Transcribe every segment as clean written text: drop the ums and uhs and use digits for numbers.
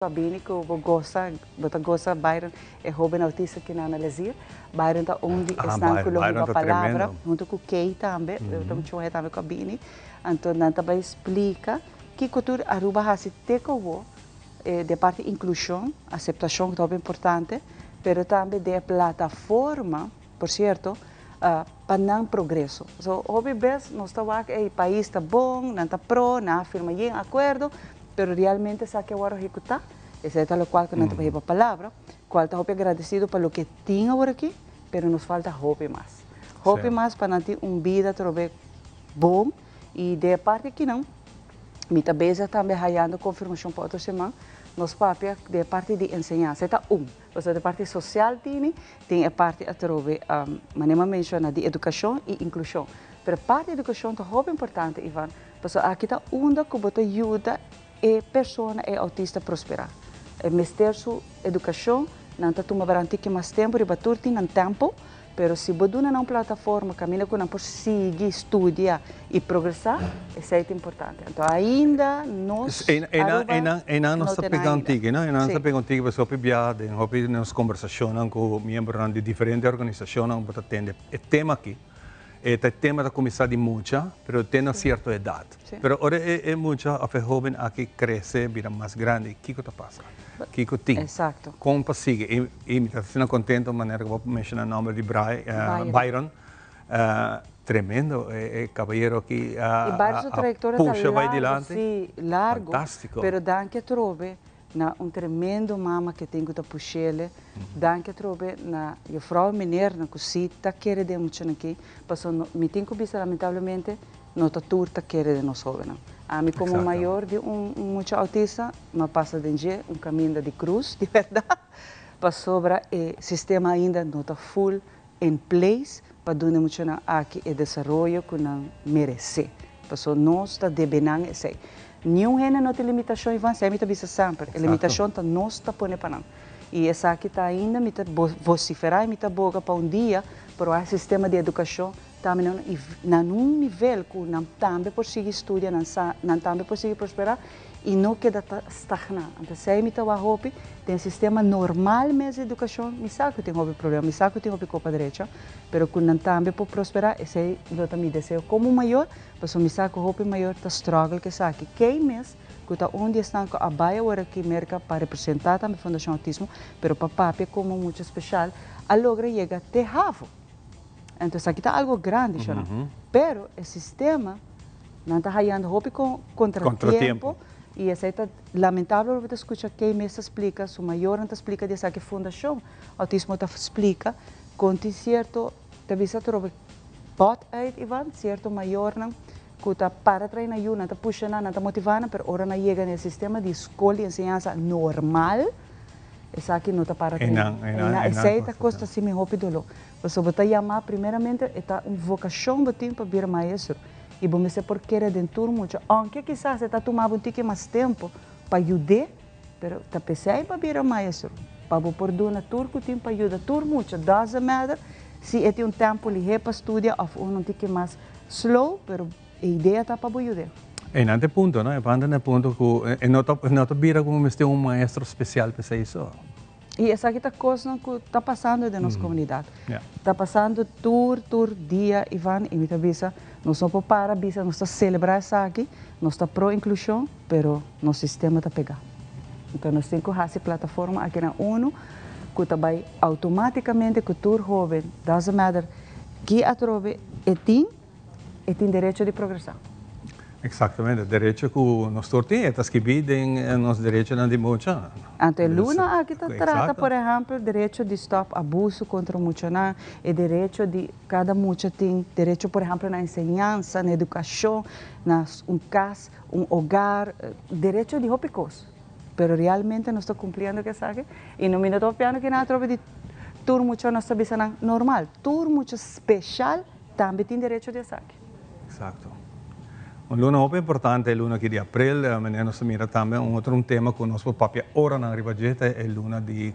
A bini ku bo gosa, bo ta gosa Byron, e hoben autista ku nan a lezir. Byron ta un di esnan ku lo hiba palabra, huntu ku Kay tambe, ta un chohe tambe ku a bini. Anto nan ta bai splika kiko tur Aruba hasi te ku awor den parti inklushon, aseptashon ku ta hopi importante, pero tambe den e plataforma, por sierto, pa nan progreso. So hopi bes nos ta wak ey pais ta bon, nan ta pro, nan a firma yen akuerdo, pero realmente esaki a wòrdu ehekutá? Esei ta lokual ku nan ta hiba palabra, kual ta hopi agradesido pa loke tin aworakí, pero nos falta hopi mas. Hopi mas pa nan tin un bida atrobe bon i den e parti akinan mi ta bezig tambe hayando konfirmashon pa otro siman, nos papia den e parti di enseñansa, e ta un. Pasobra e parti social tini, tin e parti atrobe, manera mi a menciona, di educacion y inclusion. Pero e parti di educacion ta hopi importante, Ivan, pasobra aki ta unda cu bo ta yuda e persona, e autista prospera. E mester su educacion, nan ta tuma baran tiki mas tempo, riba tur tin nan tempo, Pero si bo duna nan un plataforma kaminda ku nan por sigui studia i progresá, esei ta importante. Anto ainda nos Aruba Einan nos no ta tene pega un ainda. tiki, no? Einan nos ta Sí. pega un tiki pasobra hopi biaha den hopi di nos kombersashonnan ku miembronan di diferente organisashonnan bo ta tende e tema aki. E ta e tema ta kuminsá di mucha, pero te na sierto edat. Pero ora e e mucha òf e hóben aki krese bira mas grandi, kiko ta pasa? Kiko tin? Exacto. Kon pa sigui? I i mi ta asina kontento manera ku bo menshoná nòmber di Brai Byron. Tremendo e e kabayero aki a I Byron su a trayektoria ta pusha bai largu, dilanti. sí, largu. Fantástiko. Pero danki atrobe na un tremendo mama ke tin ku ta push'ele. Danki atrobe na juffrouw en meneernan ku sí ta kere den muchanan aki. Pasobra mi tin ku bisa lamentablemente no ta tur ta kere den nos hobennan. Ami komo mayor di un mucha autista mi a pasa den dje un kaminda di krus di bèrdat pasobra e sistema ainda no ta full in place pa duna e muchanan aki e desaroyo ku nan meresé. Pasobra nos ta debe nan esei. Niun hende no tin limitashon Ivan, esei mi ta bisa semper, e limitashon ta nos ta pone pa nan. I esaki ta ainda mi ta vosiferá i mi ta boga pa un dia por wak e sistema di edukashon tambe na un nivel ku nan tambe por sigui studia, nan sa, nan tambe por sigui prosperá i no keda ta stagná. Anto esei mi ta wak hopi den e sistema normal mes di edukashon, mi sa ku tin hopi problema, mi sa ku tin hopi kopa drecha, pero ku nan tambe por prosperá, esei lo ta mi deseo komo mayor, pasobra mi sa ku hopi mayor ta struggle ku esaki. Kei mes ku ta un di esnan ku a bai awor aki Merka pa representá tambe Fundashon Autismo, pero pa papia komo mucha speshal, a logra yega te havo. Anto esaki ta algo grandi, shona. Pero e sistema, nan ta hayando hopi contratiempo y esey ta lamentable ora bo ta scucha key mes ta splica, su mayornan ta splica di esaki, Fundacion Autismo ta splica con tin cierto, ta bisa atrobe bot uit Ivan, cierto mayornan cu ta para trae nan yu, nan ta pusha nan, nan ta motiva nan, pero ora nan yega na e sistema di scol di enseñansa normal, Esaki no ta para Einan, einan, einan Esei ta kosta kosta si mi hopi doló. Pasobra bo ta yamá primeramente e ta un vokashon bo tin pa bira maestro i bo mester por kere den tur mucha. Ounke kisas e ta tuma bo un tiki mas tempu pa yud'é, pero ta p'esei bo a bira maestro, pa bo por duna tur ku tin pa yuda tur mucha. Doesn't matter si e tin un tempu lihé pa studia òf unu un tiki mas slow, pero E idea ta pa bo yud'é. Einan ta e punto, no? E banda na e punto ku e no ta e no ta bira komo mester un maestro spesial p'esei so. I esaki ta kosnan ku ta pasando den nos komunidat. Ta pasando tur tur dia, Ivan, i mi ta bisa, nos no por para bisa nos ta selebrá esaki, nos ta pro inklushon, pero nos sistema ta pegá. Anto nos tin ku hasi plataforma akinan unu ku ta bai outomátikamente ku tur hóben, doesn't matter ki atrobe e tin, E tin derecho di progresá. Exactamente, derecho cu nos tur tin, e ta skibi den nos derechonan di mucha. Anto e luna aki ta trata, por ehempel, derecho di stop abuso contra muchanan, e derecho di cada mucha tin derecho, por ehempel, na enseñansa, na educacion, na un cas, un hogar, derecho di hopi cos. Pero realmente nos ta cumpliendo cu esaki? Y no mi no ta papiando ki nan atrobe di tur mucha nos ta bisa nan normal, tur mucha special tambe tin derecho di esaki. Exacto. Un luna hopi importante e luna aki di april, manera nos ta mira tambe un otro un tema cu nos por papia oranan riba dje ta e luna di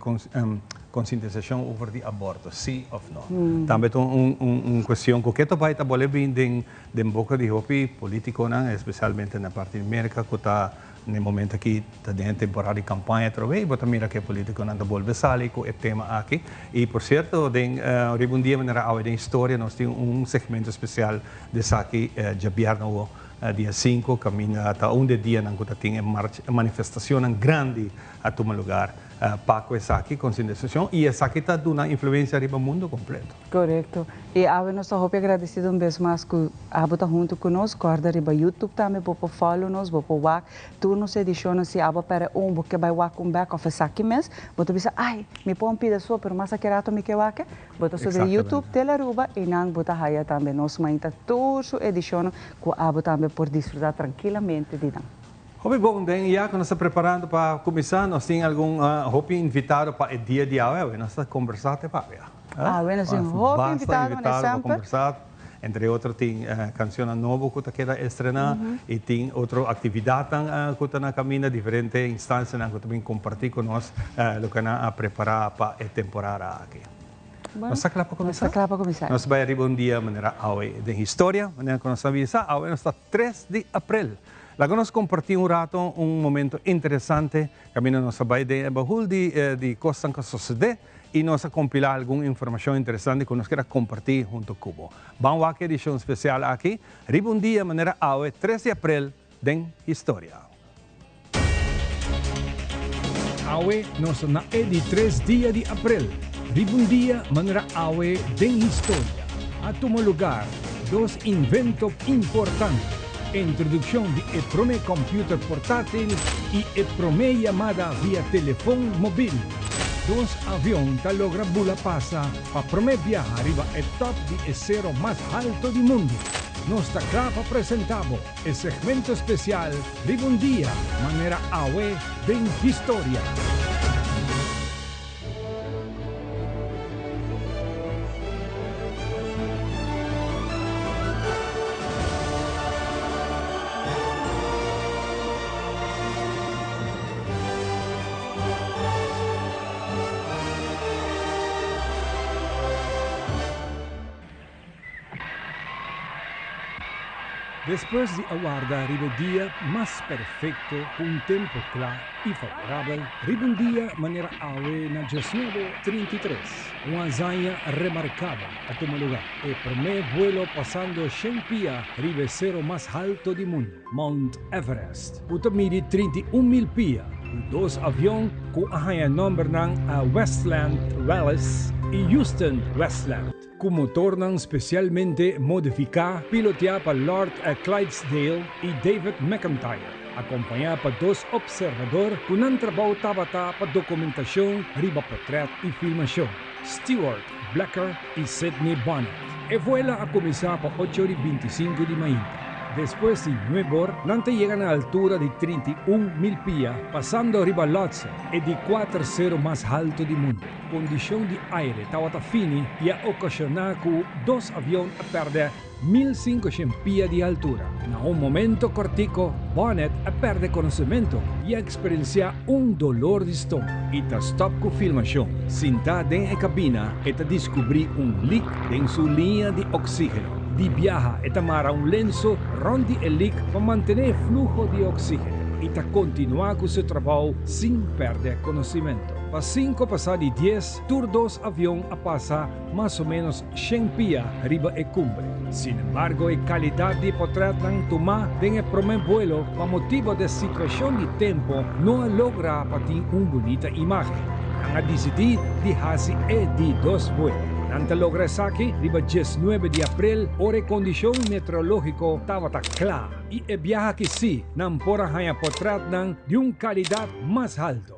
concientisacion over di aborto, si of no. Tambe ta un un cuestion cu ke ta bay ta bole bin den den boca di hopi politiconan, especialmente na parti di Merca cu ta. Na e momento aki ta den e temporada di campaña atrobe y bo ta mira cu e politiconan ta bolbe sali cu e tema aki. Y por cierto den riba un dia manera awe den historia nos tin un segmento especial di esaki djabièrnè awo dia sinku caminda ta un di e dianan cu ta tin e marcha e manifestacionnan grandi a tuma lugar pa cu esaki concientisacion y esaki ta duna influencia riba mundo completo. Korekto. I awe nos ta hopi agradesido un bes mas ku abo ta huntu ku nos. Kòrda riba YouTube tambe bo por follow nos, bo por wak tur nos edishonnan. Si abo a pèrdè un, bo ke bai wak un bèk òf esaki mes, bo ta bisa, ai, mi por un pida so, pero mas aki rato mi ke wak e. Bo ta subi YouTube Telearuba i nan bo ta haya tambe nos mainta tur su edishonnan ku abo tambe por disfrutá trankilamente di nan. Hopi bon, den ya ku nos ta preparando pa kuminsá, nos tin algun hopi invitado pa e dia di awe. Awe nos ta kombersá te papia. Awe nos tin hopi invitado, manera semper. Pa kombersá, entre otro tin kanshonnan nobo ku ta keda estrená i tin otro aktividatnan ku ta na kaminda, diferente instansianan ku ta bin kompartí ku nos loke nan a prepará pa e temporada aki. Nos ta kla pa kuminsá? Nos ta kla pa kuminsá. Nos bai ariba un dia manera awe den historia, manera ku nos a bisa, awe nos ta tres di aprel. Laga nos kompartí un rato un momento interesante kaminda nos a bai den e bahul di kosnan ku a sosodé. I nos a kompilá algun informashon interesante ku nos kier a kompartí huntu ku bo. Ban wak e edishon spesial aki riba un dia manera awe, tres di aprel, den historia. Awe nos ta na e di tres dia di aprel, riba un dia manera awe den historia. A tuma lugar dos invento importante, e introdukshon di e promé kòmpiuter portátil i e promé yamada via telefon mobil. Dos avion ta logra bula pasa pa promé biaha riba e tòp di e sero mas halto di mundu. Nos ta kla pa presentá bo e segmento spesial riba un dia manera awe den historia. Despues di a warda riba e dia mas perfecto cu un tempo cla y favorabel, riba un dia manera awe na diesnuebe 33, un hazaña remarcabel a tuma lugar, e prome vuelo pasando shen pia riba e cero mas halto di mundo, Mount Everest, ku ta midi 31 mil pia, ku dos avion ku a haña nòmbernan a Westland Wallace i Houston Westland, ku motornan spesialmente modifiká piloteá pa Lord Clydesdale i David McIntyre, akompañá pa dos opservador ku nan trabou tabata pa dokumentashon riba potrèt i filmashon, Stewart Blecker i Sidney Bonnet. E vuela a kuminsá pa ocho ora i 25 di mainta. Despues di nuebor, nan ta yega na altura di 31,000 pia, pasando riba Lhotse, e di kuater sero mas haltu di mundu. Kondishon di aire tabata fini i a okashoná ku dos avion a pèrdè 1500 pia di altura. Na un momento kòrtiko, Bonnet a pèrdè konosementu i a eksperensiá un dolor di stoma i ta stòp ku filmashon. Sintá den e kabina, e ta diskubrí un lik den su liña di oksígeno. Di biaha e ta mara un lenso rònt di e lik pa mantené e fluho di oksígeno i ta kontinuá ku su trabou sin pèrdè konosimentu. Pa sinku pasá di dies, tur dos avion a pasa mas o ménos shen pia riba e kumbre. Sin embargo, e kalidat di e potrètnan tumá den e promé buelo pa motibu di e situashon di tempu no a logra pa tin un bunita imágen. Nan a disidí di hasi e di dos buelo. Nan ta logra esaki riba 19 di aprel ora e kondishon meteorológiko tabata kla i e biaha aki sí nan por a haña potrètnan di un kalidat mas haltu.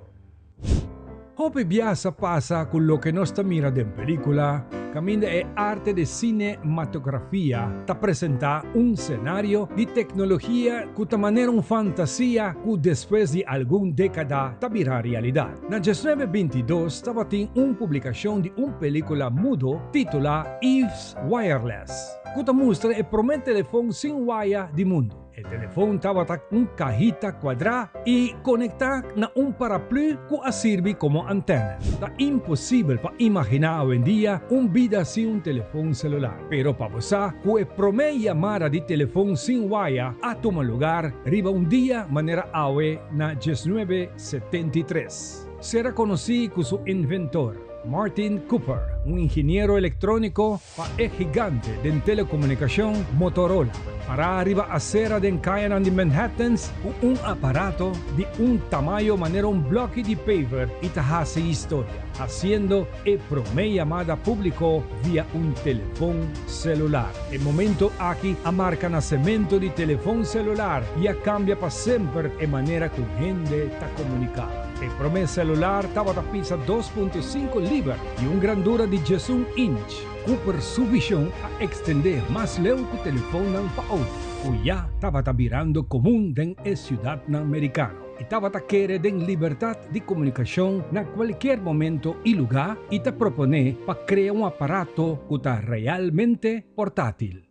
Hopi biaha sa pasa ku loke nos ta mira den pelíkula, kaminda e arte di sinematografia ta presentá un senario di teknologia ku ta manera un fantasia ku despues di algun dékada ta bira realidat. Na 19 22 tabatin un publikashon di un pelíkula mudo titulá Eve's Wireless, ku ta mustra e promé telefon sin waya di mundu. E telefon tabata un kahita kuadrá i konektá na un paraplü ku a sirbi komo antèna. Ta imposibel pa imaginá awendia un bida sin un telefon selular. Pero pa bo sa ku e promé yamada di telefon sin waya a tuma lugar riba un dia manera awe na diesnuebe 73. Sera konosí ku su inventor, Martin Cooper, un ingeniero elektróniko pa e gigante den telekomunikashon Motorola, pará riba asera den kayanan di Manhattan ku un aparato di un tamayo manera un blòki di paver i ta hasi historia, hasiendo e promé yamada públiko via un telefon selular. E momento aki a marka nasementu di telefon selular i a kambia pa semper e manera ku hende ta komuniká. E promé selular tabata pisa 2.5 liber i un grandura di 11 inch. Cooper su vishon a ekstendé mas leu ku telefonnan pa outo, ku ya tabata birando komun den e siudatnan merikano. E tabata kere den libertat di komunikashon na kualkier momento i lugá i ta proponé pa krea un aparato ku ta realmente portátil.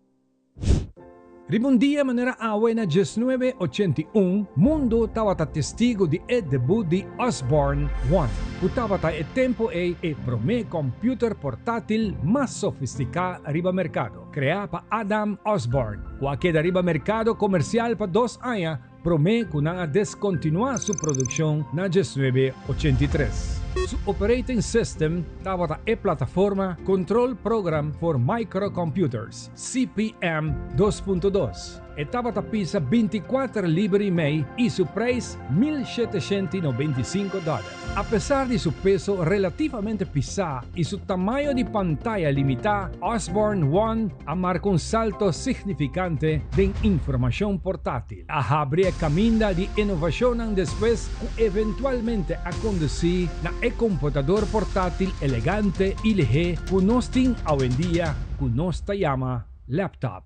Riba un dia manera awe na 1981, mundu tabata testigu di e debut di Osborne One, ku tabata e tempu ei e promé kòmpiuter portátil mas sofistiká riba merkado, kreá pa Adam Osborne, ku a keda riba merkado komersial pa dos aña promé ku nan a deskontinuá su produkshon na 1983. Su operating system tabata e plataforma Control Program for Microcomputers, CPM 2.2. E tabata pisa 24 liber i mei i su preis 1795 dòler. Apesar di su peso relativamente pisá i su tamaño di pantaya limitá, Osborne One a marka un salto signifikante den informashon portátil. A habri e kaminda di inovashonnan despues ku eventualmente a kondusí na e komputador portátil elegante i lihé ku nos tin awendia ku nos ta yama laptop.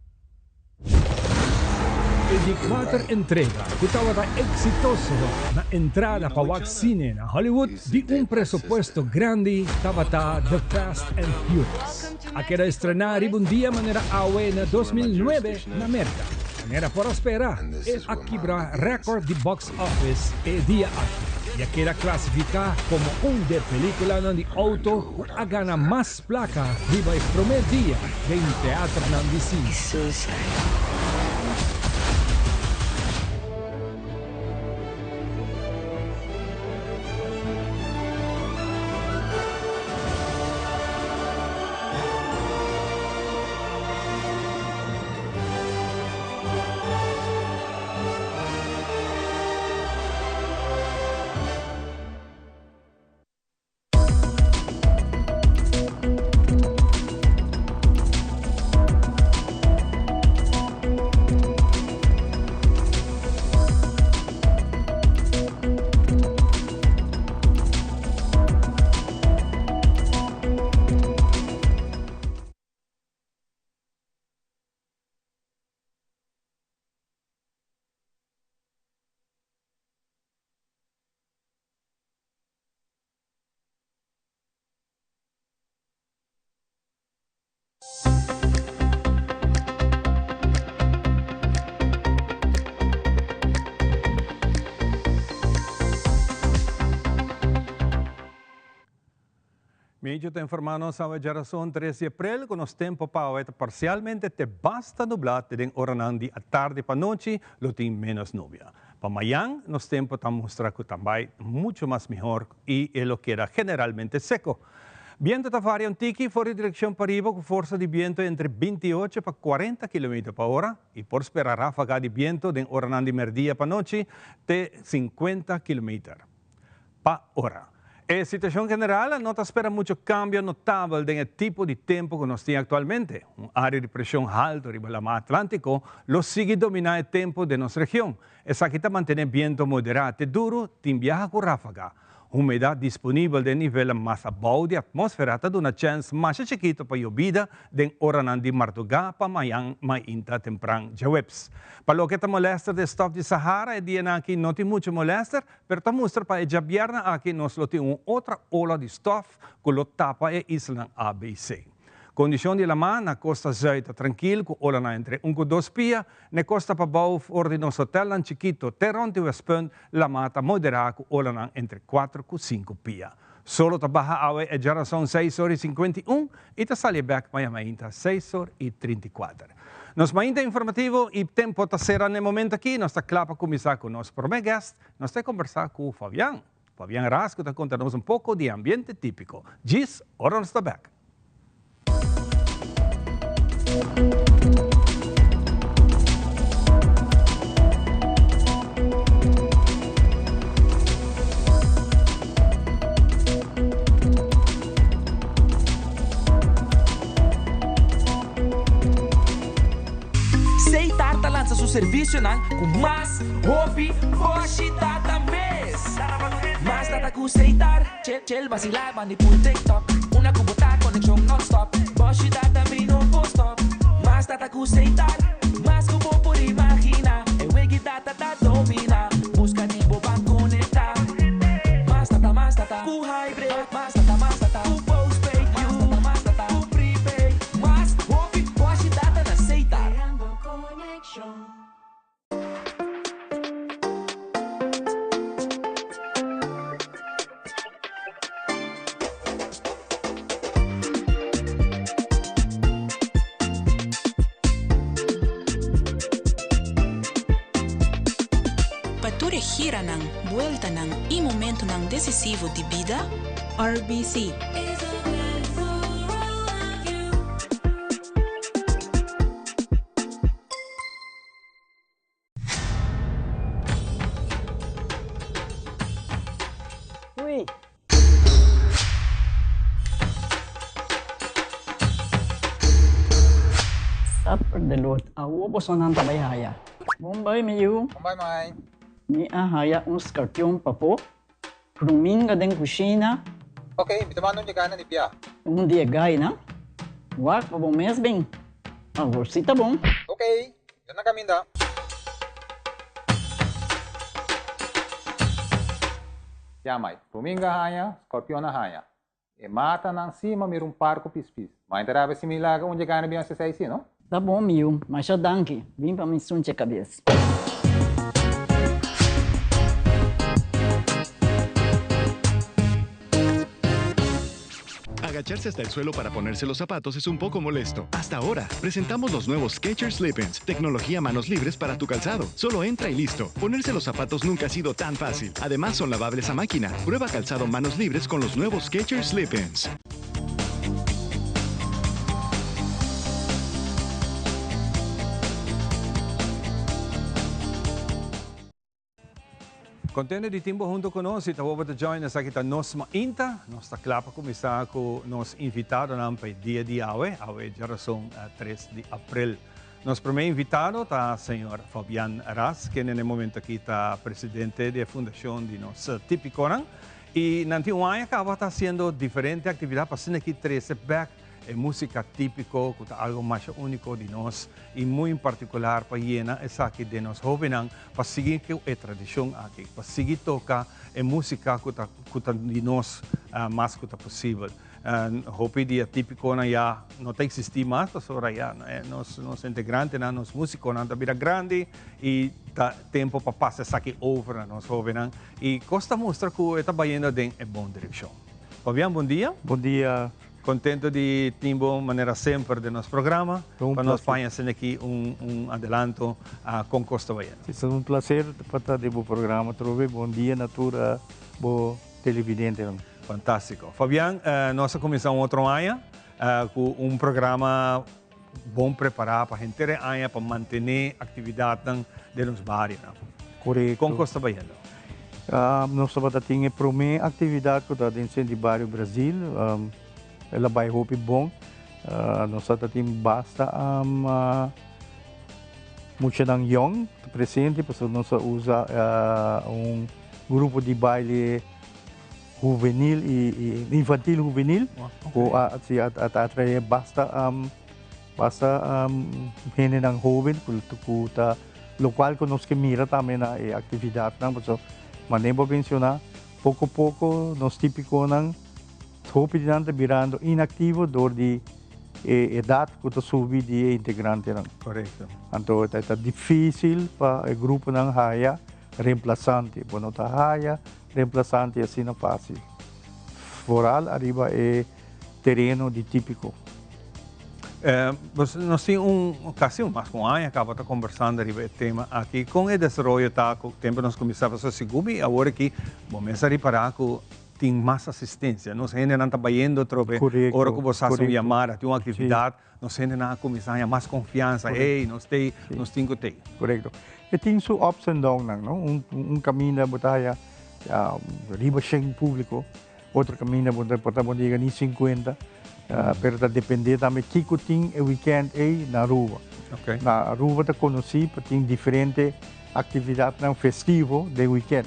E di kuater entrega ku tabata eksitoso na entrada pa wak sine na Hollywood di un presupuesto grandi tabata The Fast and Furious. A keda estrená riba un dia manera awe na 2009 na Merka. Manera por a spera, e a kibra rèkòrt di box office e dia aki i a keda klasifiká komo un di e pelíkulanan di outo ku a gana mas Plaka riba e promé dia den teaternan di sine. Medio ta informa nos awe djarason 3 di april ku nos tempo pa awe ta parsialmente te basta nublá te den oranan di atardi pa nochi lo tin ménos nubia. Pa mayan nos tempo ta mustra ku ta bai mucho mas mihor i e lo keda generalmente seko. Biento ta varia un tiki for di direkshon pariba ku forsa di biento entre 28 pa 40 kilometer pa ora i por spera ráfaga di biento den oranan di merdia pa nochi te 50 kilometer pa ora. E situashon general no ta spera mucho kambio notabel den e tipo di tempu ku nos tin aktualmente. Un área di preshon haltu riba Lamá Atlántiko lo sigui dominá e tempu den nos region. Esaki ta mantené biento moderá te duru, tin biaha ku ráfaga. Humedat disponibel den nivelnan mas abou di atmósfera ta duna chèns masha chikito pa yobida den oranan di mardugá pa mañan mainta tempran djaweps. Pa loke ta molèster di e stòf di Sahara e dianan aki no tin muchu molèster, pero ta mustra pa e djabièrnè aki nos lo tin un otra ola di stòf ku lo tapa e islanan ABC. Kondishon di lamá na kosta zùit ta trankil ku olanan entre un ku dos pia. Na e kosta pabou for di nos hotèlnan chikito te rònt di Westpunt lamá ta moderá ku olanan entre kuater ku sinku pia. Solo ta baha awe e djarason seis or i 51 i ta sali bèk maña mainta seis or i 34. Nos mainta informativo i tempo ta sera na e momento aki. Nos ta kla pa kuminsá ku nos promé guest. Nos ta kombersá ku Fabian. Fabian Ras ku ta konta nos un poko di e ambiente típiko. Djis ora nos ta bèk. Seitar ta lansa su servisionan ku mas hopi boshi data mes. Mas data ku Seitar, chel chel basilá bandi pul TikTok. Una ku bo ta konekshon nonstop, boshi data mi no por stop. Mas data ku Seitar, mas ku bo por imaginá. E wegi data ta dominá, buska di bo ban konektá. Mas data, mas data ku hybrid, mas data, mas data ku postpaid, mas data, mas data ku prepaid. Mas hopi boshi data na Seitar. Pa tur e giranan, bueltanan i momentonan desisivo di bida, RBC. Ui. Supper de Lord, awo bosonan ta bai haya. Bon bai mi yu. Bon bai mai. Mi a haya un skarpion papo, pruminga den kushina. Ok, mi ta manda un dje gainan di bia. Un di e gainan? Wak pa bo mes bin. Awor si ta bon. Ok, mi ta na kaminda. Ya mai, Ruminga haña, Scorpion a haña. E matanan si ma mira un par ku pispis. Ma e ta rabia si mi laga un dje gana bin hasi esei si, no? Ta bon mi yu, masha danki. Bin pa mi sunche kabes. Agacharse hasta el suelo para ponerse los zapatos es un poco molesto. Hasta ahora, presentamos los nuevos Skechers Slip-ins, tecnología manos libres para tu calzado. Solo entra y listo. Ponerse los zapatos nunca ha sido tan fácil. Además, son lavables a máquina. Prueba calzado manos libres con los nuevos Skechers Slip-ins. Contento di tin bo hunto cu nos y ta bo ta join esaki ta Nos Mainta. Nos ta cla pa cuminsa cu nos invitadonan pa e dia di awe, awe djarason 3 di april. Nos prome invitado ta señor Fabian Ras, kende na e momento aki ta presidente di e fundacion di nos Tipiconan. Y nan tin un aña caba ta haciendo diferente actividad pa asina aki trece bek E músika típiko ku ta algu masha úniko di nos i muy en partikular pa yena esaki den nos hóbennan pa sigui ku e tradishon aki, pa sigui toka e músika ku ta ku ta di nos mas ku ta posibel. Hopi di e típikonan ya no ta eksistí mas pasobra ya nos nos integrantenan, nos músikonan ta bira grandi i ta tempu pa pasa esaki over na nos hóbennan i kos ta mustra ku e ta bayendo den e bon direkshon. Fabian, bon dia. Bon dia. Contento di tin bo manera semper den nos programa pa nos paña asina aki un un adelanto con cos ta bayendo. Si, ta un placer pa ta den bo programa atrobe. Bon dia na tur bo televidentenan. Fantastico. Fabian, nos a cuminsa un otro aña cu un programa bon prepara pa henter e aña pa mantene actividadnan den nos barionan. Corecto. Con cos ta bayendo? Nos tabata tin e prome actividad cu ta den Centro di Bario Brasil. El a bay hopi bon. Nos tabata tin basta muchanan yong presente pasobra nos a usa un grupo di baile huvenil y infantil huvenil cu a si a atrae basta basta hendenan hoben cu ta locual cu nos ke mira tambe na e actividadnan pasobra manera bo a menciona poco poco nos tipiconan hopi di nan ta birando inactivo door di. e edat ku ta subi di e integrantenan. Korekto. Anto ta ta difísil pa e gruponan haya remplasante. Bo no ta haya remplasante asina fásil. Foral ariba e tereno di típiko. Nos tin un kasi un mas ku un aña kaba ta kombersando riba e tema aki. Kon e desaroyo ta ku tempu nos kuminsá pasobra sigur mi awor aki bo mes a ripará ku tin mas asistensia. Nos hendenan ta bayendo atrobe ora ku bo sa hasi un yamada, tin un aktividat, nos hendenan a kuminsá haña mas konfiansa, hey, nos t'ei, nos tin ku t'ei. Korekto. E tin su ups and downnan, no? Un kaminda bo ta haya riba shen públiko. Otro caminda bo por ta bo no yega ni 50, pero ta depende tambe kico tin e weekend ey na Aruba. Na Aruba ta conoci pa tin diferente actividadnan festivo den weekend.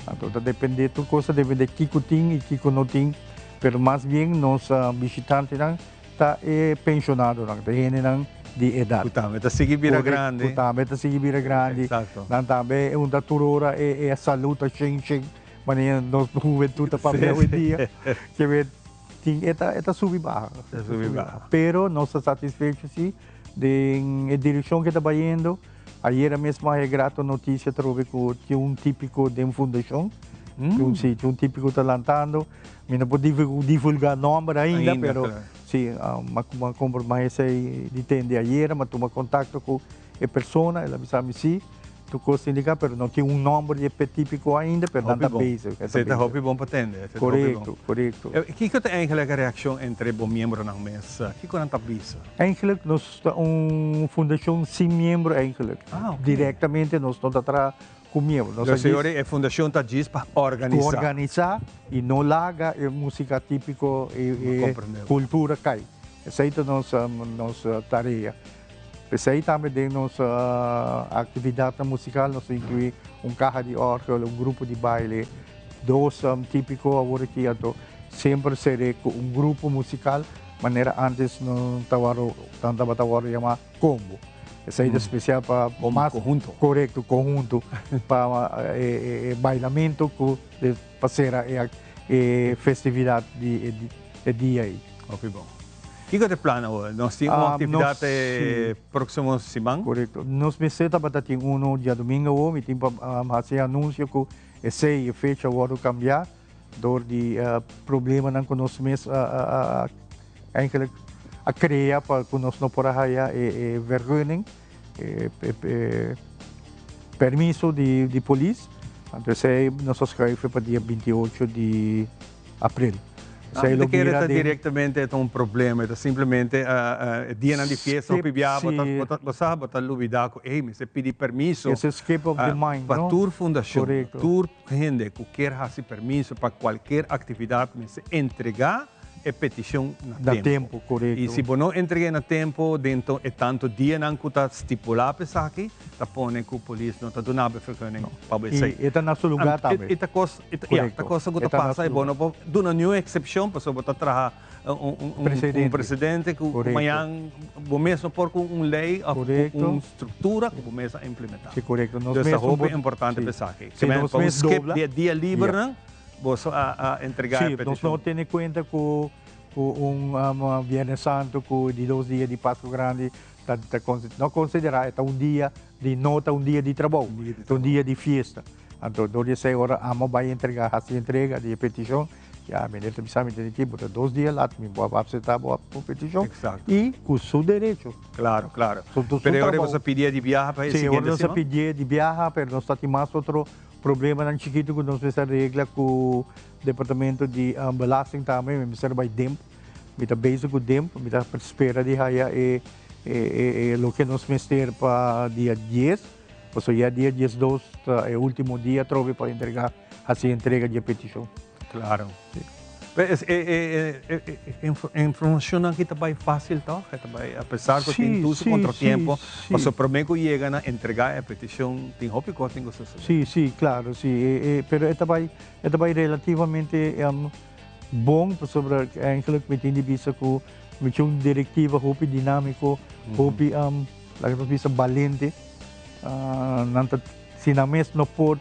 Anto ta depende, tur cos ta depende kico tin y kico no tin, pero mas bien nos bishitantenan ta e pensionadonan, ta e hendenan di edad. Cu tambe ta sigui bira grandi. Cu tambe ta sigui bira grandi. Nan tambe unda tur ora e salud ta shen shen. Manera nos hubentud ta papia hoy dia, ke men tin e ta e ta subi baha. Ta subi baha. Pero nos ta satisfecho si den e direccion ke ta bayendo. Ayera mes mi a haya grato noticia atrobe ku tin un tipico den fundacion. Tin si, tin un tipico ta lantando. Mi no por divulga nomber ainda, pero si, mi a comprobá esei di tende ayera, mi a tuma contacto ku e persona, el a bisa mi si. Tur kos indiká, pero no tin un nòmber di e pet típiko ainda, pero nan ta bezig. Esei ta hopi bon pa tende. Korekto, korekto. Kiko ta eigenlik e reakshon entre bo miembronan mes? Kiko nan ta bisa? Eigenlik nos ta un fundashon sin miembro eigenlik. Direktamente nos no ta traha ku miembro. Nos ta djis. E fundashon ta djis pa organisá. Organisá i no laga e músika típiko i e kultura kai. Esei ta nos tarea. P'esei tambe den nos actividadnan musical nos ta inclui un caha di orgel, un grupo di baile, dos tipico awor aki, anto semper sere cu un grupo musical manera antes nan tabata worde yama combo. Esei ta special pa mas. Conhunto. Corecto, conhunto pa e bailamento cu pa cera e festividad di e dia ei. Hopi bon. Kiko ta e plan awor? Nos tin un aktividat e próksimo siman. Korekto. Nos mester tabata tin uno diadomingo awor. Mi tin pa hasi e anunsio ku esei e fecha a wòrdu kambiá dor di problemanan ku nos mes a eigenlijk a krea pa ku nos no por a haya e vergunning, e permiso di polis. Anto esei nos a schuiven pa dia 28 di april. Esei lo bira den. Directamente ta un problema, ta simplemente e dianan di fiesta hopi bia bo ta bo sa bo ta lubida cu ey mester pidi permiso. It's a skip of the mind, no? Pa tur fundacion, tur hende cu kier haci permiso pa cualkier actividad mester entrega e peticion na tempo. Na tempo, corecto. Y si bo no entrega na tempo dentro e tanto dianan cu ta stipula pa esaki, ta pone cu polis no ta duna bo e vergunning pa bo esey. Y e ta na su lugar tambe. E ta cos, ya, ta cosa cu ta pasa y bo no por duna niun excepcion pasobra bo ta traha un precedente cu mañan bo mes no por cu un ley of cu un structura cu bo mes a implementa. Si, corecto. Nos mes ta hopi importante pa esaki. Pa un skip di e dia liber nan, boso a entrega e peticion. Si, nos no tene cuenta cu un Viernes Santo cu di dos dia di Pascu Grandi ta no considera e ta un dia di no ta un dia di trabou, ta un dia di fiesta. Anto dor di esei ora amo bai entrega haci entrega di e peticion, ya meneer ta bisa mi tene ki bo ta dos dia lat mi bo a acepta bo peticion y cu su derecho. Claro, claro. Pero e ora boso a pidié di biaha pa e siguiente siman? Si, ora nos a pidié di biaha pero nos ta tin mas otro Problemanan chikitu ku nos mester regla ku departamento di belasting tambe, mi mester bai DIMP. Mi ta bezig ku DIMP, mi ta spera di haya e e loke nos mester pa dia dies, pasobra ya dia diesdos ta e ultimo dia atrobe pa entrega, hasi entrega di e petishon. Claro. E informacionnan aki ta bai facil toch? E ta bai apesar cu tin tur su contratiempo, pasobra prome cu yega na entrega e peticion tin hopi cos tin cu sucede. Si, si, claro, si. Pero e ta bai, e ta bai relativamente bon pasobra eigenlijk mi tin di bisa cu mi tin un directiva hopi dinamico, hopi, laga nos bisa balente. Nan ta, si nan mes no por.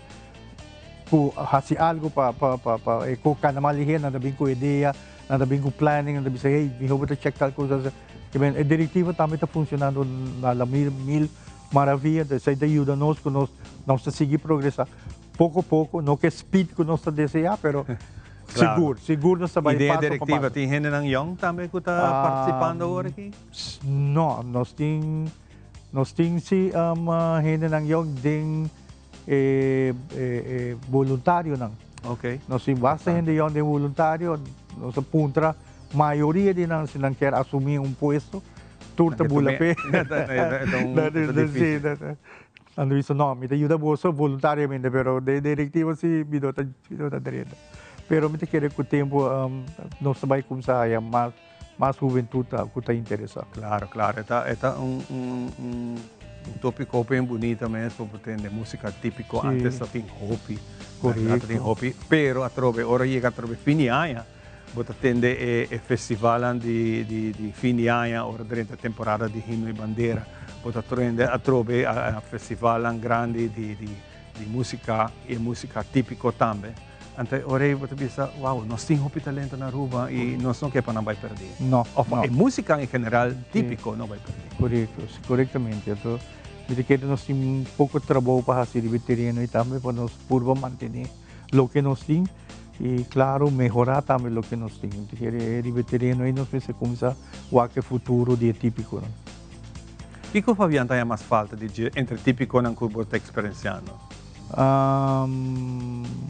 Ku hasi algu pa pa pa pa e ko kana mas lihé, nan ta bin ku idea, nan ta bin ku planning, nan ta bisa hey mihó bo ta check tal kos asina. Ke men e direktiva tambe ta funshonando na la mil mil maravia, entonces esei ta yuda nos ku nos nos ta sigui progresá poko poko, no ku e speed ku nos ta deseá pero sigur sigur nos ta bai I den e paso pa direktiva paso. tin hendenan yòn tambe ku ta partisipando awor aki? No, nos tin nos tin si hendenan yòn den E e boluntarionan. Ok. Nos tin basta hende yon den boluntario, nos a puntra mayoria di nan si nan kier asumi un puesto, tur ta bula pe. Nan ta bisa no, mi ta yuda boso voluntariamente, pero den directiva si mi no ta mi no ta drenta. Pero mi ta kere ku tempu nos ta bai kumsa haya mas mas hubentud ta ku ta interesa. Claro, claro. E ta e ta un un un un topico bien bunita mes pa bo tende musica tipico. Sí. Antes ta tin hopi. Correcto. Ta tin hopi, pero atrobe ora yega atrobe fin di aña bo ta tende e e festivalnan di di di fin di aña ora drenta temporada di himno y bandera bo ta trende atrobe a festivalnan grandi di di di musica y e musica tipico tambe. Anto e ora ei bo ta bisa, wow, nos tin hopi talento na Aruba y nos no ke pa nan bai perdi. No, Of no. e musica en general tipico no bai perdi. Corecto, si, corectamente. Anto mi ta kere nos tin un poco trabou pa haci riba e tereno y tambe pa nos purba mantene loke nos tin y claro mehora tambe loke nos tin. Mi ta kere riba e tereno ei nos mester cuminsa wak e futuro di e tipiconan. Kico Fabian ta haña mas falta di dje entre tipiconan cu bo ta experienciando?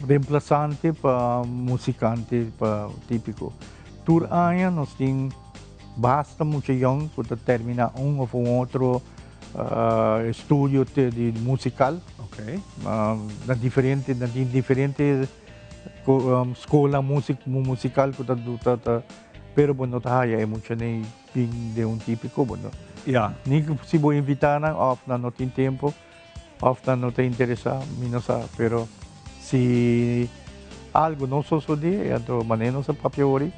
Reemplazante pa musicante pa tipico. Tur aña nos tin basta mucha yong cu ta termina un of un otro estudio di musical. Na diferente, na tin diferente scola musical cu ta, pero bo no ta haya e mucha nei bin den un tipico. Bo no, ni si bo invita nan of nan no tin tempo. Of nan no ta interesá, mi no sa, pero si algo no sosodé, e anto manera nos a papia ori,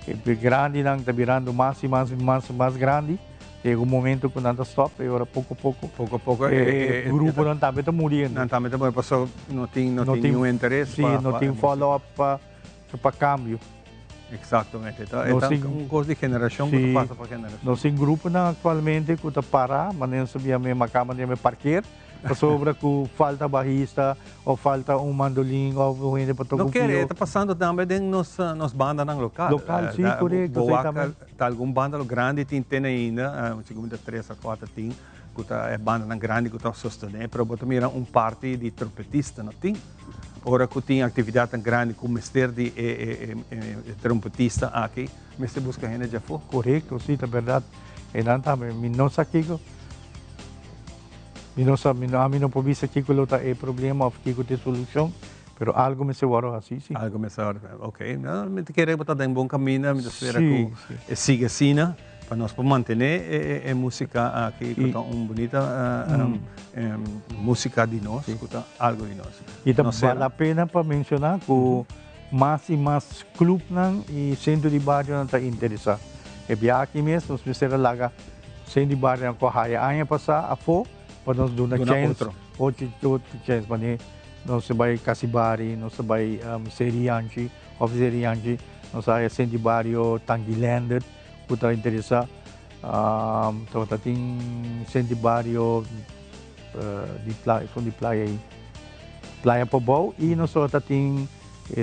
e grandinan ta birando mas i mas i mas mas grandi, yega un momento ku nan ta stòp, e ora poko poko Poko poko e gruponan tambe ta muriendo. Nan tambe ta muriendo pasobra no tin no tin niun interes pa. Sí, no tin follow up pa pa kambio. Exactamente. Ta, e ta un cos di generacion cu ta pasa pa generacion. Nos tin gruponan actualmente cu ta para, manera nos ta bia me macama den me parkeer, pasobra cu falta bajista of falta un mandolin of un hende pa toca un No kere, pio. e ta pasando tambe den nos nos bandanan local. Local, si, corecto, Bo si, wak tambe. ta algun banda lo grandi tin tene ainda, segun mi ta tres a cuater tin, cu ta e bandanan grandi cu ta sostene, pero bo ta mira un parti di trompetista no tin. Ora cu tin actividadnan grandi cu mester di e trompetista aki, mester busca hende djafó. Corecto, si, ta berdad. E nan tambe, mi no sa kico, mi no sa, mi no, ami no por bisa kico lo ta e problema of kico ta e solucion, pero algo mester worde haci, si. Algo mester worde haci, ok. Mi ta kere bo ta den bon caminda, mi ta spera cu e sigui asina. Pa nos por mantené e músika aki ku ta un bunita músika di nos, ku ta algu di nos. I ta bal la pena pa menshoná ku mas i mas klupnan i sentro di barionan ta interesá. E bia aki mes nos mester a laga sentro di barionan ku a haya aña pasá afó pa nos duna chèns, otro chèns manera nos ta bai Kasibari, nos ta bai Seri Yanchi, òf Seri Yanchi, nos a haya sentro di bario Tangi Leendert. Ku ta interesá tabata tin senti bario di playa esun di playa ei playa Pabou i nos tabata tin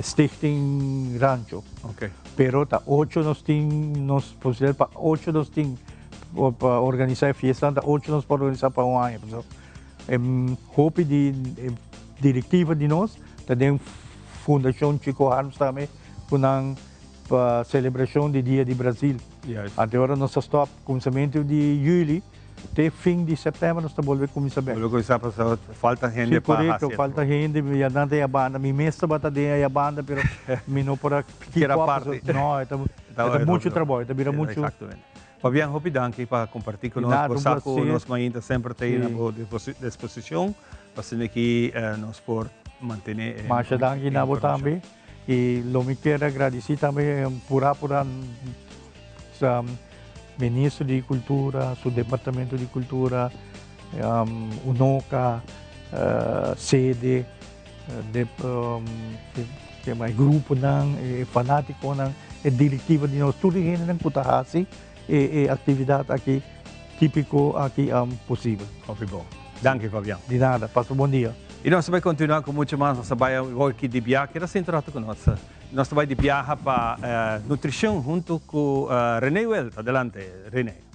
stichting rancho pero ta ocho nos tin nos posibilidad pa ocho nos tin pa organisá e fiesta ta ocho nos por organisá pa un aña pasobra e hopi di e direktiva di nos ta den fundashon Chico Harms tambe ku nan Pa celebracion di Dia di Brasil. Ante ora nos ta stop cuminsamentu di juli te fin di september nos ta bolbe cuminsa bek. Bolbe cuminsa pasobra falta hende pa haci. Si corecto, falta hende, mi ya nan ta e banda, mi mes tabata den e banda pero mi no por a keep up pasobra no e ta mucho trabou, e ta bira mucho. Exactamente. Fabian hopi danki pa comparti cu nos, bo sa cu nos mainta semper ta na bo disposicion pa asina ki nos por mantene e informacion. Masha danki na bo tambe. Y lo mi kier a gradici tambe pura pura Ministro di Cultura, su Departamento di Cultura, Unoca, Sede. De e gruponan, e fanátikonan, e direktiva di nos, tur e hendenan ku ta hasi e aktividat aki típiko aki posibel. Hopi bon. Danki Fabian. Di nada. Pasa bon dia. I nos ta bai kontinuá ku muchu mas. Nos ta bai awor aki di biaha. Keda sinta un ratu ku nos. Nos ta bai di biaha pa nutrishon huntu ku Rene Welt. Adelante Rene.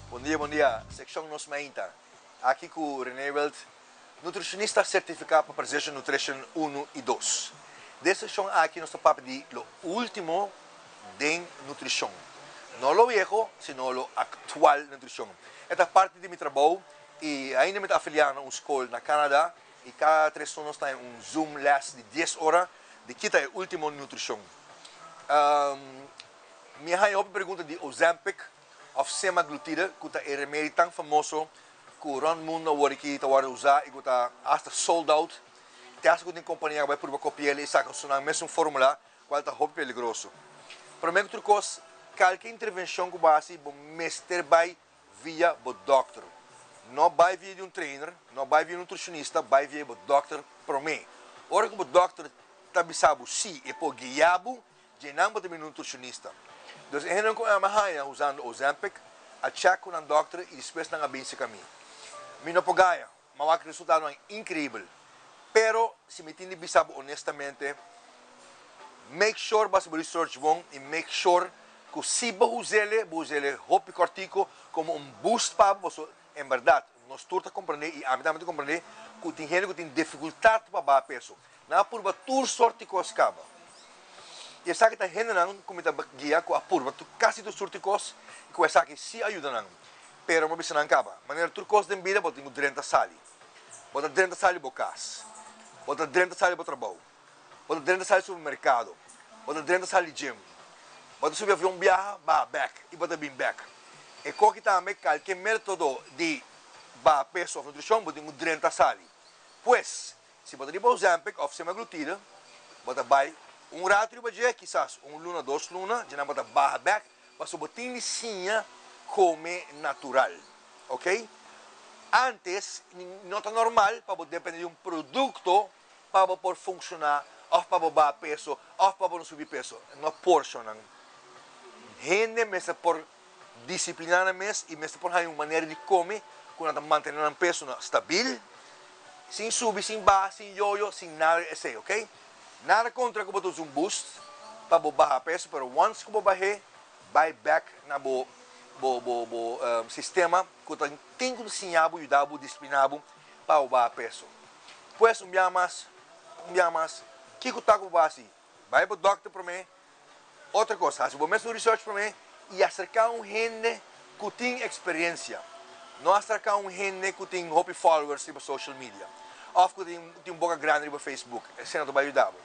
Bon dia, bon dia. Seccion Nos Mainta. Aki cu Rene Wild, nutricionista certifica pa Precision Nutrition uno y dos. Den seccion aki nos ta papia di lo ultimo den nutricion. No lo viejo, sino lo actual nutricion. E ta parti di mi trabou y ainda mi ta afilia na un scol na Canada y cada tres luna nos ta un Zoom les di dies ora di kita e ultimo nutricion. Mi a haña hopi pregunta di Ozempic òf semaglutide ku ta e remedi tan famoso ku rònt mundu awor aki ta wòrdu usá i ku ta asta sold out. Te asta ku tin kompania ku bai purba kopi'el i saka su nan mesun fórmula kual ta hopi peligroso. Promé ku tur kos, kalke intervenshon ku bo hasi bo mester bai via bo dòkter. No bai via di un trainer, no bai via un nutrishonista, bai via bo dòkter promé. Ora ku bo dòkter ta bisa bo si e por guia bo, Dje nan bo ta bini nutricionista. Dus e hendenan ku ami a haña usando Ozempic a check ku nan dokter i despues nan a binse ka mi. Mi no por gaña, m'a wak resultadonan increibel. Pero si mi tin di bisa bo honestamente, make sure bo hasi bo research bon i make sure ku si bo us'ele, bo us'ele hopi kòrtiku komo un boost pa bo, pasobra en bèrdat nos tur ta komprendé i ami tambe ta komprendé ku tin hende ku tin difikultat pa baha peso. Nan a purba tur sort di kos kaba. I esaki ta hendenan ku mi ta guia ku a purba kasi tur sort di kos i ku esaki sí a yuda nan. Pero mi a bisa nan kaba, manera tur kos den bida bo tin ku drenta sali. Bo ta drenta sali bo kas. Bo ta drenta sali bo trabou. Bo ta drenta sali supermerkado. Bo ta drenta sali gym. Bo ta subi avion biaha, baha bèk i bo ta bin bèk. E koki tambe kalke metodo di baha peso òf nutrishon bo tin ku drenta sali. Pues, Si bo ta riba Ozempic of semaglutide, bo ta bai un rato riba dje, kisas un luna, dos luna, dje nan bo ta baha bek, pasobra bo tin di siña come natural. Ok? Antes no ta normal pa bo depende di un producto pa bo por funciona of pa bo baha peso of pa bo no subi peso. No por, shonnan. Hende mester por disciplina nan mes y mester por haña un manera di come cu nan ta mantene nan peso na stabil, sin subi, sin baha, sin yoyo, sin nada di esey, ok? Nada contra cu bo ta usa un boost pa bo baha peso, pero once cu bo bah'é, bay bek na bo bo bo bo sistema cu ta tin cu siña bo, yuda bo, disciplina bo pa bo baha peso. Pues un biaha mas, un biaha mas, kico ta cu bo haci? Bai bo dokter promé. Otro kos, hasi bo mes un research promé i aserká un hende ku tin eksperensia. No aserká un hende ku tin hopi followers riba social media òf ku tin un boka grandi riba Facebook. Esei no ta bai yuda bo.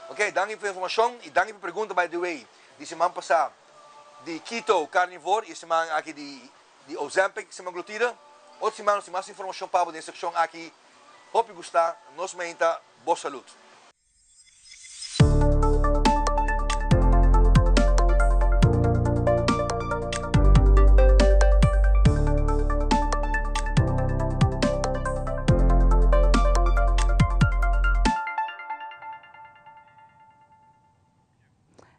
Ok, danki pa e informashon i danki pa e pregunta by the way di siman pasá di keto, carnivore i e siman aki di di Ozempic, semaglutide. Otro siman nos tin mas informashon pa bo den e sekshon aki. Hopi gustá, nos meinta, bo salud.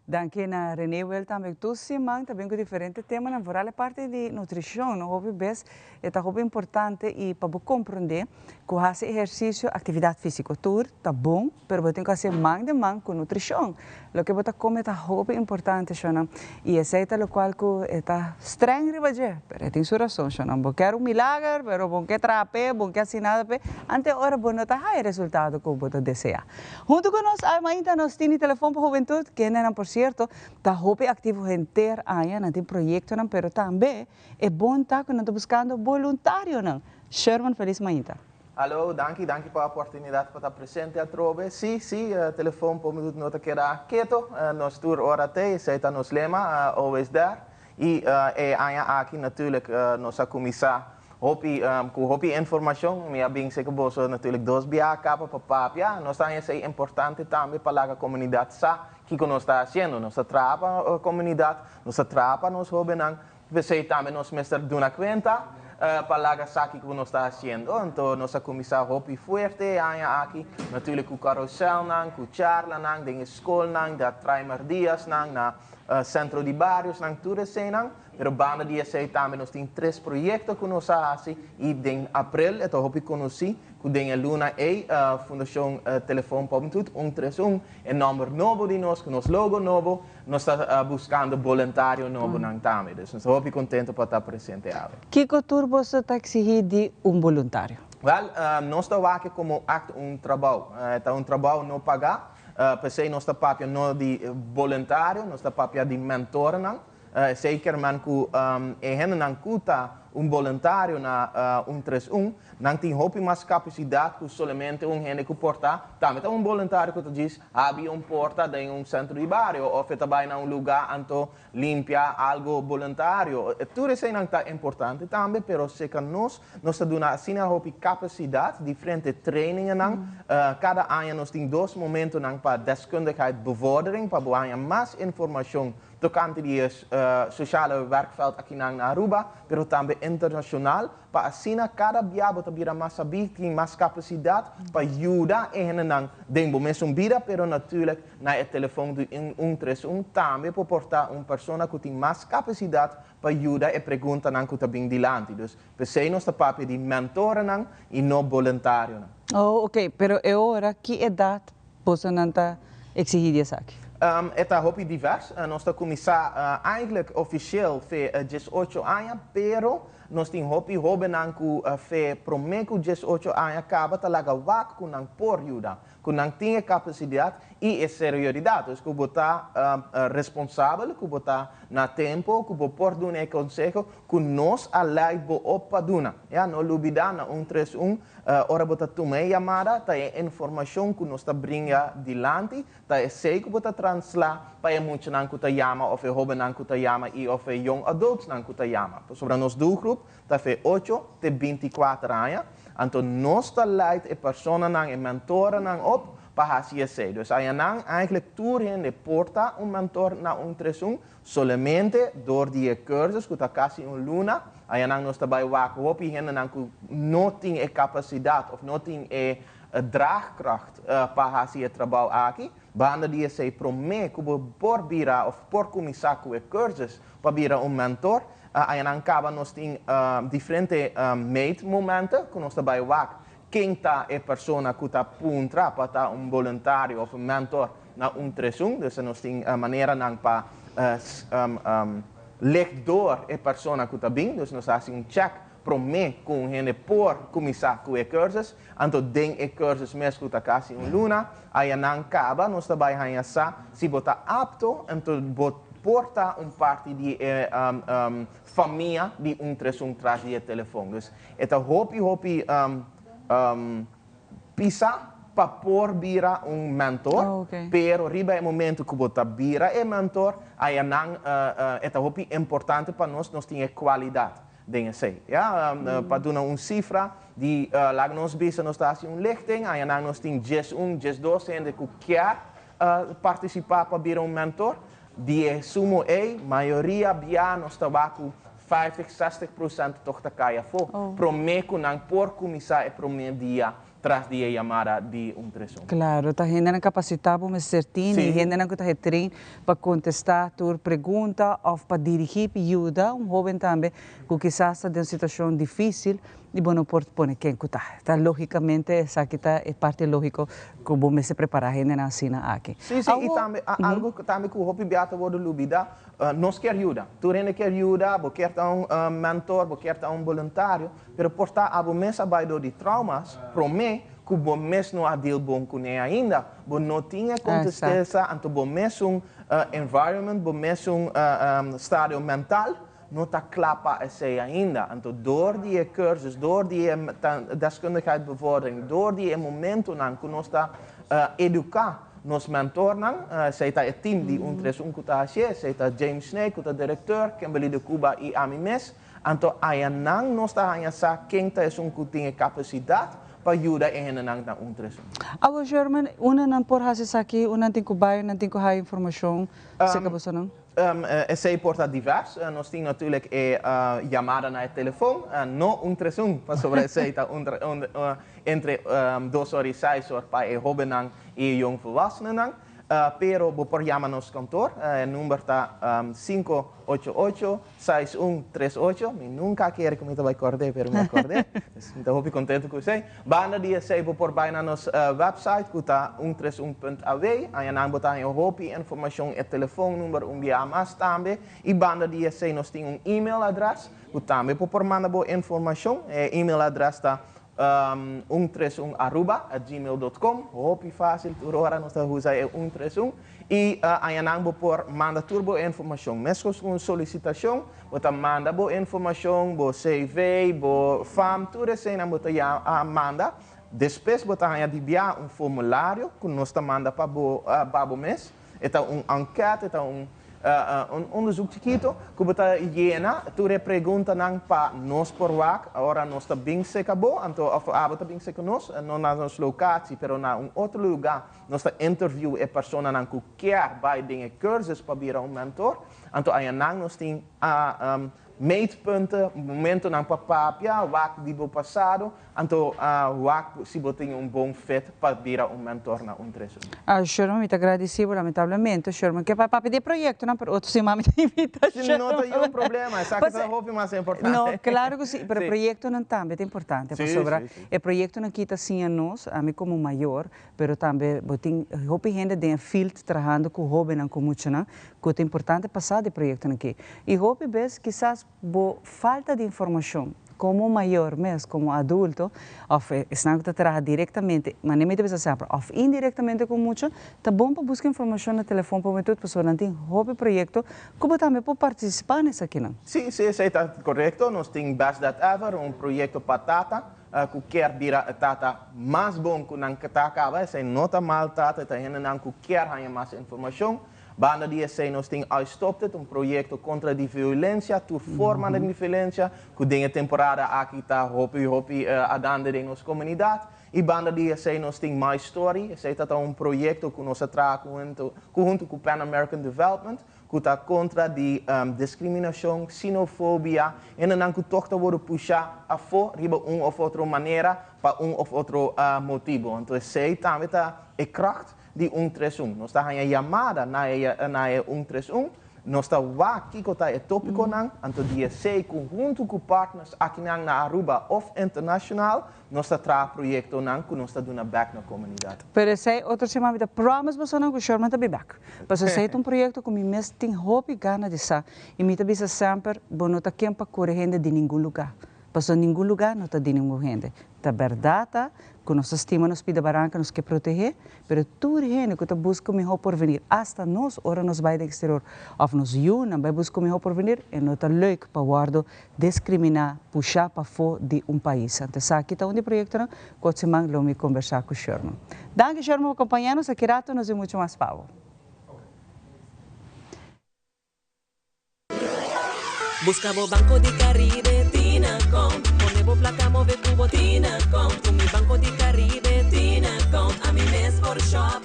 Danki na Rene Wel tambe. Tur siman ta bin ku diferente temanan, vooral e parti di nutrishon, no? Hopi bes e ta hopi importante i pa bo komprondé ku hasi ehersisio, aktividat físiko tur ta bon, pero bo tin ku hasi man den man ku nutrishon. Loke bo ta kome ta hopi importante, shonnan. I esei ta lokual ku e ta streng riba dje, pero e tin su rason, shonnan. Bo kier un milager, pero bo no ke traha p'e, bo no ke hasi nada p'e, ante ora bo no ta haya e resultado ku bo ta deseá. Huntu ku nos awe mainta nos tin di Telefon pa Hubentut, kendenan por sierto ta hopi aktivo henter aña, nan tin proyektonan pero tambe e bon ta ku nan ta buskando boluntarionan. Sherman felis mainta. Alo, danki, danki pa oportunidat pa ta presente atrobe. Sí, sí, Telefon pa Hubentut no ta keda keto, nos tur ora t'ei, esei ta nos lema, always there. I e aña aki natuurlijk nos a kuminsá. Hopi, cu hopi informacion, mi a bin serca boso natuurlijk dos biaha caba pa papia. Nos ta esey importante tambe pa laga comunidad sa kico nos ta haciendo. Nos ta traha pa comunidad, nos ta traha pa nos hobennan. P'esey tambe nos mester duna cuenta pa laga sa kico nos ta haciendo. Anto nos a cuminsa hopi fuerte e aña aki, natuurlijk cu carouselnan, cu charlanan den e scolnan, da traimerdiasnan na centro di bariosnan, tur eseynan. Pero banda di esey tambe nos tin tres proyecto cu nos a haci y den april e ta hopi conoci cu den e luna ey Fundacion Telefon pa Hubentud 131, e nomber nobo di nos cu nos logo nobo, nos ta buscando boluntario nobonan tambe. Dus nos ta hopi contento pa ta presente awe. Kico tur boso ta exigi di un boluntario? Wel, nos ta wak como act un trabou. E ta un trabou no paga. P'esey nos ta papia no di boluntario, nos ta papia di mentornan. Esey kerman cu e hendenan cu ta un boluntario na 131, nan tin hopi mas capacidad cu solamente un hende cu por ta. Tambe ta un boluntario cu ta djis habri un porta den un centro di bario of e ta bay na un lugar anto limpia algo boluntario. Tur eseynan ta importante tambe, pero seca nos, nos ta duna asina hopi capacidad, diferente trainingennan. Cada aña nos tin dos momentonan pa deskundigheid bevordering, pa bo haña mas informacion tocante di e sociale werkveld akinan na Aruba, pero tambe internacional, pa asina cada bia bo ta bira mas sabí, tin mas capacidad pa yuda e hendenan den bo mesun bida, pero natuurlijk na e telefon di 131 tambe por por ta un persona cu tin mas capacidad pa yuda e preguntanan cu ta bin dilanti. Dus p'esey nos ta papia di mentorenan y no boluntarionan. Oh, ok, pero e ora ki edad bosonan ta exigi di esaki? E ta hopi divers. Nos ta cuminsa eigenlijk oficieel fe 18 aña, pero nos tin hopi hobennan cu fe prome cu 18 aña caba ta laga wak cu nan por yuda, cu nan tin e capacidad y e serioridad. Dus cu bo ta responsabel, cu bo ta na tempo, cu bo por duna e conseho cu nos a leid bo op pa duna. Ya, no lubida na 131, ora bo ta tuma e yamada, ta e informacion cu nos ta bringa dilanti, ta esey cu bo ta transla pa e muchanan cu ta yama of e hobennan cu ta yama y of e young adultsnan cu ta yama. Pasobra nos doelgroep ta fe 8 te 24 aña, anto nos ta leid e personanan, e mentorennan op pa haci esey. Dus ayanan eigenlijk tur hende por ta un mentor na 131, solamente door di e cursus cu ta casi un luna. Ayanan nos ta bay wak hopi hendenan cu no tin e capacidad of no tin e draagkracht pa haci e trabou aki. Banda di esey prome cu bo por bira of por cuminsa cu e cursus pa bira un mentor. Ayanan caba nos tin diferente meetmomenten cu nos ta bay wak ken ta e persona cu ta puntra pa ta un boluntario of un mentor na 131. Dus nos tin maneranan pa licht door e persona cu ta bin. Dus nos haci un check prome cu un hende por cuminsa cu e cursus. Anto den e cursus mes cu ta casi un luna, ayanan caba nos ta bay haña sa si bo ta apto, anto bo por ta un parti di e famia di 131 tras di e telefon. Dus e ta hopi hopi pisa pa por bira un mentor, pero riba e momento cu bo ta bira e mentor, ayanan e ta hopi importante pa nos, nos tin e cualidad den esey. Ja, pa duna un cifra di laga nos bisa nos ta haci un lichting, ayanan nos tin 11, 12 hende cu kier participa pa bira un mentor. Di e sumo ey, mayoria bia nos ta wak cu 50, 60% toch ta cay afo. Prome cu nan por cuminsa e prome dia tras di e yamada di 131. Claro, ta hendenan capacita bo mester tin y hendenan cu ta getrain pa contesta tur pregunta of pa dirigi y yuda un hoben tambe cu kisas ta den un situacion dificil y bo no por pone ken cu ta. Ta logicamente esaki ta e parti logico cu bo mester prepara hendenan asina aki. Si, y tambe algo tambe cu hopi bia ta wordo lubida, nos kier yuda. Tur hende kier yuda, bo kier ta un mentor, bo kier ta un boluntario, pero por ta abo mes a bay door di traumas, prome cu bo mes no a deal bon cu ne ainda. Bo no tin e contestesa, anto bo mes un environment, bo mes un stadio mental, no ta cla pa esey ainda. Anto door di e cursus, door di e deskundigheid bevordering, door di e momentonan cu nos ta educa nos mentornan, esey ta e team di 131 cu ta haci, esey ta James Snake cu ta directeur, Kimberly de Cuba y ami mes. Anto ayanan nos ta haña sa ken ta esun ku tin e kapasidat pa yuda e hendenan na 131. Awor Sherman, unda nan por hasi esaki? Unda nan tin ku bai? Unda nan tin ku haya informashon aserka bosonan? Esei por ta divers. Nos tin natuurlijk e yamada na e telefon, no 131, pasobra esei ta entre dos or i seis or pa e hobennan i e jongvolwassenennan. Pero bo por yama nos kantoor, e number ta 588 6138. Mi nunka a kere ku mi ta bai kòrd'é, pero mi a kòrd'é. Dus mi ta hopi kontentu ku esei. Banda di esei bo por bai na nos website ku ta un tres un punt aw. Añanan bo ta haña hopi informashon, e telefonnumber un bia mas tambe. I banda di esei nos tin un email adrès ku tambe bo por manda bo informashon. E email adrès ta un tres un aruba at gmail dot com. Hopi fásil, tur ora nos ta usa e un tres un. I añanan bo por manda tur bo informashon. Meskos ku un solisitashon, bo ta manda bo informashon, bo CV, bo fam, tur eseinan bo ta ya manda. Despues bo ta haña di bia un formulario ku nos ta manda pa bo pa bo mes. E ta un ankèt, e ta un un onderzoek chikito ku bo ta yena tur e preguntanan pa nos por wak ora nos ta bin seka bo, anto òf abo ta bin seka nos, no na nos lokatie pero na un otro lugá. Nos ta interview e personanan ku kier bai den e cursus pa bira un mentor. Anto ayanan nos tin meetpunten, momentonan pa papia, wak di bo pasado, anto wak si bo tin un bon fit pa bira un mentor na un tres un. Ah, Sherman, mi ta gradisí bo. Lamentablemente, Sherman ke bai papia di e proyektonan, pero otro siman mi ta invita Sherman. No ta yun problema, esaki ta hopi mas importante. No, klaro ku si, pero e proyektonan tambe ta importante, pasobra e proyektonan ki ta siña nos, ami komo mayor, Pero tambe bo tin hopi hende den e field trahando ku hóbennan ku muchanan ku ta importante pa sa di proyektonan aki. I hopi bes kisas bo falta di informashon komo mayor mes, komo adulto òf esnan ku ta traha direktamente, manera mi ta bisa semper, òf indirektamente ku mucha, ta bon pa buska informashon na telefon pa bo pasobra nan tin hopi proyekto ku bo tambe por partisipá na esakinan. Sí, sí, esei ta korekto. Nos tin Best Dad Ever, un proyekto pa tata. Ku kier bira e tata mas bon ku nan ta kaba, esei no ta mal tata, e ta hendenan ku kier haña mas informashon. Banda di esei nos tin I Stopped It, un proyekto kontra di violensia, tur formanan di violensia, ku den e temporada aki ta hopi hopi adande den nos komunidat. I banda di esei nos tin My Story, esei ta ta un proyekto ku nos a traha ku huntu ku Pan American Development, ku ta kontra di diskriminashon, sinofobia, hendenan ku tòg ta wòrdu pushá afó riba un òf otro manera pa un òf otro motibu. Anto esei tambe ta e kracht di un tres un. Nos ta haña yamada na e na e un tres un, nos ta wak kiko ta e tópikonan, anto di esei ku huntu ku partners akinan na Aruba òf internashonal Nos ta traha proyectonan cu nos ta duna bek na comunidad. Pero esey otro siman mi ta promise bosonan cu Sherman ta bin bek. Pasobra esey ta un proyecto cu mi mes tin hopi gana di sa. Y mi ta bisa semper, bo no ta ken pa cure hende di ningun lugar. Pasobra ningun lugar no ta di ningun hende. Ta berdad ta cu nos ta stima nos pida baranca, nos ke protege, Pero tur hende ku ta buska un mihó porvenir, asta nos ora nos bai den eksterior òf nos yunan bai buska un mihó porvenir, e no ta leuk pa wòrdu diskriminá, pushá pafó di un pais. Anto esaki ta un di proyektonan ku ot siman lo mi kombersá ku Sherman. Danki Sherman pa kompañá nos, aki rato nos di muchu mas pa bo. Busca bo Banco di Caribe Tinacount Pone bo placa move cu bo Tinacount Cu mi Banco di Caribe Tinacount Ami mes por shop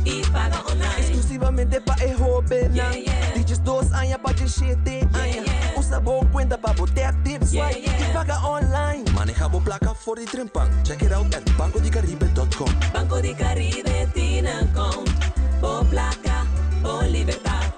y paga online Exclusivamente pa e hobennan Di 12 aña pa 17 aña Usa bo cuenta pa bo tap, tip, swipe y paga online Maneha bo placa for di trempan Check it out at bancodicaribe.com Banco di Caribe Tinacount Bo placa, bo libertad.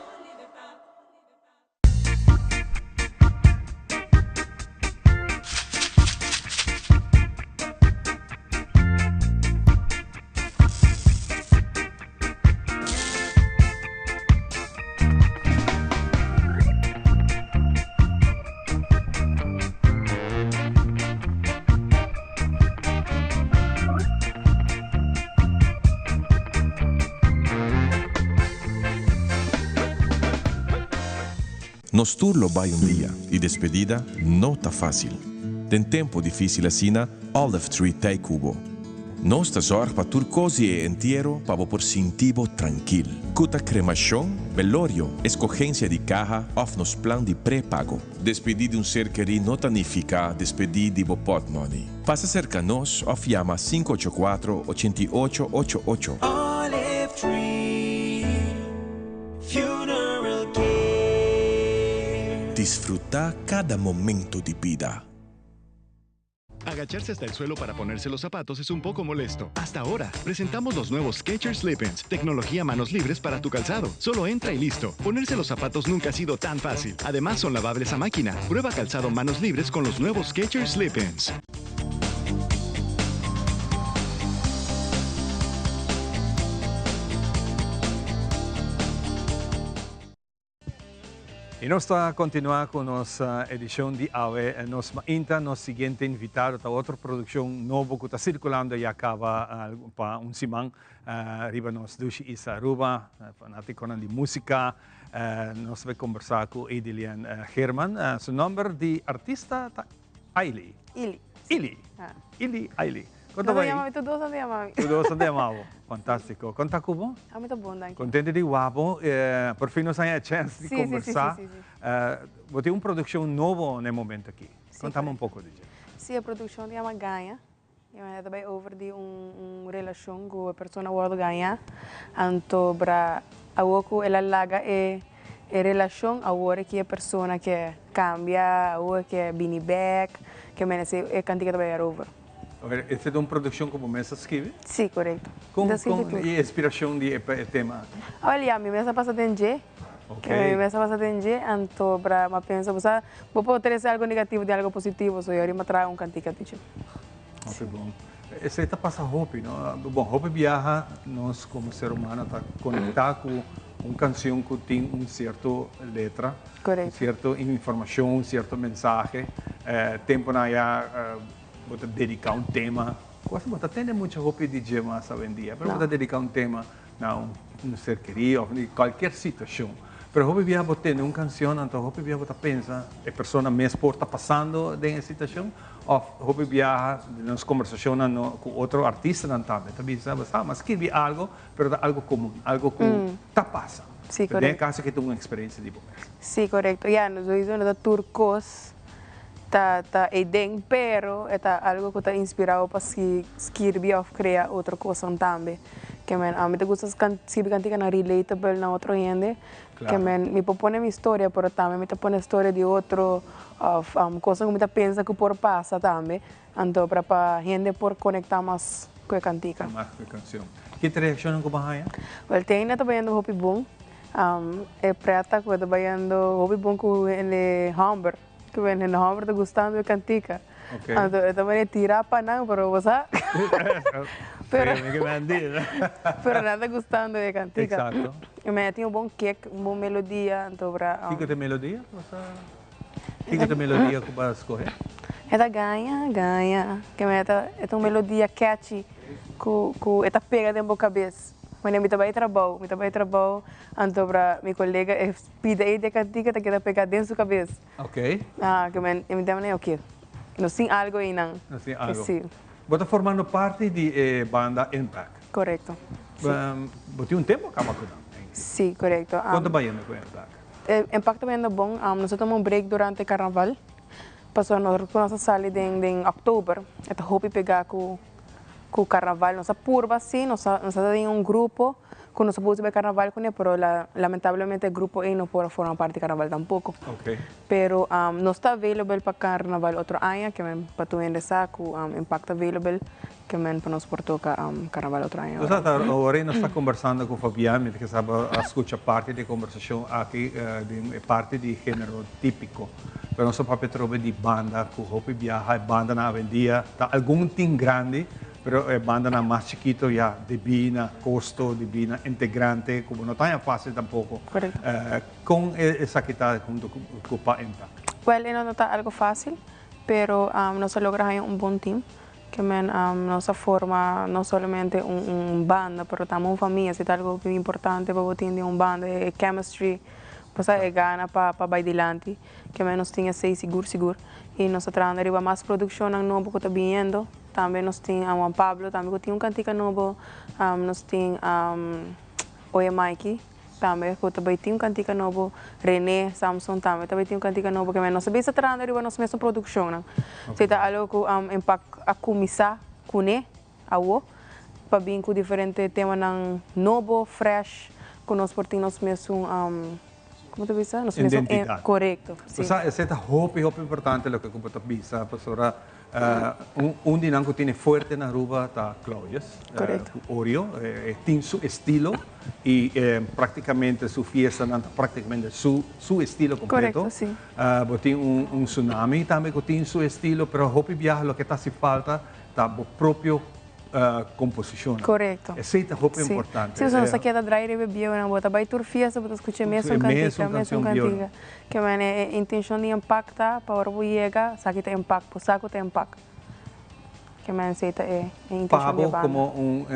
Nos tur lo bai un dia y despedida no ta facil. Den tempo dificil asina, Olive Tree t'ey cu bo. Nos ta zorg pa tur kos di e entiero pa bo por sinti bo trankil. Ku ta kremashon, belorio, eskogensia di kaha òf nos plan di prepago. Despedí di un ser kerí no ta nifiká despedí di bo pòtmòni. Pasa serka nos òf yama 584 88 88. Olive Tree Funeral Care. Disfrutá kada momento di bida. Agacharse hasta el suelo para ponerse los zapatos es un poco molesto. Hasta ahora, presentamos los nuevos Skechers Slip-ins, tecnología manos libres para tu calzado. Solo entra y listo. Ponerse los zapatos nunca ha sido tan fácil. Además, son lavables a máquina. Prueba calzado manos libres con los nuevos Skechers Slip-ins. Y nos ta continua cu nos edicion di awe. Nos mainta, nos siguiente invitado ta otro produccion nobo cu ta circulando ya caba pa un siman riba nos dushi isla Aruba. Fanaticonan di musica, nos ta bay conversa cu Edilien Geerman. Su nomber di artista ta Aily. Ili. Ili. Ili, Aily. Kon ta bai? Yama mi, tur dos anda yama mi. Tur dos anda yama bo. Fantástiko. Kon ta ku bo? Ami ta bon, danki. Kontento di wak bo. Por fin nos haña e chèns di kombersá. Sí, sí, sí. Bo tin un produkshon nobo na e momento aki. Kontami un poko di dje. Sí, e produkshon ta yama Gaña. E ta bai over di un relashon ku e persona wòrdu gañá. Anto bra awor ku el a laga e relashon, awor e ki e persona ke kambia, awor e ke bini bèk, ke merese e kantika ta bai arover. Esei ta un produkshon ku bo mes a skibi? Sí, korekto. Kon e inspirashon di e tema aki? Awel ya, mi mes a pasa den dje. Mi mes a pasa den dje, anto bra mi a pensa, bo sa, bo por trese algu negativo den algu positivo, so yori mi a traha un kantika di dje. Hopi bon. Esei ta pasa hopi, no? Bon, hopi biaha nos komo ser humano ta konektá ku un kanshon ku tin un sierto letra, un sierto informashon, un sierto mensahe. Tempunan ya bo ta dediká un tema, kos bo ta tende mucho hopi di dje mas awendia, pero bo ta dediká un tema na un ser kerí òf di kualkier situashon. Pero hopi biaha bo tende un kanshon, anto hopi biaha bo ta pensa e persona mes por ta pasando den e situashon òf hopi biaha den nos kombersashonnan ku otro artistanan tambe ta bisa bo sa, mi a skirbi algu pero ta algu komun, algu ku ta pasa. Pero den e kaso aki ta un eksperensia di bo mes. Sí, korekto. Ya, sowieso no ta tur kos ta ta eiden, pero e ta algo ku ta inspirá bo pa skirbi òf krea otro kosnan tambe. Ke men ami ta gusta skirbi kantikanan relatable na otro hende, ke men mi por pone mi historia pero tambe mi ta pone storia di otro òf kosnan ku mi ta pensa ku por pasa tambe, anto pra pa hende por konektá mas ku e kantika. Mas ku e kanshon. Ki ta reakshonnan ku bo a haña? Wèl, te ainda ta bayendo hopi bon. E preta ku ta bayendo hopi bon ku hende hòmber, ku hende hòmber ta gustando e kantika. Anto e ta manera tira pa nan, pero bo sa. Pero pero nan ta gustando e kantika. Exacto. I mi a tin un bon kick, un bon melodia, anto bra. Kiko ta e melodia? Bo sa kiko ta e melodia ku bo a skohe? E ta gaña, gaña. Ke mi ta, e ta un melodia catchy ku ku e ta pega den bo kabes. Wanneer mi ta bai trabou, mi ta bai trabou, anto pra mi kolega e pida ei di e kantika ta keda pegá den su kabes. Ok. Ah, ke men, i mi ta mane, ok, nos tin algo einan. Nos tin algo. Si. Bo ta formando parti di e banda Impact. Korekto, si. Bo tin un tempu a kaba ku nan? Si, korekto. Kon ta bayendo ku Impact? Impact ta bayendo bon. Nos a tuma un break durante karnaval, pasobra nos a sali den òktober, e ta hopi pegá ku. Ku karnaval nos a purba si, nos a nos a den un grupo ku nos a pusi bai karnaval kuné pero lamentablemente e grupo ei no por a forma parti di karnaval tampoko. Pero nos ta available pa karnaval otro aña ke men pa tur hende sa ku Impact available ke men pa nos por toka karnaval otro aña. Nos ta ora nos ta kombersando ku Fabian mi ta kisa bo a skucha parti di e kombersashon aki den e parti di genero tipiko. Pero nos ta papia atrobe di banda ku hopi biaha e bandanan awendia ta algun tin grandi pero e bandanan mas chikito ya debí na kosto, debí na integrante ku bo no ta haña fásil tampoko. Kon esaki ta huntu ku Pa Impact? Wèl e no ta algu fásil pero nos a logra haña un bon tim ke men nos a forma no solamente un banda pero tambe un famia si ta algu hopi importante pa bo tin den un banda e chemistry. Pasobra e gana pa pa bai dilanti, ke men nos tin esei sigur sigur i nos ta trahando riba mas produkshonnan nobo ku ta biniendo. Tambe nos tin Juan Pablo tambe ku tin un kantika nobo. Nos tin Oye Mikey tambe ku ta bai tin un kantika nobo. Rene Samson tambe ta bai tin un kantika nobo. Ke men nos a bisa trahando riba nos mesun produkshonnan. Si ta algo ku Impact a kuminsá kuné awo pa bin ku diferente temanan nobo, fresh, ku nos por tin nos mesun Como ta bisa? Nos mesun Identidad. Correcto, si. Osea, esei ta hopi, hopi importante loke cu bo ta bisa, pasobra un di nan cu tene fuerte na Aruba ta Claudius. Correcto. Cu Oreo, e tin su estilo y practicamente su fiestanan ta practicamente su su estilo completo. Correcto, si. Bo tin un Tsunami tambe cu tin su estilo, pero hopi biaha loke ta haci falta ta bo propio composicionnan. Correcto. Esey ta hopi importante. Si, nos ta keda draai riba e bieunan. Bo ta bay tur fiesta bo ta scucha e mesun cantica, mesun cantica. Ke mane e intencion di Impact ta pa ora bo yega sa ki ta Impact, bo sa cu ta Impact. Ke mane esey ta e intencion di e banda. Pa bo como un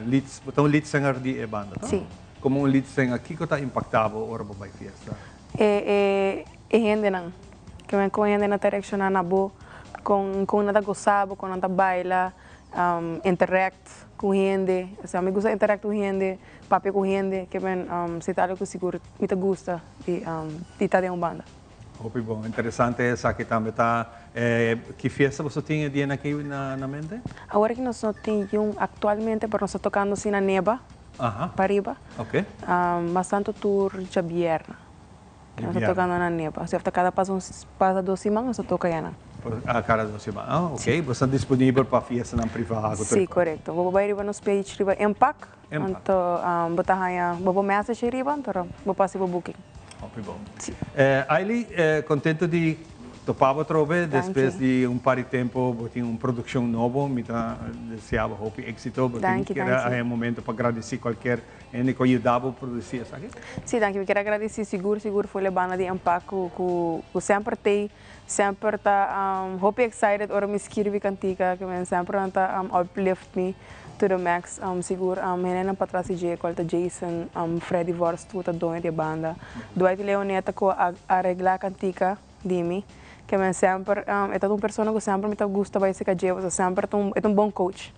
lead, bo ta un lead singer di e banda, no? Si. Como un lead singer, kico ta impacta bo ora bo bay fiesta? E hendenan. Ke men kon hende nan ta reakshoná na bo, kon kon nan ta gosa bo, kon nan ta baila, interact ku hende. Osea mi gusta interact ku hende, papia ku hende, ke men si ta algu ku sigur mi ta gusta di di ta den un banda. Hopi bon, interesante esaki tambe ta. Ki fiesta boso tin e dianan aki na mente? Awor aki nos no tin yun aktualmente, pero nos ta tokando si na Neba, pariba. Mas tantu tur djabièrnè. Nos ta toca na Nepa. Osea ta cada pasa un pasa dos siman nos ta toca ya nan. Ah, cada dos siman. Ah, ok. Bo sta disponibel pa fiestanan priva cu tur Si, corecto. Bo por bay riba nos page riba Impact. Impact. Anto bo ta haya bo por message ariba anto bo por haci bo booking. Hopi bon. Si. Aily, contento di topa bo atrobe despues di un par di tempo bo tin un produccion nobo. Mi ta desea bo hopi exito. Bo tin kere haya un momento pa gradici cualkier Hende ku a yuda bo produsí esaki? Sí, danki. Mi kier a gradisí sigur sigur for e banda di Empak ku ku ku semper t'ei, semper ta hopi excited ora mi skirbi kantika, ke men semper nan ta uplift mi to the max. Sigur hendenan patras di dje kual ta Jason, Freddy Vorst ku ta doño di e banda, Dwight Leoneta ku a areglá kantika di mi, ke men semper e ta un persona ku semper mi ta gusta bai seka dje pasobra semper ta un e ta un bon coach.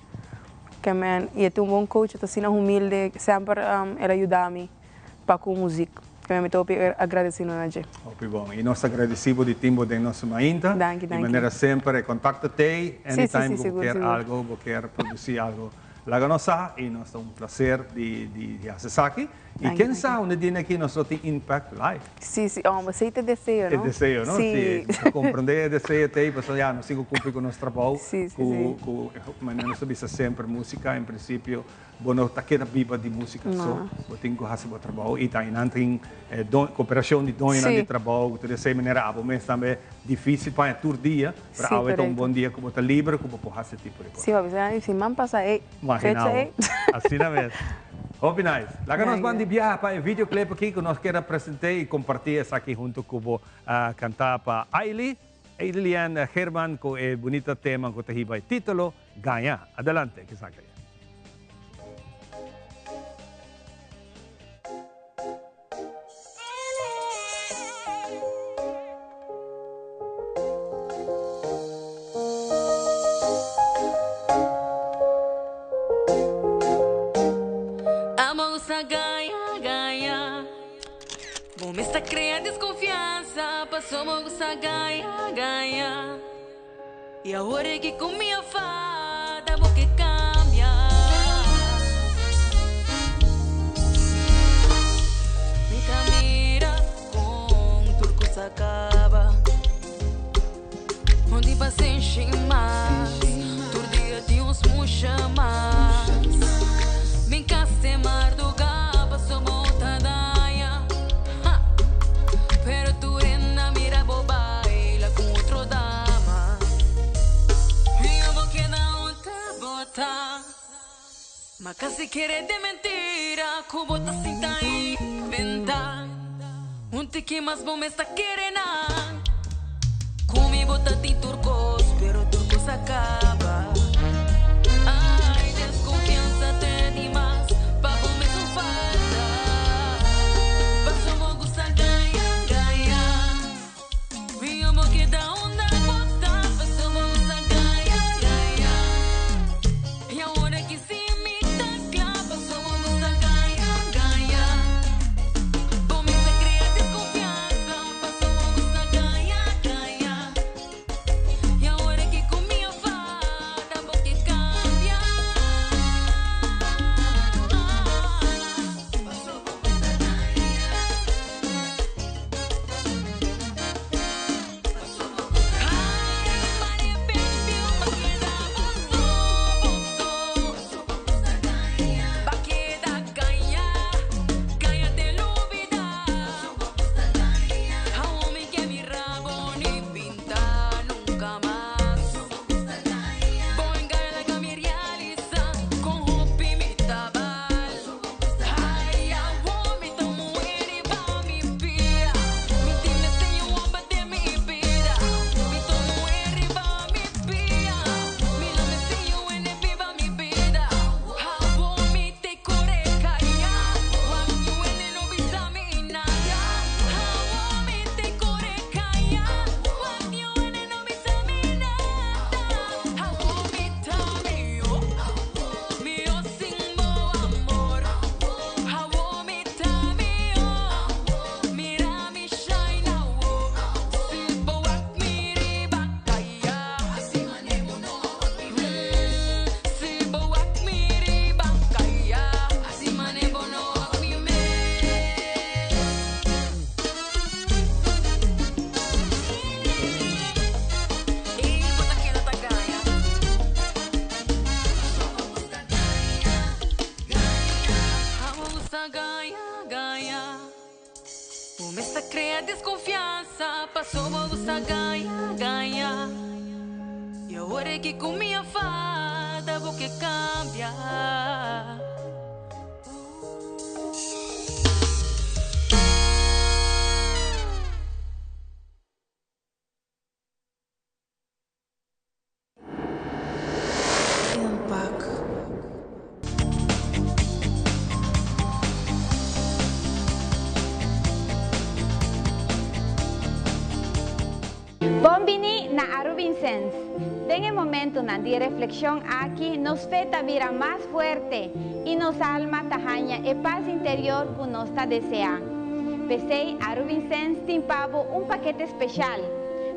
Ke men y e tin un bon coach, e ta asina humilde, semper el a yuda mi pa cu muziek. Ke men mi ta hopi agradecido na dje. Hopi bon. Y nos ta agradeci bo di tin bo den nos mainta. Danki, danki. Di manera semper e contacto t'ey, anytime cu bo kier algo, bo kier produci algo, laga nos sa y nos ta un placer di haci esaki. Y ken sa unda dina aki nos lo tin Impact Live. Si, si, oh, esey ta e deseo, no? E deseo, no? Si. Si, nos comprende e deseo t'ey, pasobra ya nos tin cu cumpli cu nos trabou. Si, si, si. Cu, manera nos ta bisa semper, musica en principio, bo no ta keda biba di musica so. No. Bo tin cu haci bo trabou y ta eynan tin cooperacion di doñonan di trabou, cu tur esey manera abo mes tambe dificil paña tur dia, pero awe ta un bon dia cu bo ta liber cu bo por haci e tipo di cos. Si, papi, siman pasa ey, fecha ey. Asina mes. Hopi nice. Laga nos ban di biaha pa e videoclip aki ku nos kier a present'é i kompartí esaki huntu ku bo. Kantá pa Aily, Aililian Geerman ku e bunita tema ku ta hiba e título Gaña. Adelante, kisaki. Amo gusta gaña, gaña. Bo mes ta crea desconfianza, paso bo gusta gaña, gaña. Y awor e ki cu mi a fada bo ke cambia. Mi ta mira con tur cos a caba. No tin pasenshi mas. Tur dia tin un smusha mas. Mi cas te marduga paso bo ta daña. Ha! Pero tur hende a mira bo baila cu otro dama. Y abo keda unda bo ta. Ma casi kere den mentira cu bo ta sinta inventa. Un tiki mas bo mes ta kere nan. Cu mi bo ta tin tur cos, pero tur cos a caba. Ay, desconfianza te di mas, pa bo mes un falta. Paso bo gusta gaña, gaña. Mi amor keda unda bo ta, paso bo gusta gaña, gaña. gaña. Bo mes ta crea desconfiansa paso bo gusta gaña, gaña. Y awor aki cu mi a fada bo ke cambia. Bon bini na Arubinsens. Den e momentonan di reflexion aki nos fe ta bira mas fuerte y nos alma ta haña e paz interior cu nos ta desea. P'esey Arubinsens tin pa bo un pakete special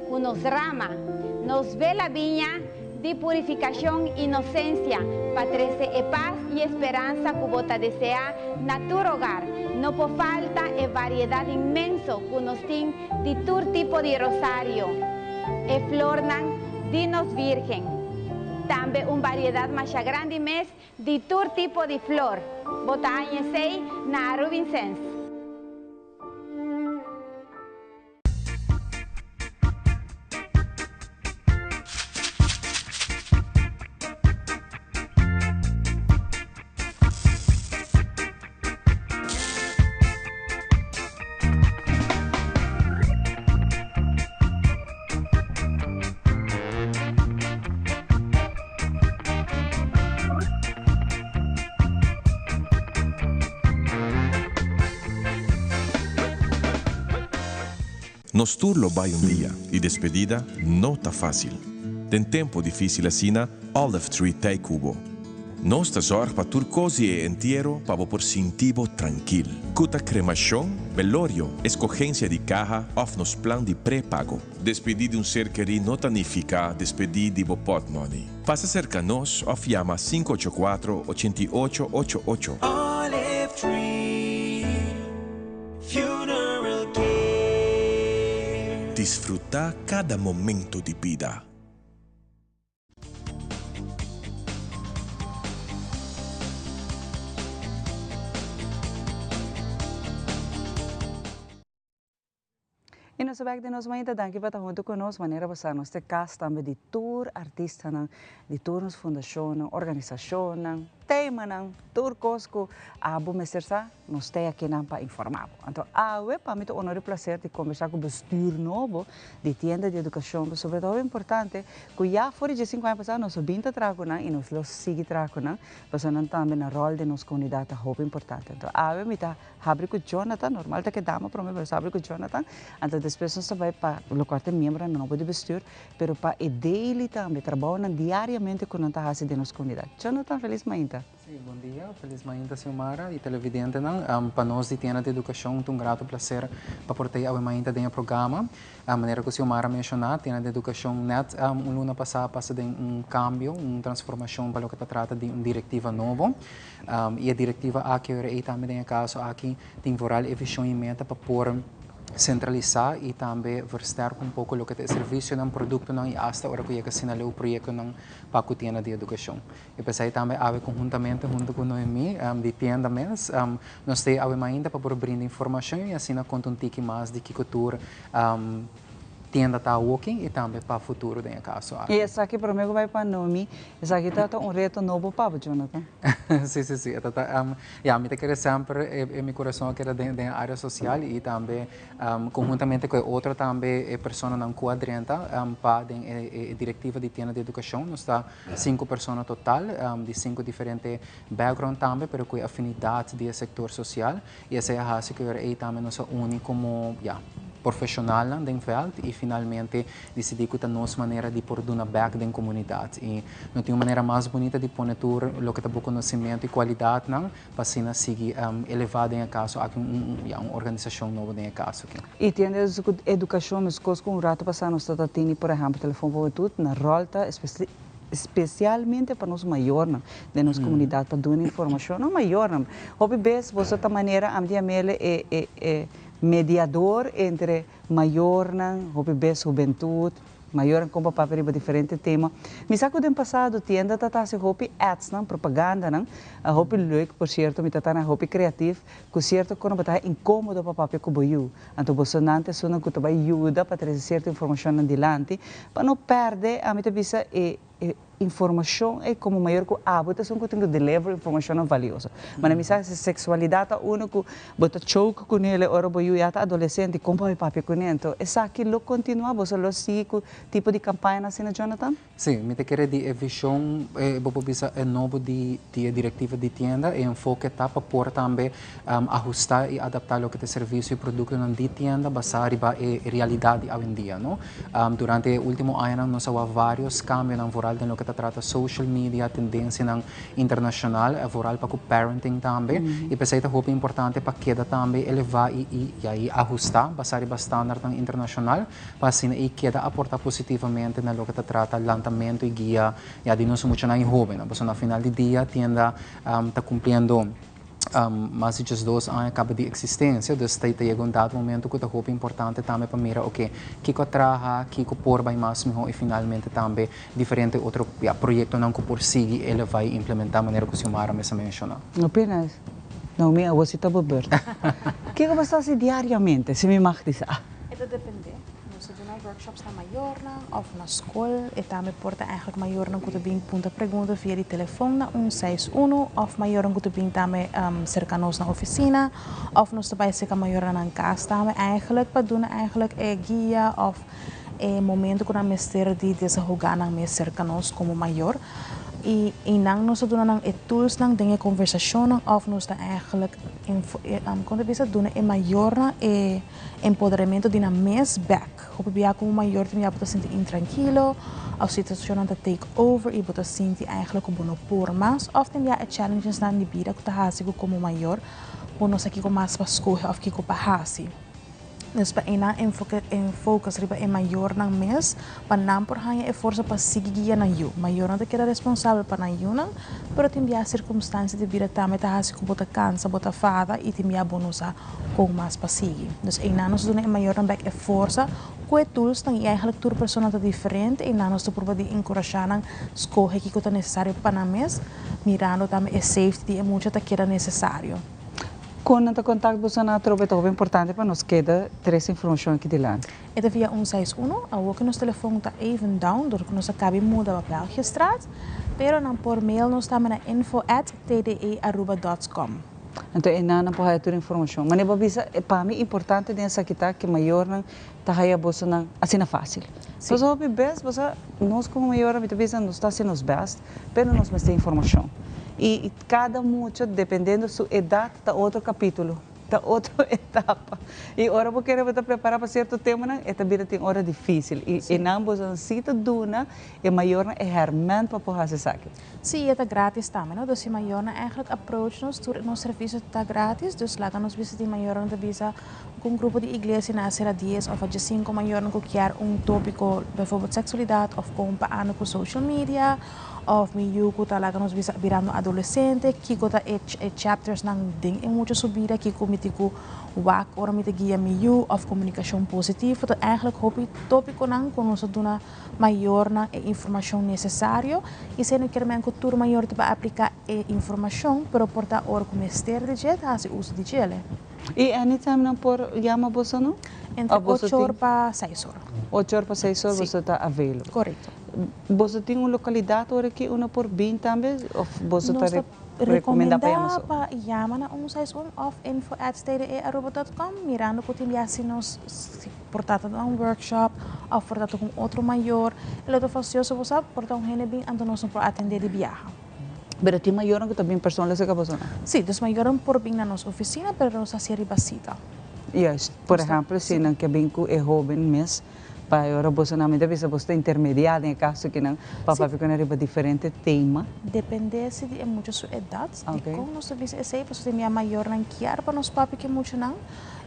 cu nos rama, nos bela biña di purificacion y inocencia pa trece e paz y esperanza cu bo ta desea na tur hogar. No por falta e variedad inmenso cu nos tin di tur tipo di rosario, e flornan di nos Virgen. Tambe un variedad masha grandi mes di tur tipo di flor. Bo ta haña esey na Arubinsens. Nos tur lo bai un dia y despedida no ta facil. Den tempo dificil asina, Olive Tree t'ey cu bo. Nos ta zorg pa tur cos di e entiero pa bo por sinti bo trankil. Cu ta cremacion, belorio, escogencia di caha of nos plan di prepago. Despedi di un ser kerí no ta nifica despedi di bo potmoney. Pasa cerca nos of yama 584 88 88. Olive Tree Funeral Care. Disfruta cada momento di bida. Y nos ta bek den nos mainta, danki pa ta hunto cu nos, manera bo sa nos ta e cas tambe di tur artistanan, di tur nos fundacionnan, organisacionnan, temanan, tur cos cu abo mester sa, nos ta akinan pa informa bo. Anto awe pa mi ta honor y placer di conversa cu bestuur nobo di Tienda di Educacion, pasobra ta hopi importante cu ya for di diesinco aña pasa nos a bin ta traha cu nan y nos lo sigui traha cu nan, pasobra nan tambe nan rol den nos comunidad ta hopi importante. Anto awe mi ta Habri ku Jonathan, normal ta kedama prome pero habri ku Jonathan, anto despues nos ta bai pa lokual ta e miembronan nobo di bestuur, pero pa e daily tambe, trabounan diariamente ku nan ta hasi den nos komunidat. Jonathan, felis mainta. Sí, bon dia, felis mainta Xiomara y televidentenan. Pa nos di Tienda di Educacion ta un grato placer pa por ta awe mainta den e programa. Manera cu Xiomara menciona, Tienda di Educacion net un luna pasa a pasa den un cambio, un transformacion pa loke ta trata di un directiva nobo. I e direktiva aki ora ei tambe den e kaso aki tin vooral e vishon i meta pa por sentralisá i tambe versterk un poko loke ta e servisionan, produktonan i asta ora ku yega asina leu proyektonan pa ku tienda di edukashon. I p'esei tambe awe konhuntamente huntu ku Noemí di tienda mes nos ta ei awe mainta pa por brinda informashon i asina konta un tiki mas di kiko tur Tienda ta awoki y tambe pa futuro den e caso aki. Y esaki prome cu bay pa Nomi, esaki ta ta un reto nobo pa bo, Jonathan. Si, si, si. E ta ta, ya, mi ta kere semper e mi corazon a keda den den e area social y tambe conhuntamente cu e otro tambe e personanan cu a drenta pa den e e directiva di tienda di educacion. Nos ta cinco persona total di cinco diferente background tambe pero cu e afinidad di e sector social. I esei a hasi ku ora ei tambe nos a uni komo, ya, profeshonalnan den vèlt i finalmente disidí ku ta nos manera di por duna bèk den komunidat. I no tin un manera mas bunita di pone tur loke ta bo konosementu i kualidatnan pa asina sigui elevá den e kaso aki un, ya, un organisashon nobo den e kaso aki. I tiende ku edukashon meskos ku un ratu pasá nos ta ta tini por ehèmpel telefòn pa hubentud na ròl ta Spesialmente pa nos mayornan den nos komunidat pa duna informashon na mayornan. Hopi bes boso ta manera ami di yam'el e e mediador entre mayornan, hopi bes hubentut. Mayornan kon pa papia riba diferente tema. Mi sa ku den pasado tienda ta ta hasi hopi adsnan, propagandanan, hopi leuk por sierto, mi ta ta nan hopi kreatif, ku sierto kono bo ta haña inkomodo pa papia ku bo yu. Anto bosonan ta esunnan ku ta bai yuda pa trese sierto informashonnan dilanti pa no pèrdè, ami ta bisa e e informashon ei komo mayor ku abo ta esun ku tin ku deliver informashonnan valioso. Manera mi sa si seksualidat ta unu ku bo ta choke kuné le ora bo yu ya ta adolesente kon bo bai papia kuné anto esaki lo kontinuá boso lo sigui ku tipo di kampañanan asina Jonathan? Sí, mi ta kere di e vishon e bo por bisa e nobo di di e direktiva di tienda e enfoke ta pa por tambe ahustá i adaptá loke ta e servisio i produktonan di tienda basá riba e realidat di awendia no. Durante e último añanan nos a wak vários kambionan vooral den loke ta trata social media, tendensianan internashonal, vooral pa ku parenting tambe. I p'esei ta hopi importante pa keda tambe elevá i i i ai ahustá basá riba standardnan internashonal pa asina ei keda aportá positivamente na loke ta trata lantamentu i guia ya di nos muchanan i hóbennan. Pasobra na final di dia tienda ta kumpliendo mas di diesdos aña kaba di eksistensia, dus ta yega un dado momento ku ta hopi importante tambe pa mira oke kiko a traha, kiko por bai mas mihó i finalmente tambe diferente otro ya proyektonan ku por sigui elevá i implementá manera ku Xiomara mes a menshoná. Apenas Naomi awor si ta bo beurt. Kiko bo sa hasi diariamente si mi mag di sa? E ta depende. Nos ta duna workshops na mayornan of na skol. E tambe por ta eigenlijk mayornan ku ta bin punta pregunta via di telefon na un seis unu of mayornan ku ta bin tambe serka nos na ofisina of nos ta bai serka mayornan nan kas tambe eigenlijk pa duna eigenlijk e guia of e momento ku nan mester di desahoga nan mes serka nos komo mayor. I einan nos ta duna nan e toolsnan den e konversashonnan of nos ta eigenlijk kon ta bisa duna e mayornan e Empoderamiento di nan mes bek. Hopi bia como mayor tin bia bo ta sinti intrankilo of situacionnan ta take over y bo ta sinti eigenlijk cu bo no por mas of tin bia e challengesnan di bida cu ta haci cu como mayor bo no sa kico mas pa scoge of kico pa haci. Dus pa eynan enfoke focus riba e mayornan mes pa nan por haña e forsa pa sigui guia nan yu. Mayornan ta keda responsabel pa nan yunan pero tin bia circumstancia di bida tambe ta haci cu bo ta cansa, bo ta fada y tin bia bo no sa kon mas pa sigui. Dus einan nos ta duna e mayornan bek e forsa ku e toolsnan i eigenlijk tur persona ta diferente, einan nos ta purba di enkurashá nan skohe kiko ta nesesario pa nan mes, mirando tambe e safety di e mucha ta keda nesesario. Kon nan ta kontakt boso nan atrobe ta hopi importante pa nos keda trese informashon aki dilanti. E ta via un seis uno, awor ku nos telefon ta even down dor ku nos a kabi muda pa Belgiëstraat, pero nan por mail nos tambe na info at tdearuba dot com. Anto e nannan por haya tur informacion. Manera bo a bisa, pa mi importante den esaki ta ke mayornan ta haya bosonan asina facil. Pasobra hopi bes bo sa, nos como mayornan mi ta bisa nos ta haci nos best, pero nos mester informacion. Y cada mucha dependiendo su edad ta otro capitulo, ta otro etapa. Y ora bo kere bo ta prepara pa cierto temanan, e ta bira tin ora dificil. Y e nan bosonan si ta duna e mayornan e herment pa por haci esaki. Sí, e ta gratis tambe, no? Dus si mayornan eigenlijk approach nos, tur nos servicio ta gratis, dus laga nos bisa di mayornan ta bisa cu un grupo di iglesia na a sera dies of a diescinco mayornan cu kier un topico, bijvoorbeeld sexualidad of con pa anda cu social media, of mi yu cu ta laga nos bisa birando adolescente, kico ta e e chaptersnan den e mucha su bida, kico mi tin cu wak ora mi ta guia mi yu, of comunicacion positivo, ta eigenlijk hopi topiconan cu nos ta duna mayornan e informashon nesesario i esei no kier men ku tur mayor ta bai apliká e informashon, pero por ta ora ku mester di dje ta hasi uso di djele. I anytime nan por yama boso no? Entre ocho or pa seis or. Ocho or pa seis or boso ta available. Korekto. Boso tin un lokalidat ora ki uno por bin tambe òf boso ta Recomenda pa yama so. pa yama na un seis un of info at tdearuba dot com mirando cu tin bia si nos si por ta ta un workshop of por ta ta cu un otro mayor e lo ta fastioso bo sa por ta un hende bin anto nos no por atende di biaha. Pero tin mayornan cu ta bin persona lo seca boso no? Si, dus mayornan por bin na nos oficina pero nos ta haci riba cita. Juist, por ehempel si nan ke bin cu e hoben mes Pa e ora boso nan mi ta bisa boso ta intermediá den e kaso kinan pa papia ku nan riba diferente tema. Dependé si di e mucha su edat, dikon nos ta bisa esei, pasobra tin bia mayornan kier pa nos papia ku e muchanan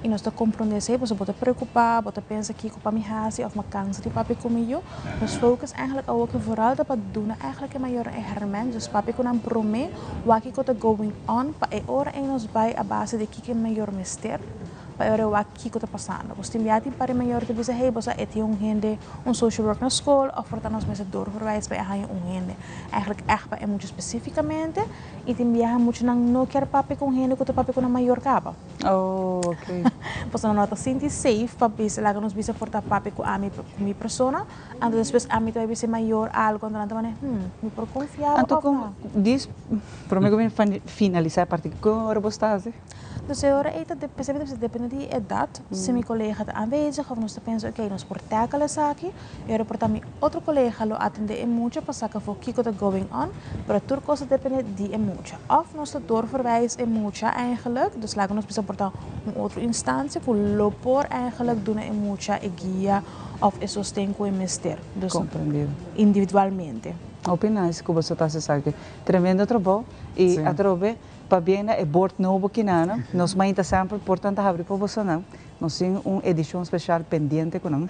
i nos ta komprondé esei, pasobra bo ta preokupá, bo ta pensa kiko pa mi hasi òf mi a kansa di papia ku mi yu. Nos focus eigenlijk awor ke vooral ta pa duna eigenlijk e mayornan e herment, dus papia ku nan promé wak kiko ta going on pa e ora ei nos bai a base di kiko e mayor mester. pa e ora e wak kiko ta pasando. Pues tin bia tin par di mayor ta bisa hey bo sa e tin un hende un social work na skol of por ta nos mester doorverwijs pa e haña un hende eigenlijk echt pa e mucha specificamente y tin biaha muchanan no kier papia cu un hende cu ta papia cu nan mayor caba. Oh, ok. Pasobra nan no ta sinti safe pa bisa laga nos bisa por ta papia cu ami cu mi persona anto despues ami ta bay bisa e mayor algo anto nan ta mane hmm mi por confia bo Anto of con no. dis prome cu mi finalisa e parti con ora bo sta haci? Dus e ora ei ta depende di e edat, si mi kolega ta aanwezig of nos ta pensa oké nos por tackle esaki, e ora por ta mi otro kolega lo atende e mucha pa saka afó kiko ta going on, pero tur kos ta depende di e mucha. Of nos ta doorverwijs e mucha eigenlijk, dus laga nos bisa por ta un otro instancia ku lo por eigenlijk duna e mucha e guia of e sosten ku e mester, dus individualmente. Hopi nice ku boso ta hasi esaki. Tremendo trabou i atrobe. Pabien na e bord nobo kinana. Nos mainta semper por tanta habri pa bosonan. Nos tin un edicion special pendiente cu nan.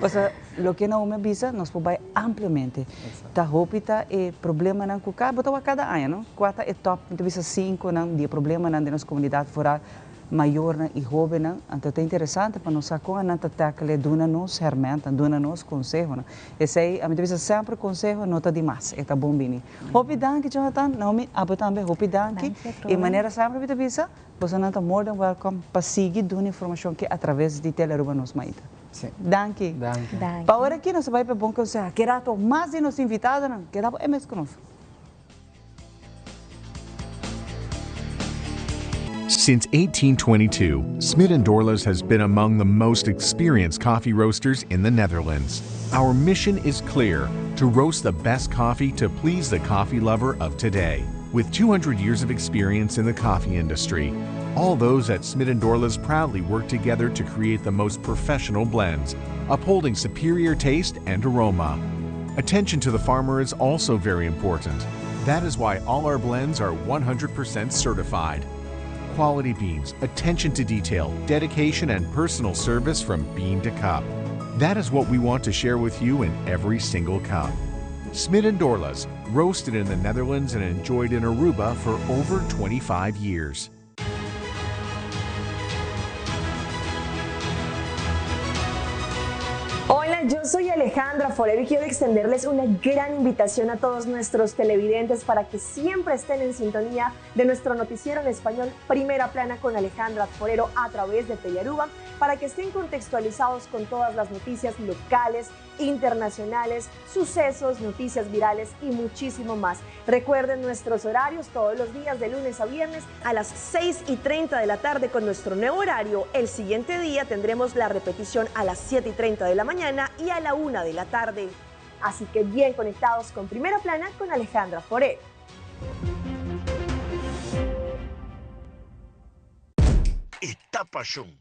Pasobra loke Naomi a bisa nos por bay ampliamente. Ta hopi ta e problemanan cu bo ta wak cada aña no. Cua ta e top, mi ta bisa cinconan di e problemanan den nos comunidad vooral mayornan y hobennan. Anto ta interesante pa nos sa con anan ta tackle duna nos hermentan, duna nos consehonan. Esey ami ta bisa semper conseho no ta dimas, e ta bon bini. Hopi danki Jonathan, Naomi abo tambe hopi danki y manera semper mi ta bisa bosonan ta more than welcome pa sigui duna informacion ki atraves di Tele Aruba Nos Maita. Danki. Pa ora aki nos ta bay pa e bon conseho. Aki rato mas di nos invitadonan keda bo e mes cu nos. Since 1822, Smit & Dorlas has been among the most experienced coffee roasters in the Netherlands. Our mission is clear to roast the best coffee to please the coffee lover of today. With 200 years of experience in the coffee industry, all those at Smit & Dorlas proudly work together to create the most professional blends, upholding superior taste and aroma. Attention to the farmer is also very important. That is why all our blends are 100% certified. Quality beans, attention to detail, dedication, and personal service from bean to cup. That is what we want to share with you in every single cup. Smit & Dorlas, roasted in the Netherlands and enjoyed in Aruba for over 25 years. Hola, yo soy Alejandra Forero y quiero extenderles una gran invitación a todos nuestros televidentes para que siempre estén en sintonía de nuestro noticiero en español Primera Plana con Alejandra Forero a través de Telearuba para que estén contextualizados con todas las noticias locales, internacionales, sucesos, noticias virales y muchísimo más. Recuerden nuestros horarios todos los días de lunes a viernes a las 6 y 30 de la tarde con nuestro nuevo horario. El siguiente día tendremos la repetición a las 7 y 30 de la mañana y a la 1 de la tarde. Así que bien conectados con Primera Plana con Alejandra Foré. E ta pashon.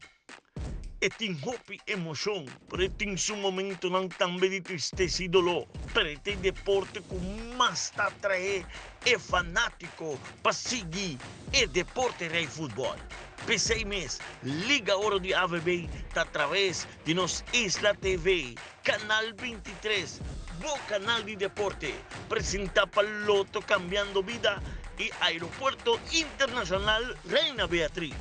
E tin hopi emoshon, pero e tin su momentonan tambe di tristesa i doló. Pero e ta e deporte ku mas ta atraé e fanátiko pa sigui e deporte rei futbòl. P'esei mes, Liga Oro di AVB ta atraves di nos Isla TV, Kanal 23, bo kanal di deporte, presentá pa Lotto Cambiando Bida i Aeropuerto Internacional Reina Beatriz.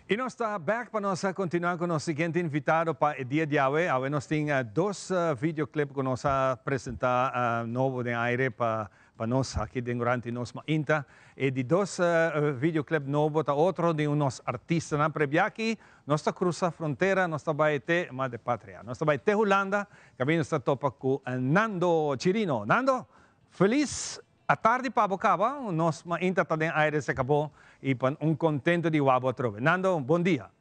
Y nos ta back pa nos continua cu nos siguiente invitado pa e dia di awe. Awe nos tin dos videoclip cu nos a presenta nobo den aire pa pa nos aki den durante nos mainta. E di dos videoclip nobo ta otro di un nos artistanan prebia aki. Nos ta cruza frontera, nos ta bay te Madre Patria. Nos ta bay te Hulanda, caminda nos ta topa cu Nando Chirino. Nando, feliz Atardi pa bo caba, nos mainta ta den aire se cabo y pa un contento di wak bo atrobe. Nando, bon dia.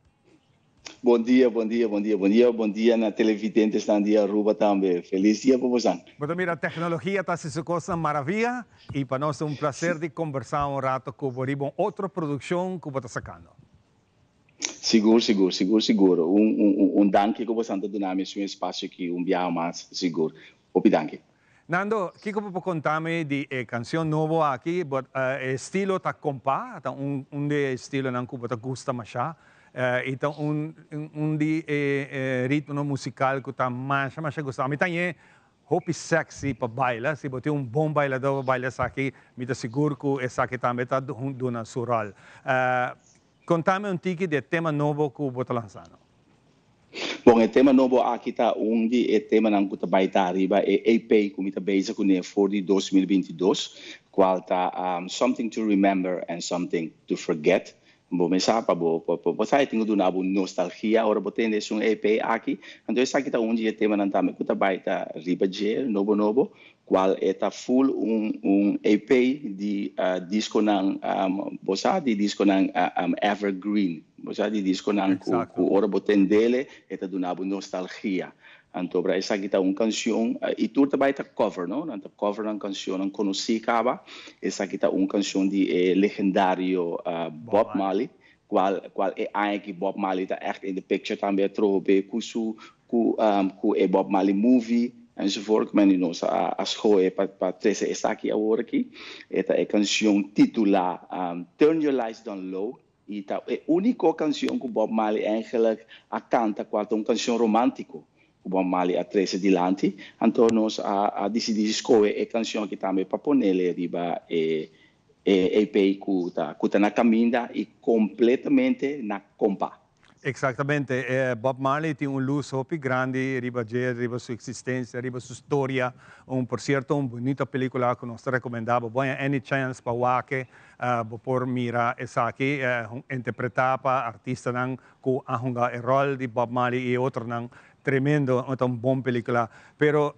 Bon dia, bon dia, bon dia, bon dia, bon dia na televidentesnan di Aruba tambe. Feliz dia pa bosan. Bo ta mira tecnologia ta haci su cosnan maravilla y pa nos ta un placer di conversa un rato cu bo riba un otro produccion cu bo ta sacando. Sigur, sigur, sigur, sigur. Un, un, un danki cu bosan ta duna mi esun espacio aki un biaha mas, sigur. Hopi danki. Nando, kiko bo por konta mi di e kanshon nobo aki? Bo e estilo ta kompa, ta un un di e estilonan ku bo ta gusta mashá i ta un un di e ritmonan musikal ku ta masha masha gusta. Mi ta hañ'é hopi sexy pa baila, si bo tin un bon bailadó pa baila esaki, mi ta sigur ku esaki tambe ta duna su ròl. Konta mi un tiki di e tema nobo ku bo ta lansando. Bon, e tema nobo aki ta un di e temanan ku ta bai ta riba e EP ku mi ta bezig kuné for di 2022, kual ta Something to Remember and Something to Forget. Bo mes sa pa bo bo sa e tin ku duna bo nostalgia ora bo tende esun EP aki. Anto esaki ta un di e temanan tambe ku ta bai ta riba dje nobo nobo. Cual e ta full un un EP di disconan bo sa di disconan evergreen bo sa di disconan cu cu ora bo tendele e ta duna bo nostalgia anto bra esaki ta un cancion y tur ta bay ta cover no nan ta cover nan cancionnan conoci caba esaki ta un cancion di e legendario Bob Marley cual cual e aña aki Bob Marley ta echt in the picture tambe atrobe cu su cu cu e Bob Marley movie enzovoort men di nos a a scohe pa pa trece esaki awor aki e ta e cancion titula Turn Your Lights Down Low y ta e unico cancion cu Bob Marley eigenlijk a canta cual ta un cancion romantico cu Bob Marley a trece dilanti anto nos a a dicidi di scohe e cancion aki tambe pa ponele riba e e EP cu ta cu ta na caminda y completamente na compa. Exactamente. Bob Marley tin un luz hopi grandi riba dje, riba su existencia, riba su storia. Un, por cierto, un bunita pelicula cu nos ta recomenda bo. Bo haña any chance pa wak-e, bo por mira esaki, interpreta pa artistanan cu a hunga e rol di Bob Marley y e otronan. Tremendo, ta un bon pelicula. Pero,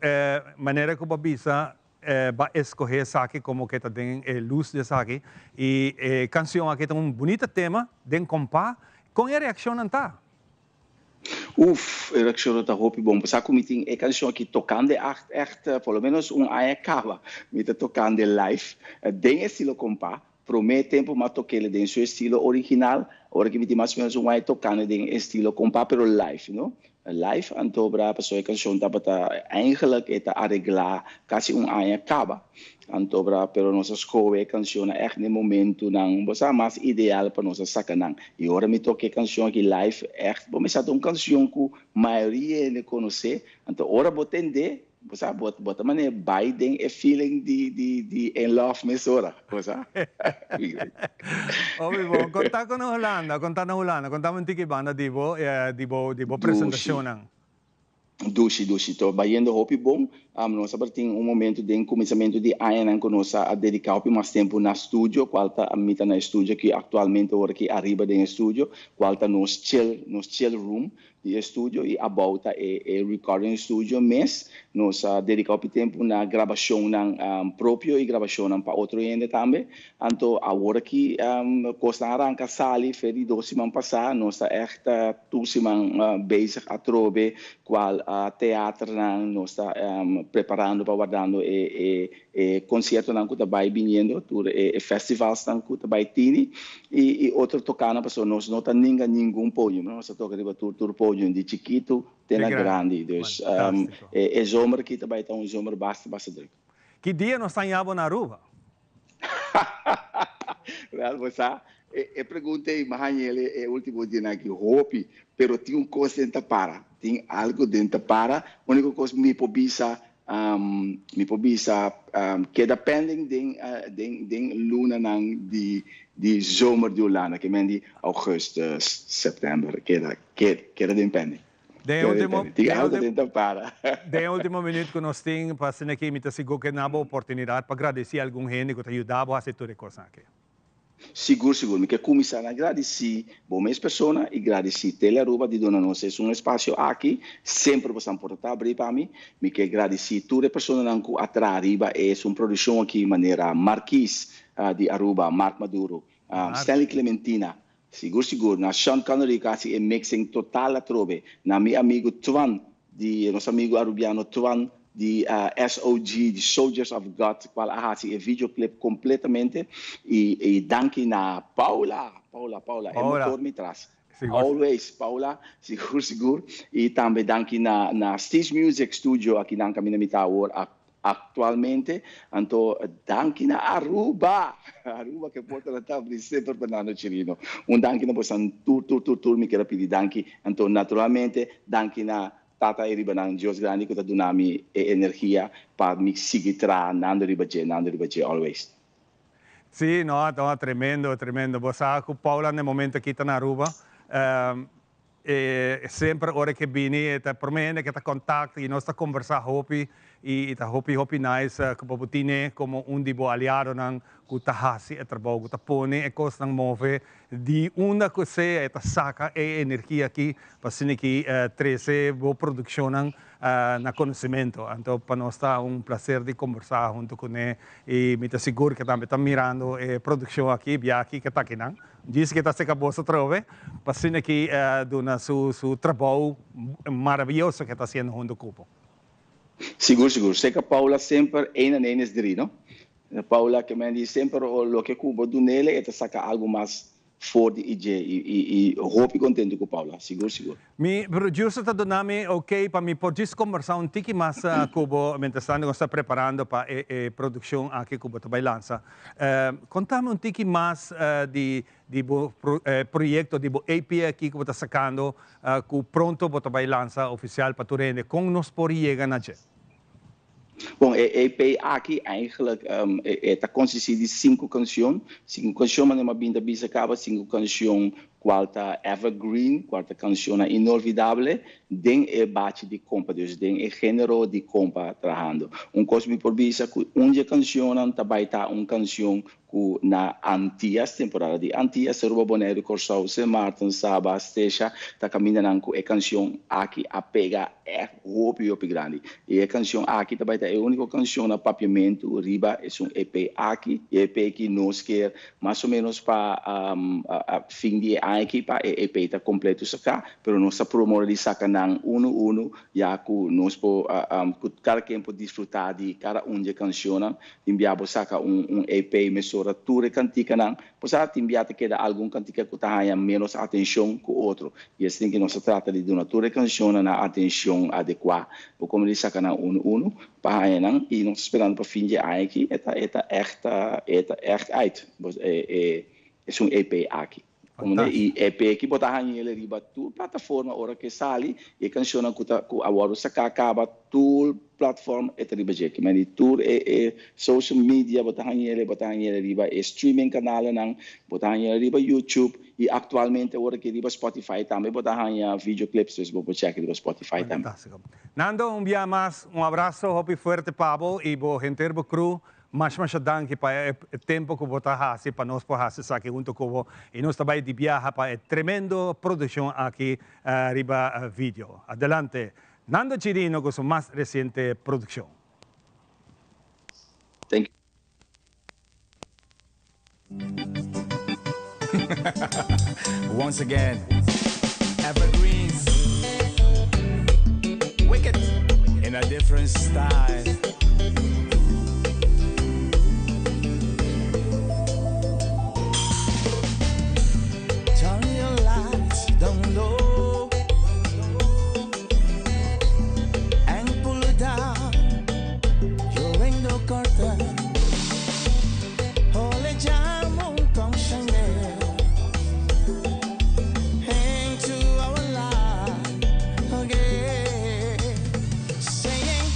manera cu bo a bisa, Ba escoge esaki como ke ta den e luz di esaki y e cancion aki ta un bunita tema den compa. Con e reaccionnan ta? Uf, e reaccionnan ta hopi bon. Sa cu mi tin e cancion aki tocando echt, echt por lo menos un aña caba mi ta tocando live den estilo compa. Prome tempo m'a tokele den su estilo original, ora ki mi tin mas o menos un aña tocando den estilo compa pero live, no? Live anto bra pasobra e cancion tabata eigenlijk e ta aregla casi un aña caba anto bra pero nos a scohe e cancionnan echt n'e momentonan bo sa mas ideal pa nos a saca nan y ora mi toca e cancion aki live echt bo mester ta un cancion cu mayoria hende conoce anto ora bo tende Bo sa, bo, bo ta manera bai den e feeling di, di, di in love mesora, bo sa. Hopi bon. Konta ku na Hulanda, konta na Hulanda, konta mi un tiki banda di bo, di bo, di bo presentashonnan. Dushi, dushi. To bayendo hopi bon. Nos tabatin un momento den kuminsamentu di añanan ku nos a dediká hopi mas tempu na studio, kual ta, mi ta na e studio aki aktualmente ora ki ariba den e studio, kual ta nos chill, nos chill room. Di e studio y abou ta e e recording studio mes. Nos a dedica hopi tempo na grabacionnan propio y grabacionnan pa otro hende tambe. Anto awor aki cosnan a ranca sali fe di dos siman pasa. Nos ta echt tur siman bezig atrobe cual teaternan nos ta preparando pa wardando e e E conciertonan cu ta bay biniendo, tur e festivalsnan cu ta bay tini y otro tocanan pasobra nos no ta ninga ningun podium, nos ta toca riba tur tur podium di chikito te na grandi. Dus e zomer aki ta bay ta un zomer basta basta druk. Ki dia nos ta haña bo na Aruba? Wel bo sa, e pregunta ey mi haña el e ultimo dianan aki hopi, pero tin un cos den ta para, tin algo den ta para, unico cos mi por bisa Mi por bisa keda pending den den den lunanan di di zomer di Hulanda, ke men di augustus, september, keda keda den pending. Den e ultimo Tin algo den ta para. Den e ultimo minuut ku nos tin pa asina aki mi ta sigur ke na bo oportunidat pa gradesi algun hende ku ta yuda bo hasi tur e kosnan aki. Sigur sigur mi ke kuminsá na gradisí bo mes persona i gradisí Tele Aruba di duna nos esun espasio aki. Semper bo san porta ta abrí pa mi. Mi ke gradisí tur e personanan ku a traha riba esun produkshon aki manera Marquis di Aruba, Mark Maduro, Stanley Clementina, sigur sigur na Sean Connery ku a hasi e mixing total atrobe, na mi amigu Twan di nos amigu Arubiano Twan di SOG, di Soldiers of God, cual a haci e videoclip completamente. Y y danki na Paula, Paula, Paula, e motor mi tras. Always, Paula, sigur, sigur. Y tambe danki na na Stage Music Studio, aki nan caminda mi ta awor a. Actualmente, anto danki na Aruba! Aruba ke porta ta tabri semper pa Nando Chirino. Un danki na bosan tur tur tur tur mi kier a pidi danki. Anto naturalmente danki na Tata e riba nan Dios grandi ku ta duna mi e energia pa mi sigui traha Nando riba dje, Nando riba dje always. Sí, no, no, tremendo, tremendo. Bo sa ku Paula na e momento aki ta na Aruba. E semper ora ke bini e ta prome hende ke ta contact y nos ta conversa hopi y ta hopi hopi nice cu bo por tine como un di bo aliadonan cu ta haci e trabou cu ta pone e cosnan move di unda cu sea e ta saca e energia aki pa asina ki trece bo produccionnan na conocimento. Anto pa nos ta un placer di conversa hunto cune y mi ta sigur ke tambe ta mirando e produccion aki biaha ke ta akinan. Djis ke ta seka boso atrobe pa asina ki duna su su trabou maraviyoso ke ta hasiendo hunto ku bo. Sigur sigur. Seka Paula semper een en een es drie no. Paula ke men di semper loke ku bo dunele e ta saka algu mas for di dje i i hopi kontento ku Paula. Sigur sigur. Mi producer ta duna mi ok pa mi por djis kombersá un tiki mas ku bo mientras tanto nos ta preparando pa e e produkshon aki ku bo ta bai lansa. Konta mi un tiki mas di di bo proyekto, di bo EP aki ku bo ta sakando ku pronto bo ta bai lansa ofisial pa tur hende. Kon nos por yega na dje? Bon, e EP aki eigenlijk e ta konsistí di sinku kanshon. Sinku kanshon manera mi a bin ta bisa kaba, sinku kanshon kual ta evergreen, kual ta kanshonnan inolvidable den e bachi di kompa, dus den e género di kompa trahando. Un kos mi por bisa ku un di e kanshonnan ta bai ta un kanshon ku na Antias, temporada di Antias, Aruba, Boneiru, Kòrsou, Sint Maarten, Saba, Stesha, ta kamindanan ku e kanshon aki a pega ègt hopi hopi grandi. I e kanshon aki ta bai ta e úniko kanshon na papiamentu riba esun EP aki. E EP aki nos kier mas o ménos pa fin di e aña aki pa e EP ta kompleto saká, pero nos ta promora di saka nan unu unu ya ku nos por ku kada ken por disfrutá di kada un di e kanshonnan. Tin bia bo saka un un EP mesora tur e kantikanan. Bo sa tin bia ta keda algun kantika ku ta haña ménos atenshon ku otro. I esei ku nos ta trata di duna tur e kanshonnan nan atenshon adekuá. Bo kome di saka nan unu unu pa haña nan i nos ta sperando pa fin dje aña aki e ta e ta ègt e ta ègt uit bo e e esun EP aki. Como y EP ki bo ta hañ'el riba tur plataforma ora ke sali y e cancionnan cu ta cu a wordo saca caba tur platform e ta riba dje. Ki men di tur e e social media bo ta hañ'el, bo ta hañ'el riba e streaming canalenan, bo ta hañ'el riba YouTube y actualmente ora ke riba Spotify tambe bo ta haña video clips dus bo por check riba Spotify tambe. Fantastico. Nando un bia mas un abrazo hopi fuerte pa bo y bo henter bo crew. Masha masha danki pa e tempo ku bo ta hasi pa nos por hasi esaki hunto ku bo i nos ta bai di biaha pa e tremendo produkshon aki riba video. Adelante Nando Chirino ku su mas resiente produkshon. Thank you. Once again, evergreens, wicked in a different style. Turn your lights down low and pull down your window curtain. Holy Jam, come shine into our life again. Saying,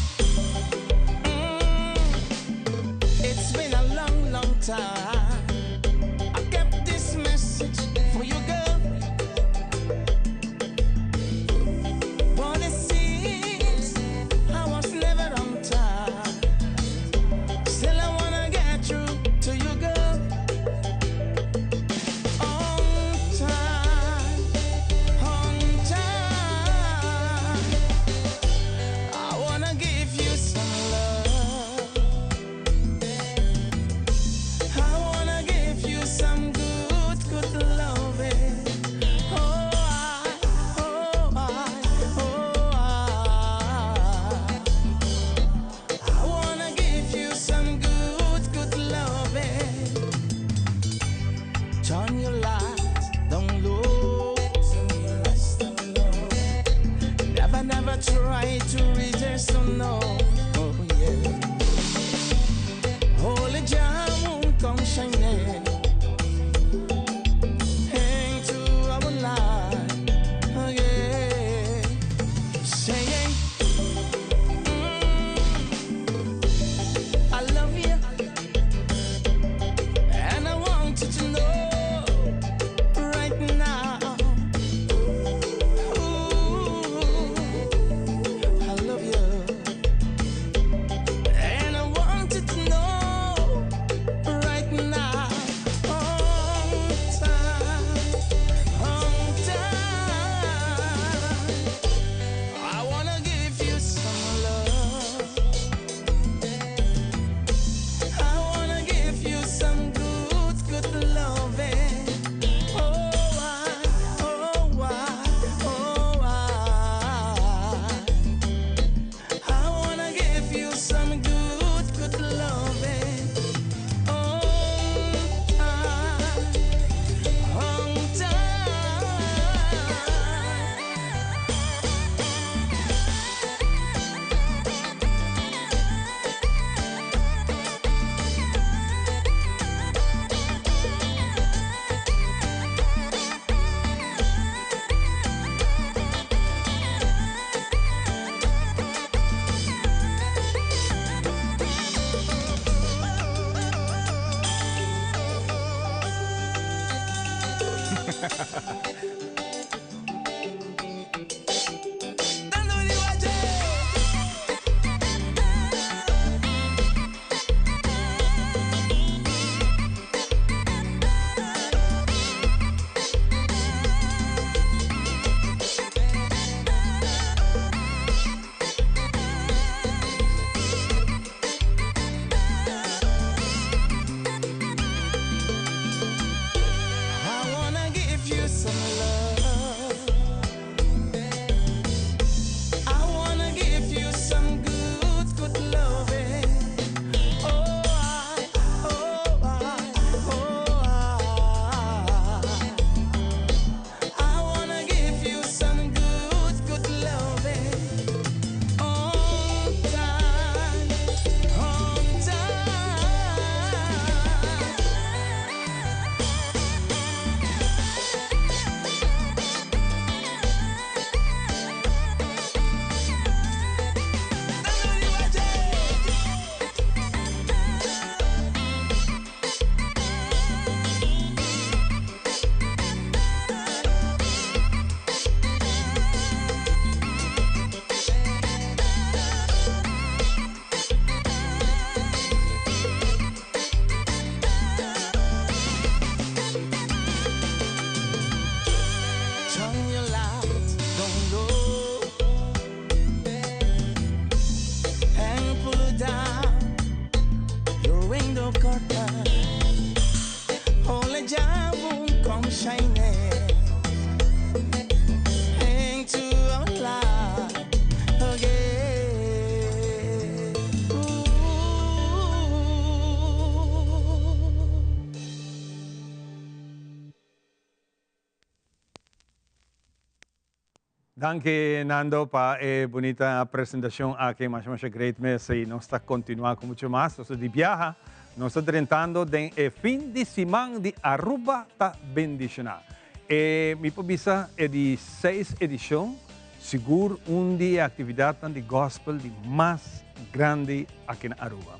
Danki Nando pa e bunita presentacion aki, masha masha great mes y nos ta continua cu mucho mas. Nos ta di biaha, nos ta drentando den e fin di siman di Aruba ta bendiciona. E mi por bisa e di seis edicion, sigur un di e actividadnan di gospel di mas grandi aki na Aruba.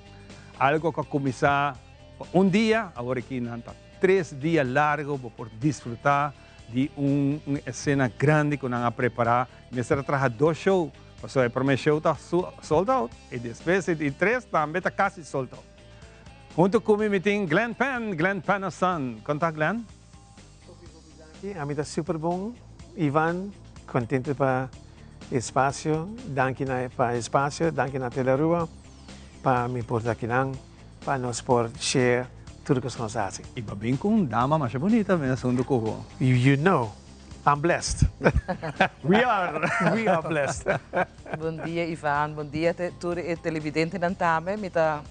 Algo cu a cuminsa pa un dia, awor aki nan ta tres dia largo bo por disfruta di un escena grandi cu nan a prepara. Mester a traha dos show, pasobra e prome show ta sold out y despues e di tres tambe ta casi sold out. Hunto cu mi mi tin Glenn Penn, Glenn Pennerson. Con ta Glenn? Hopi hopi danki, ami ta super bon Ivan, contento pa e espacio, danki na pa e espacio, danki na Telearuba pa mi por ta akinan. Pa nos por share tur cos cu nos a haci. Y pa bin cu un dama masha bunita mes hunto cu bo. You know, I'm blessed. We are. We are blessed. Bon dia Ivan, bon dia tur e televidentenan tambe. Mi ta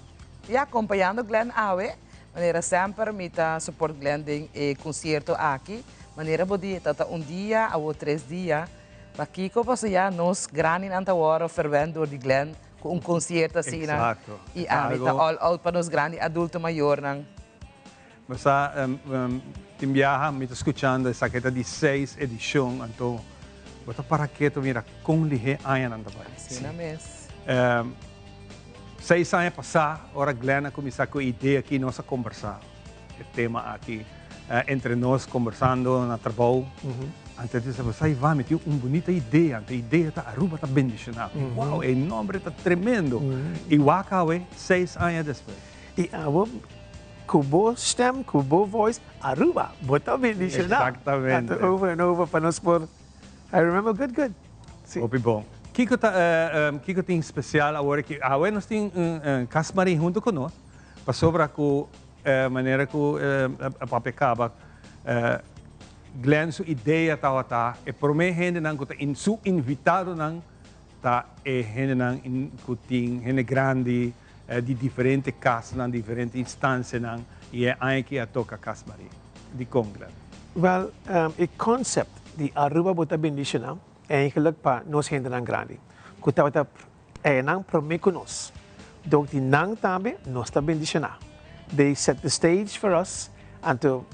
ya acompañando Glenn awe. Manera semper mi ta support Glenn den e concierto aki. Manera bo di ta ta un dia, awo tres dia. Pakico? Pasobra ya nos grandinan ta worde ferwend door di Glenn. Cu un concierto asina. Exacto. Y ami ta all out pa nos grandi adulto mayornan. Bo sa, tin biaha mi ta scuchando esaki ta di seis edicion, anto bo ta para keto mira con lihe añanan ta bay. Asina mes. Seis aña pasa, ora Glenn a cuminsa cu e idea aki, nos a combersa e tema aki entre nos combersando na trabou. Anto e bisa, Sa Ivan, mi tin un bunita idea. Anto e idea ta Aruba ta bendiciona. Wow, e nombre ta tremendo. Y wak awe, seis aña despues. Y awo, cu bo stem, cu bo voice, Aruba, bo ta bendiciona. Exactamente. Anto over and over pa nos por, I remember good good. Si. Hopi bon. Kico ta, kico tin special awor aki? Awe nos tin Cas Marie hunto cu nos, pasobra cu manera cu a papia caba, Glenn su idea tabata e prome hendenan cu ta su invitadonan ta e hendenan cu tin hende grandi di diferente casnan, diferente instancianan y e aña aki a toca Cas Marie. Dicon Glenn? Wel, e concept di Aruba bo ta bendiciona eigenlijk pa nos hendenan grandi cu tabata enan prome cu nos. Dor di nan tambe nos ta bendiciona. They set the stage for us anto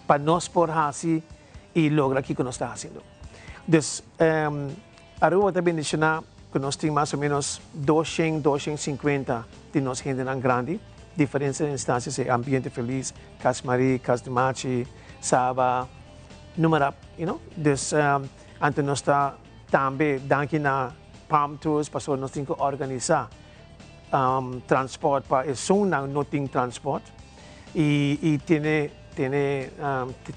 pa nos por haci y logra kico nos ta haciendo. Dus Aruba ta bendiciona cu nos tin mas o menos doshen, doshen cincuenta di nos hendenan grandi, diferente instancias, e Ambiente Feliz, Cas Marie, Cas di Machi, Saba. Noem maar op, you know. Dus anto nos ta tambe danki na Palm Tours pasobra nos tin ku organisá transport pa esunnan no tin transport i i tene tene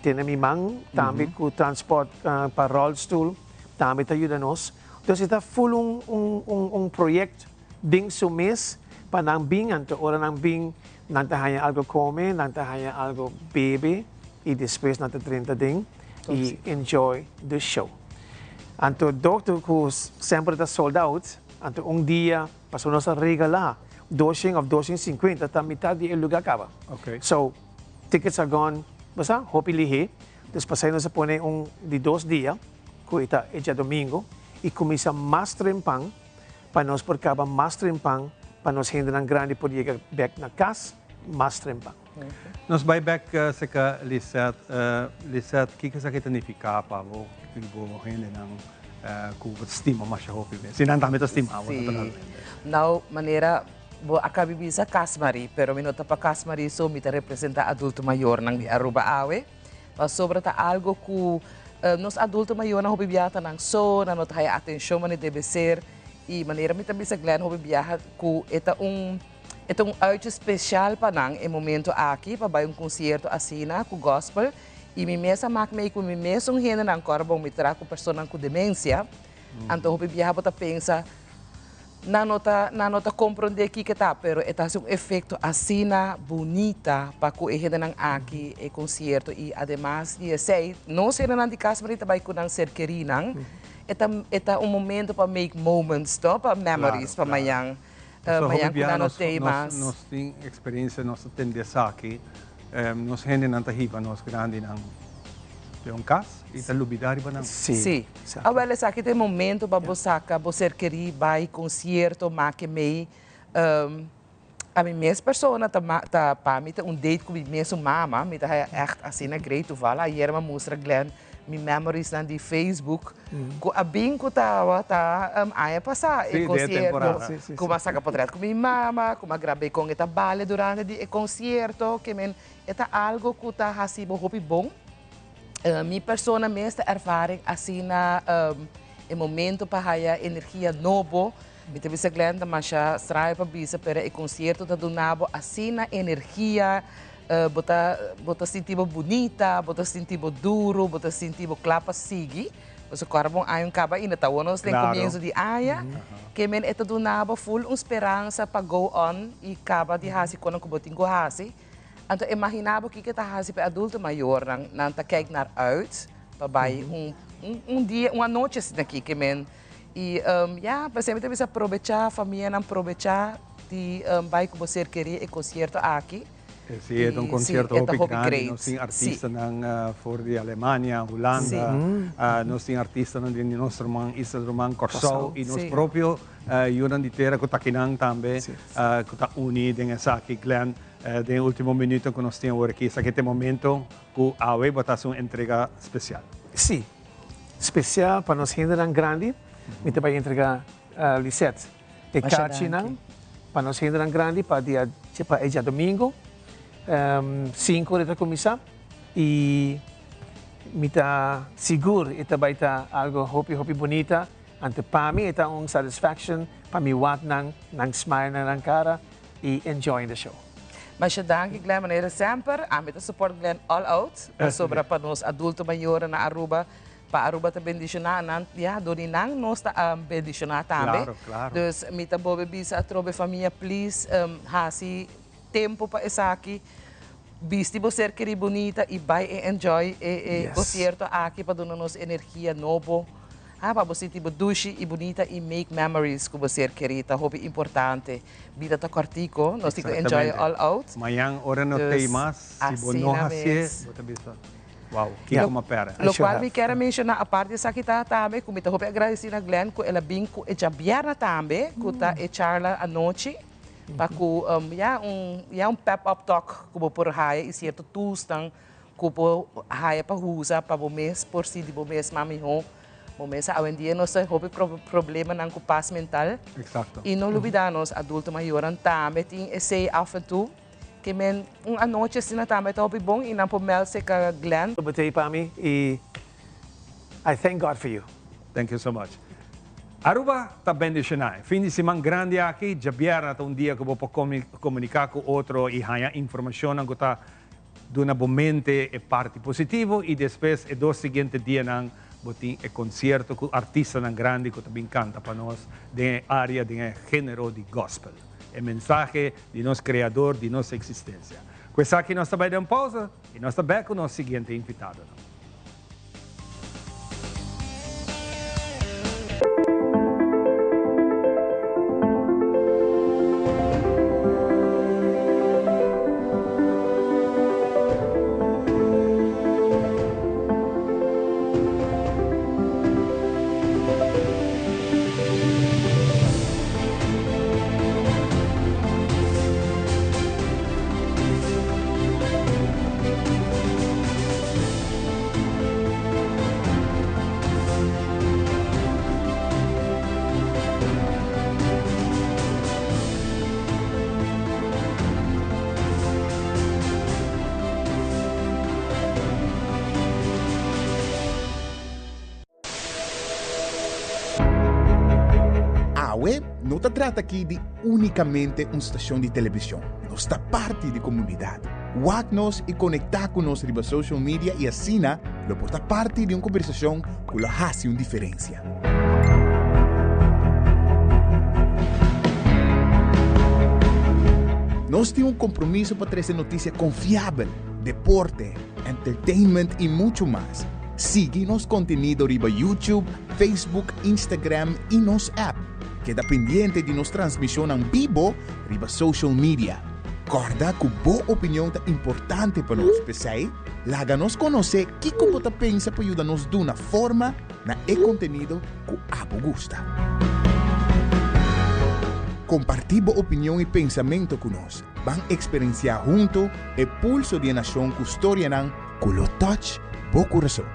tene mi man tambe ku transport pa rolstoel tambe ta yuda nos. Dus e ta ful un un un un proyect den su mes pa nan bin anto ora nan bin nan ta haña algo kome, nan ta haña algo bebe i despues nan ta drenta den i enjoy the show. Anto dokter ku semper ta sold out, anto un dia pasobra nos a regalá doshen òf doshen sinkuenta ta mitad di e lugá kaba. So tickets are gone, bo sa, hopi lihé. Dus pasei nos a pone un di dos dia ku e ta e djadomingo i kuminsá mas trempan pa nos por kaba mas trempan pa nos hendenan grandi por yega bèk na kas mas trempan. Nos bai bèk serka Lisette. Lisette, kiko esaki ta nifiká pa bo i bo hendenan ku bo ta stima masha hopi mes? Si nan tambe ta stima bo, naturalmente. Sí. Nou, manera bo a kabi bisa Casmarie, pero mi no ta pa Casmarie so, mi ta representá adulto mayornan di Aruba awe. Pasobra ta algo ku nos adulto mayornan hopi biaha ta nan so, nan no ta haya atenshon manera debe ser. I manera mi ta bisa Glenn hopi biaha ku e ta un e ta un uitje spesial pa nan e momento aki pa bai un konsierto asina ku gospel. I mi mes a mak mei ku mi mesun hendenan kòrda bon mi traha ku personanan ku demensia. Anto hopi biaha bo ta pensa Nan no ta, nan no ta komprondé kiko ta, pero e ta hasi un efekto asina bunita pa ku e hendenan aki e konsierto i ademas di esei nos hendenan di kas ta bai ku nan ser kerinan, e ta e ta un momento pa make moments no, pa memories pa mañan, mañan ku nan no tei mas. Nos tin eksperensia, nos ta tende esaki, nos hendenan ta hiba nos grandinan den un kas. I ta lubidá riba nan. Sí. Awel esaki ta e momento pa bo saka bo ser kerí bai konsierto, make mei. Ami mes persona ta ta pa mi ta un date ku mi mesun mama, mi ta haya ègt asina great toeval. Ayer mi a mustra Glenn mi memoriesnan di Facebook ku a bin ku tabata aña pasá e konsierto. Ku mi a saka potrèt ku mi mama, ku mi a grab'é kon e ta bale durante di e konsierto. Ke men e ta algo ku ta hasi bo hopi bon. Mi persona mes ta ervaring asina e momento pa haya energia nobo. Mi ta bisa Glenn ta masha straño pa bisa pero e concierto ta duna bo asina energia, bo ta bo ta sinti bo bunita, bo ta sinti bo duro, bo ta sinti bo kla pa sigui. Pasobra ku ora bo un aña un kaba ainda ta awor nos den comienzo di aña. Ke men e ta duna bo full un speransa pa go on i kaba di hasi konan ku bo tin ku hasi. Anto imaginá bo kiko ta hasi pa e adulto mayornan, nan ta kijk naar uit pa bai un un dia, un anochi asina aki ke men i ya, p'esei mi ta bisa probechá famianan probechá di bai ku bo ser kerí e konsierto aki. Sí, e ta un konsierto hopi grandi, nos tin artistanan for di Alemania, Hulanda, nos tin artistanan di nos ruman isla ruman Kòrsou i nos propio yunan di tera ku ta akinan tambe ku ta uni den esaki. Glenn, Den e ultimo minuto ku nos tin awor aki, esaki ta e momento ku awe bo ta hasi un entrega spesial. Sí, spesial pa nos hendenan grandi. Mi ta bai entrega Lisette e karchinan pa nos hendenan grandi pa dia pa e djadomingo. Sinku ora e ta kuminsá i mi ta sigur e ta bai ta algo hopi hopi bunita. Anto pa mi e ta un satisfaction pa mi wak nan, nan smile na nan kara. y enjoying the show. Masha danki Glenn, manera semper ami ta support Glenn all out pasobra pa nos adulto mayornan na Aruba pa Aruba ta bendiciona nan ya dor di nan nos ta bendiciona tambe dus mi ta bolbe bisa atrobe famia please haci tempo pa esaki bisti bo ser keri bunita y bay e enjoy e concierto aki pa duna nos energia nobo. Ah, pa bo sinti bo dushi i bunita i make memories ku bo ser kerí ta hopi importante. Bida ta kòrtiku, nos tin ku enjoy all out. Mañan ora no tei mas, si bo no hasié, bo ta bisa, Wow, kiko mi a pèrdè. Lokual mi kier a menshoná apart di esaki ta tambe ku mi ta hopi agradesí na Glenn ku el a bin ku e djabièrnè tambe ku ta e charla anochi pa ku ya un ya un pep up talk ku bo por haya i sierto toolsnan Ku bo haya pa usa pa bo mes por sinti bo mes mas mihó. Bo mes sa awendia nos ta hopi problemanan ku pas mental. Exacto. I no lubida nos adulto mayornan tambe tin esei af en toe. Ke men un anochi asina tambe ta hopi bon i nan por mèld serka Glenn. Bo ta ei pa mi i I thank God for you. Thank you so much. Aruba ta bendiciona. E fin di siman grandi aki, djabièrnè ta un dia ku bo por komuniká ku otro i haña informashonnan ku ta duna bo mente e parti positivo i despues e dos siguiente dianan bo tin e konsierto ku artistanan grandi ku ta bin kanta pa nos den e área den e género di gospel. E mensahe di nos Kreador di nos eksistensia. Ku esaki nos ta bai den un pousa i nos ta bèk ku nos siguiente invitadonan. Awe no ta trata aki di únikamente un stashon di televishon. Nos ta parti di komunidat. Wak nos i konektá ku nos riba social media i asina lo por ta parti di un kombersashon ku lo hasi un diferensia. Nos tin un kompromiso pa trese notisia konfiabel, deporte, entertainment i muchu mas. Sigui nos kontenido riba YouTube, Facebook, Instagram i nos app. Keda pendiente di nos transmishonnan bibo riba social media. Kòrda ku bo opinion ta importante pa nos, p'esei laga nos konosé kiko bo ta pensa pa yuda nos duna forma na e kontenido ku abo gusta. Kompartí bo opinion i pensamentu ku nos. Ban eksperensiá huntu e pulso di e nashon ku storianan ku lo touch bo kurason.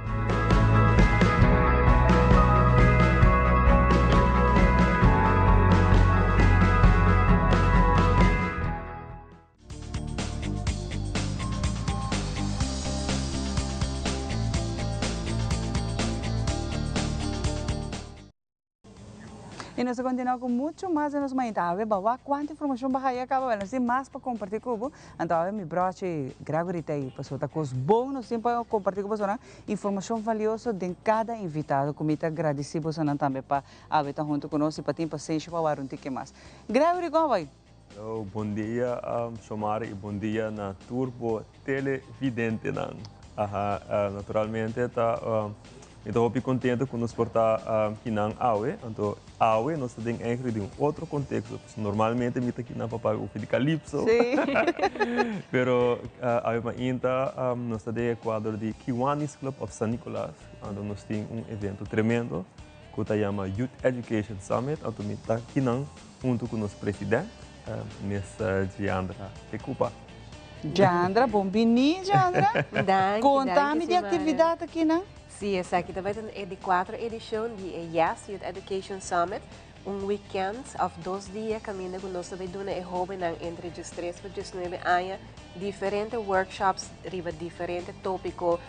Y nos ta continua cu mucho mas den nos mainta. Awe ba wak cuanto informacion ba haya caba, wel nos tin mas pa comparti cu bo. Anto awe mi brochi Gregory ta ayi pasobra ta cos bon nos tin pa comparti cu bosonan. Informacion valioso den cada invitado cu mi ta gradici bosonan tambe pa awe ta hunto cu nos y pa tin pasenshi pa wak un tiki mas. Gregory con a bay? Hello, bon dia Xiomara y bon dia na tur bo televidentenan. Aha, naturalmente ta mi ta hopi contento cu nos por ta kinan awe. Anto awe nos ta den eigenlijk den un otro contexto. Pasobra normalmente mi ta kinan pa papia over di Calypso. Pero awe mainta nos ta den e cuadro di Kiwanis Club of San Nicolas. Anto nos tin un evento tremendo cu ta yama Youth Education Summit. Anto mi ta kinan Hunto cu nos president, Miss Giandra de Cuba. Giandra, bon bini Giandra. Danki, Conta danki, mi di Xiomara. actividad akinan. Si, esaki ta bai ta e di cuatro edicion di e Yes Youth Education Summit, un weekend of dos dia caminda cu nos ta bai duna e hobennan entre diestres pa diesnuebe aña diferente workshops riba diferente topico,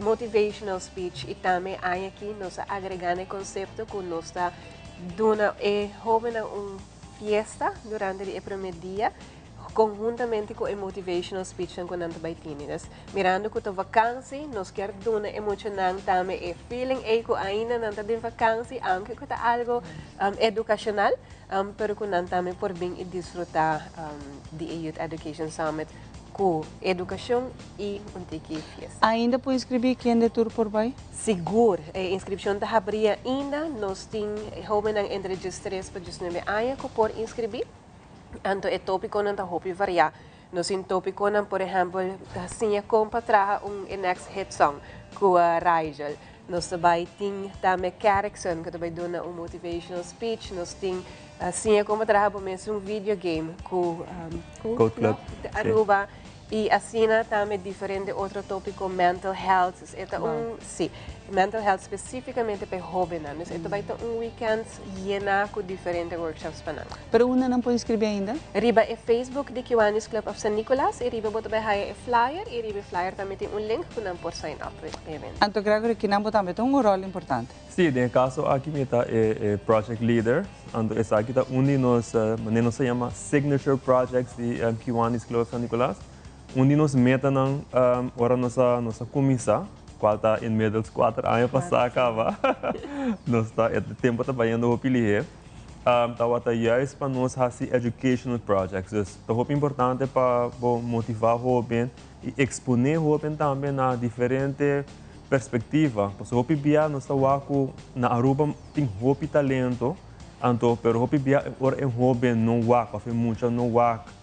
motivational speech y tambe e aña aki nos a agrega na e concepto cu nos ta Duna e hóbennan un fiesta durante di e promé dia konhuntamente ku e motivational speechnan ku nan ta bai tini. Dus mirando ku ta vakansi nos kier duna e muchanan tambe e feeling ei ku ainda nan ta den vakansi aunke ku ta algo edukashonal pero ku nan tambe por bin i disfrutá di e Youth Education Summit ku edukashon i un tiki fiesta. Ainda por inskribí kende tur por bai? Sigur, e inskripshon ta habrí ainda. Nos tin hóbennan entre diestres pa diesnuebe aña ku por inskribí. Anto e tópikonan ta hopi variá. Nos tin tópikonan, por ehèmpel, siña kon pa traha un e next hit song ku Rigel. Nos ta bai tin tambe Kerrickson ku ta bai duna un motivational speech. Nos tin siña kon pa traha bo mes un video game ku Code Club Aruba. Y asina tambe diferente otro topico, mental health, dus e ta un, si, mental health specificamente pa e hobennan. Dus e ta bay ta un weekend yena cu diferente workshops pa nan. Pero unda nan por inscribi ainda? Riba e Facebook di Kiwanis Club of San Nicolas y riba bo ta bay haya e flyer y riba e flyer tambe tin un link cu nan por sign up pa e evento. Anto Gregory, kinan bo tambe ta un rol importante? Si, den e caso aki mi ta e project leader, anto esaki ta un di nos, manera nos ta yama signature projects di Kiwanis Club of San Nicolas. Un di nos metanan ora nos a nos a cuminsa, cual ta inmiddels cuater aña pasa caba, nos ta e tempo ta bayendo hopi lihe, tawata juist pa nos haci educational projects. Dus ta hopi importante pa bo motiva hoben y expone hoben tambe na diferente perspectiva, pasobra hopi bia nos ta wak cu na Aruba tin hopi talento, anto pero hopi bia ora e hoben no wak of e mucha no wak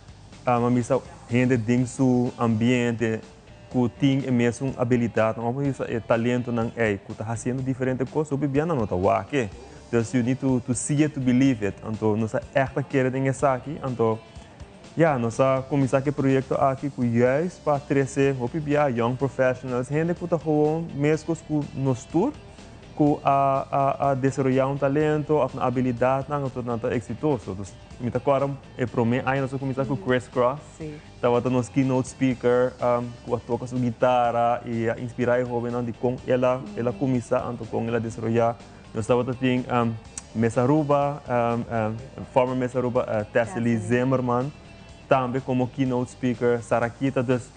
a misa hende den su ambiente cu tin e mesun abilidadnan of misa e talentonan ey cu ta haciendo diferente cos, hopi bia nan no ta wak e. Dus you need to see it to believe it, anto nos a echt ta kere den esaki, anto Ya, nos a kuminsá ku e proyekto aki ku juist pa trese hopi bia young professionals, hende ku ta gewoon meskos ku nos tur, ku a a a desaroyá un talento òf nan abilidatnan anto nan ta eksitoso. Dus mi ta kòrda e promé aña nos a kuminsá ku Chris Cross, tabata nos keynote speaker ku a toka su gitara i a inspirá e hóbennan di kon el a el a kuminsá anto kon el a desaroyá. Nos tabata tin Miss Aruba, former Miss Aruba Tessely Zimmerman, tambe como keynote speaker, Sarakita. Dus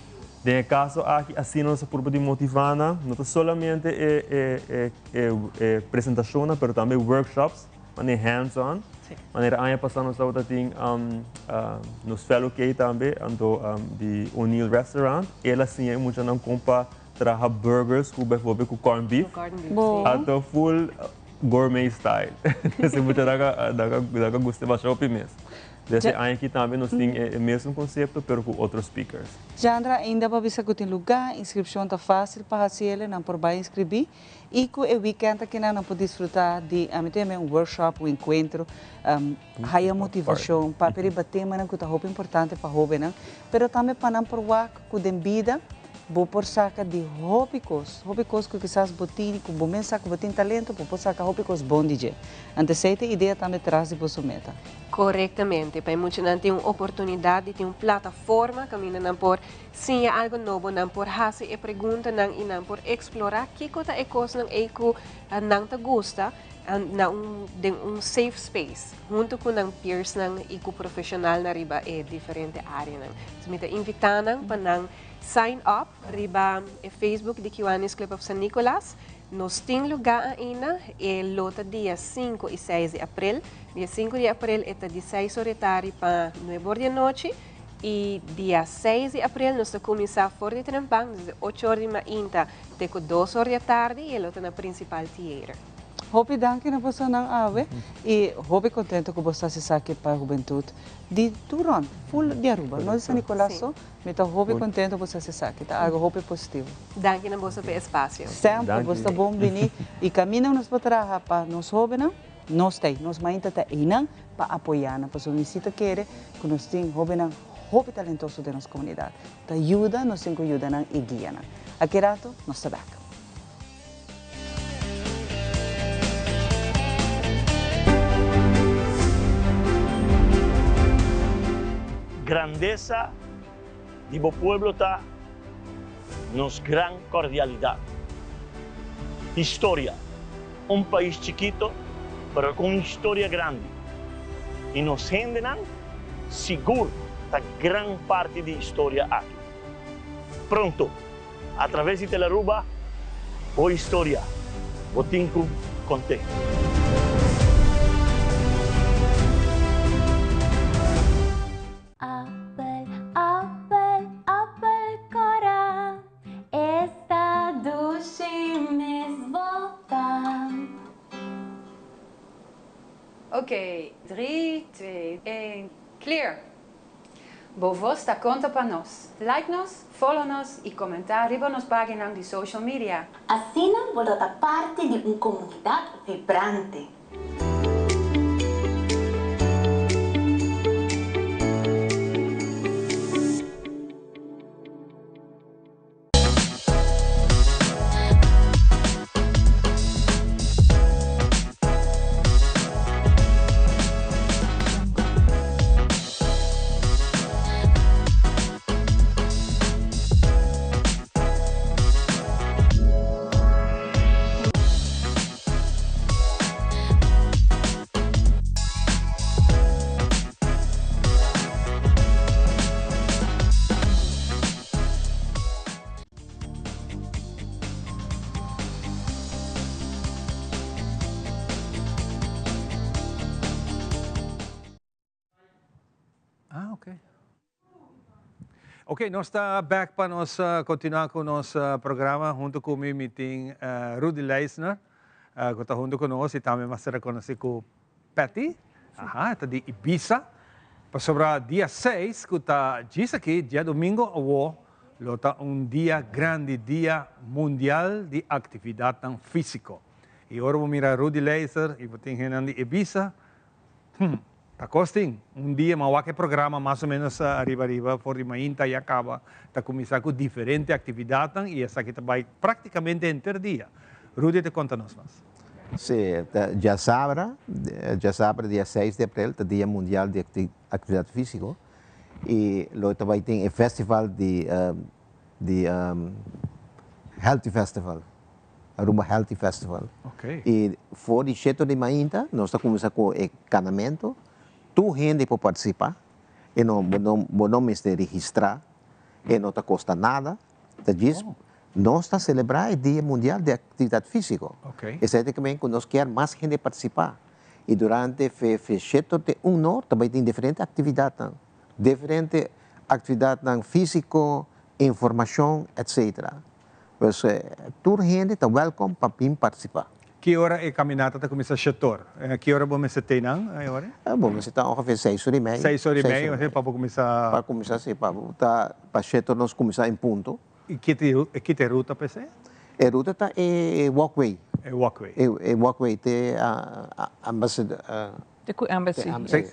den e caso aki asina nos a purba di motiva nan, no ta solamente e e presentacionnan pero tambe workshops, manera hands on. Manera aña pasa nos tabata tin nos fellow Kay tambe, anto di O'Neill Restaurant, el a siña e muchanan con pa Traha burgers ku bijvoorbeeld ku corn beef. Ku corn beef, si. Anto full gourmet style. Entonces mucha nan a nan a gusta masha hopi mes. Des e aña aki tambe nos tin e mesun concepto pero ku otro speakers. Jandra, ainda bo a bisa ku tin lugá, inskripshon ta fásil pa hasi el, nan por bai inskribí i ku e weekend aki nan nan por disfrutá di ami ta yama un workshop, un enkuentro, haya motivashon, papia riba temanan ku ta hopi importante pa hóbennan, pero tambe pa nan por wak ku den bida Bo por saka di hopi kos, hopi kos ku kisas bo tin, ku bo mes sa ku bo tin talento, bo por saka hopi kos bon di dje. Anto esei ta e idea tambe tras di boso meta. Korektamente. Pa e muchanan tin un oportunidat di tin un plataforma kaminda nan por siña algu nobo, nan por hasi e preguntanan i nan por eksplorá kiko ta e kosnan ei ku nan ta gusta na un den un safe space huntu ku nan peersnan i ku profeshonalnan riba e diferente áreanan. So mi ta invitá nan pa nan Sign up riba e Facebook di Kiwanis Club of San Nicolas. Nos tin lugá ainda, e lo ta dia sinku i seis di aprel. Dia sinku di aprel e ta di seis or di tardi pa nuebe or di anochi i dia seis di aprel nos ta kuminsá for di trempan desde ocho or di mainta te ku dos or di atardi i e lo ta na Principal Theater. Hopi danki na bosonan awe i hopi kontento ku bo ta hasi esaki pa hubentut di tur rònt, ful di Aruba, no di San Nicolas so. Mi ta hopi contento cu boso esaki, ta algo hopi positivo. Danki na boso pa e espacio. Semper boso ta bon bini y caminda cu nos por traha pa nos hobennan, nos ta ey, nos mainta ta eynan pa apoya nan, pasobra mi si ta kere cu nos tin hobennan hopi talentoso den nos comunidad. Ta yuda, nos tin cu yuda nan y guia nan. Aki rato nos ta bek. Grandesa di bo pueblo ta nos gran cordialidad. Historia, Un pais chikito pero cu un historia grandi y nos hendenan sigur ta gran parti di historia aki. Pronto! A traves di Telearuba, bo historia bo tin ku kont'é. Appel, appel, appel cora, esta dushi mes bota. Ok, drie, twee, een, clear! Bo voz ta konta pa nos. Like nos, follow nos i komentá riba nos paginan di social media. Asina bo lo ta parti di un komunidat vibrante. Ok. Ok, nos ta back pa nos continua cu nos programa. Hunto cu mi mi tin Rudy Leisner, cu ta hunto cu nos y tambe mas reconoci cu Patty. Aha, e ta di Ibiza. Pasobra dia seis, cu ta djis aki, diadomingo awo, lo ta un dia grandi, Dia Mundial di Actividadnan Fisico. Y ora bo mira Rudy Leisner y bo tin hendenan di Ibiza, Hm, ta kos tin. Un dia m'a wak e programa mas o menos ariba ariba for di mainta ya kaba ta kuminsá ku diferente aktividatnan i esaki ta bai praktikamente henter dia. Rudy ta konta nos mas. Sí, ta djasabra, djasabra dia seis di aprel ta Dia Mundial di Aktividat Físiko i lo ta bai tin e festival di di Healthy Festival. Aruba Healthy Festival. Y for di sheto di mainta nos ta cuminsa cu e canamento. Tur hende por participa. E no, bo no, bo no mester registra. E no ta costa nada. Ta djis nos ta celebra e Dia Mundial di Actividad Fisico. Esey ta kimen cu nos kier mas hende participa. Y durante fe fe sheto te un or ta bay tin diferente actividadnan. Diferente actividadnan fisico, informacion, etc. Pues tur hende ta welkom pa bin participa. Ki ora e caminata ta cuminsa Shetor? Ki ora bo mester tey nan e ora? Bo mester ta ongeveer seis ora y mei. Seis ora y mei, osea pa bo cuminsa. Pa cuminsa si, pa bo ta pa Shetor nos cuminsa en punto. Y ki ta e ruta pa esey? E ruta ta e walkway. E walkway. E walkway te Ambassador. Te ku Embassy. Te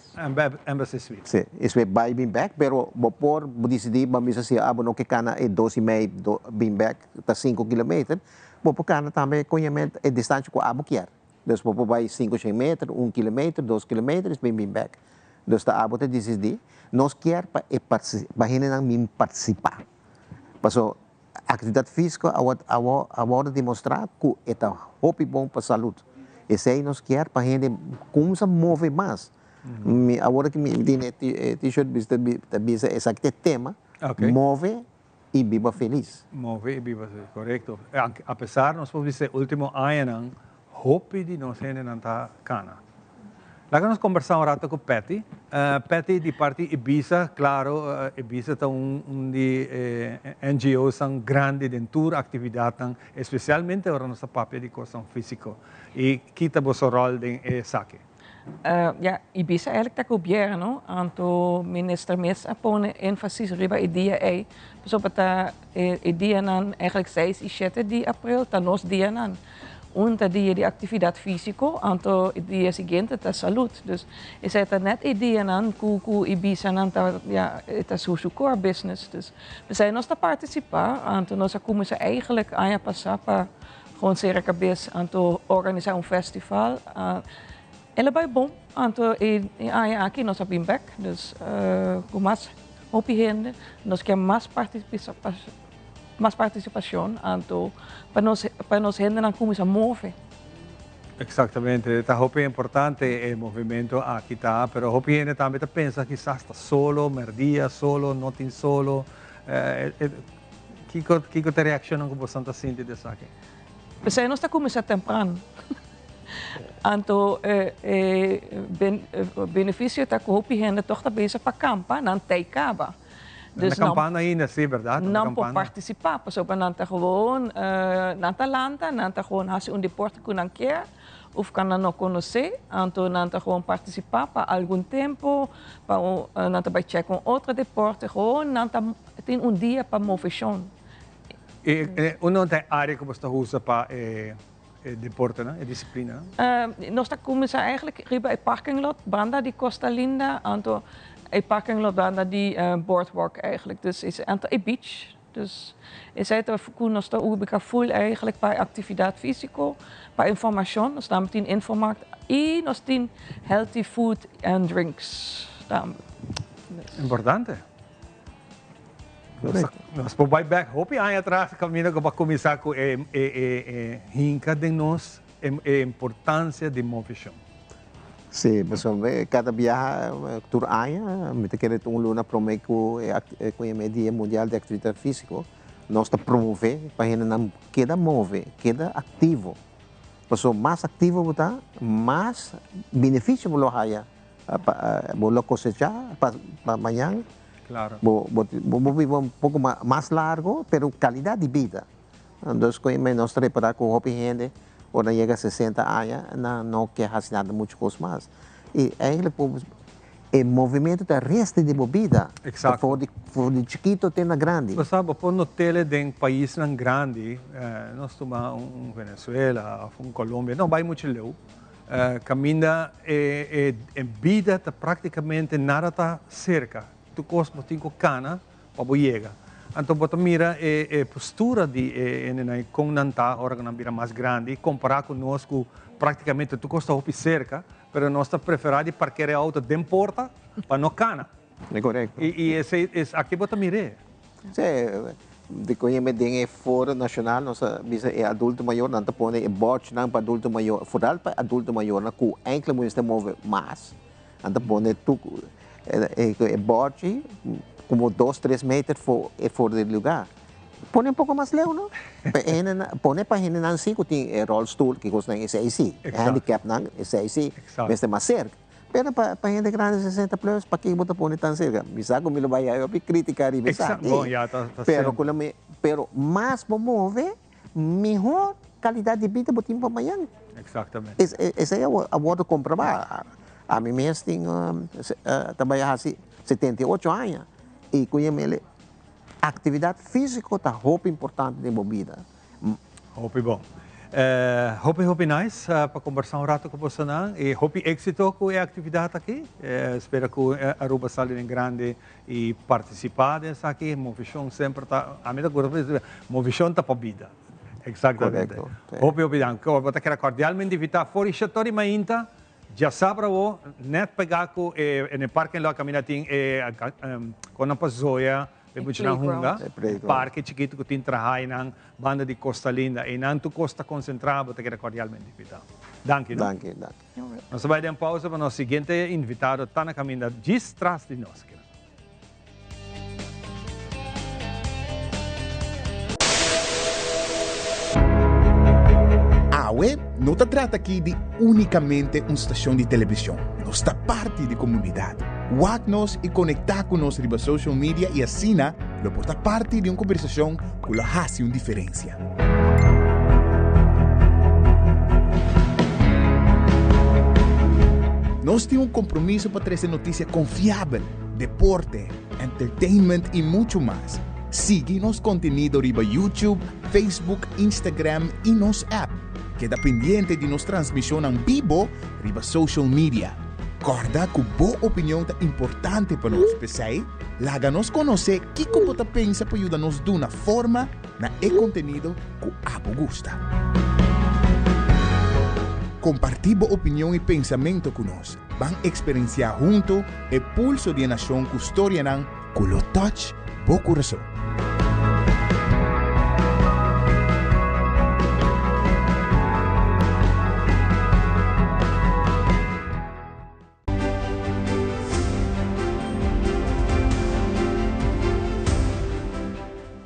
Embassy Suite. Si, esei bai bin bek, pero bo por disidí bo bisa si abo no ke kana e dos i mei bin bek ta sinku kilometer, bo por kana tambe koñament e distansha ku abo kier. Dus bo por bai sinku shen meter, un kilometer, dos kilometer es bin bin bek. Dus ta abo ta disidí. Nos kier pa e pa hendenan bin partisipá. Paso Actividad fisico a wordo demostra cu e ta hopi bon pa salud. Esey nos kier pa hende cumsa move mas. Mi awor cu mi tin e t-shirt ta bisa esaki ta e tema, move y biba feliz. Move y biba feliz, corecto. Apesar nos por bisa e ultimo añanan Hopi di nos hendenan ta cana. Laga nos combersa un rato cu Patty. Patty, di parti Ibiza, claro, Ibiza ta un di e NGOsnan grandi den tur actividadnan, especialmente ora nos ta papia di cosnan fisico. Y ki ta boso rol den esaki? Ja, Ibiza eigenlijk ta gobierno, anto minister mes a pone enfasis riba e dia ey, pasobra ta e dianan eigenlijk seis y shete di april ta nos dianan. Un ta dia di actividad fisico, anto e dia siguiente ta salud. Dus esey ta net e dianan cu cu Ibizanan ta, ja, e ta su su core business. Dus p'esey nos ta participa, anto nos a cuminsa eigenlijk aña pasa pa Gewoon sera cabes anto organisa un festival. El a bai bon anto e aña aki nos a bin bek dus cu mas hopi hende nos kier mas mas participacion anto pa nos pa nos hendenan cuminsa move. Exactamente, ta hopi importante e movimento aki ta, pero hopi hende tambe ta pensa kisas ta solo, merdia solo, no tin solo. Kiko kiko ta e reakshonnan ku boso ta sinti di esaki? P'esei nos ta kuminsá tempran. Anto e e benefisio ta ku hopi hende tòg ta bezig pa kampa, nan tei kaba. Nan ta kampando ainda, sí, bèrdat? Nan por partisipá pasobra nan ta gewoon nan ta lanta, nan ta gewoon hasi un deporte ku nan kier òf ku nan no konosé, anto nan ta gewoon partisipá pa algun tempu, pa un nan ta bai chèk un otro deporte, gewoon nan ta Tin un dia pa moveshon. E unda ta e área ku bo ta usa pa e deportenan, e disiplinanan? Nos ta kuminsá eigenlijk riba e parking lot banda di Costa Linda, anto e parking lot banda di Boardwalk eigenlijk. Dus is anto e beach. Dus esei ta ku nos ta ubika ful eigenlijk pa e aktividat físiko, pa informashon. Nos tambe tin infomarkt i nos tin healthy food and drinks tambe. Importante. Nos por bai bek hopi aña atras kaminda ku bo a kuminsá ku e e hinka den nos e importansia di movishon. Sí, pasobra kada biaha tur aña mi ta kere un luna promé ku e Dia Mundial di Aktividat Físiko nos ta promové pa hendenan keda move, keda aktivo. Pasobra mas aktivo bo ta, mas benefisio bo lo haya. Bo lo cosechá pa pa mañan. Claro. Bo bo bo biba un poco mas largo, pero calidad di bida. Entonces cu nos ta repara cu hopi hende ora nan yega 60 aña nan no ke haci nada mucho cos mas. Y eigenlijk e movimento ta resto di bo bida. Exacto. For di for di chikito te na grandi. Bo sa bo por notele den paisnan grandi, nos tuma un Venezuela of un Colombia, no bay mucho leu. Caminda e bida ta practicamente nada ta cerca. Tur cos bo tin cu cana pa bo yega. Anto bo ta mira e postura di e hendenan con nan ta ora cu nan bira mas grandi compara cu nos cu practicamente tur cos ta hopi cerca, pero nos ta prefera di parkera e auto den porta pa no cana. E corecto. Y esey es aki bo ta mir'e. Sí, di con yeme den e foro nacional nos a bisa e adulto mayor nan ta pone e bordnan pa adulto mayor, vooral pa adulto mayornan cu enkele mester move mas, nan ta pone tur e bordje como dos, tres meter for di lugar. Pone un poco mas leu no? Pa e hendenan, pone pa hendenan si cu tin e rolstoel, ki cosnan esey si, e handicapnan esey si, mester mas cerca. Pero pa pa hende grandi 60 plus, pakiko bo ta pone tan serka? Mi sa ku mi lo bai hopi kritika riba esaki. Bon, ya, ta, ta Pero ku lo mi, pero mas bo move, mihor kalidat di bida bo tin pa mañan. Exactamente. Es, esei a a wòrdu komprobá. Ami mes tin ta bai hasi 78 aña i ku yam'el aktividat físiko ta hopi importante den bo bida. Hopi bon. Hopi hopi nice pa combersa un rato cu bosonan y hopi exito cu e actividad aki. Spera cu Aruba sali den grandi y participa den esaki. Movecion semper ta, ami ta gusta movecion ta pa bida. Exactamente. Correcto. Hopi hopi danki. Bo ta keda cordialmente invita for y Shatori Mainta djasabra awo net pega cu e en e parking lot caminda tin e con nan pa zoya. E muchanan hunga, e parke chikitu ku tin traha einan banda di Costa Linda. Einan tur kos ta konsentrá, bo ta keda kordialmente invitá. Danki, no? Danki, danki. Nos ta bai den pausa pa nos siguiente invitado ta na kaminda djis tras di nos. Awe no ta trata aki di únikamente un stashon di televishon. Nos ta parti di komunidat. Wak nos i konektá ku nos riba social media i asina lo por ta parti di un kombersashon ku lo hasi un diferensia. Nos tin un kompromiso pa trese notisia konfiabel, deporte, entertainment i muchu mas. Sigui nos kontenido riba YouTube, Facebook, Instagram i nos app. Keda pendiente di nos transmishonnan bibo riba social media. Kòrda ku bo opinion ta importante pa nos, p'esei laga nos konosé kiko bo ta pensa pa yuda nos duna forma na e kontenido ku abo gusta. Kompartí bo opinion i pensamentu ku nos. Ban eksperensiá huntu e pulso di e nashon ku storianan ku lo touch bo kurason.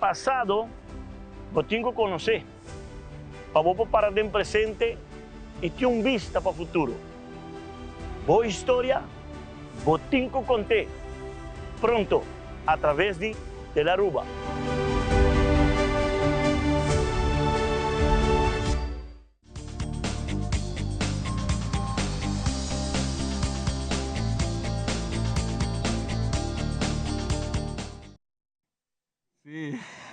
Pasado bo tin ku konosé pa bo por para den presente i tin un bista pa futuro. Bo historia bo tin cu conté pronto a traves di Telaruba.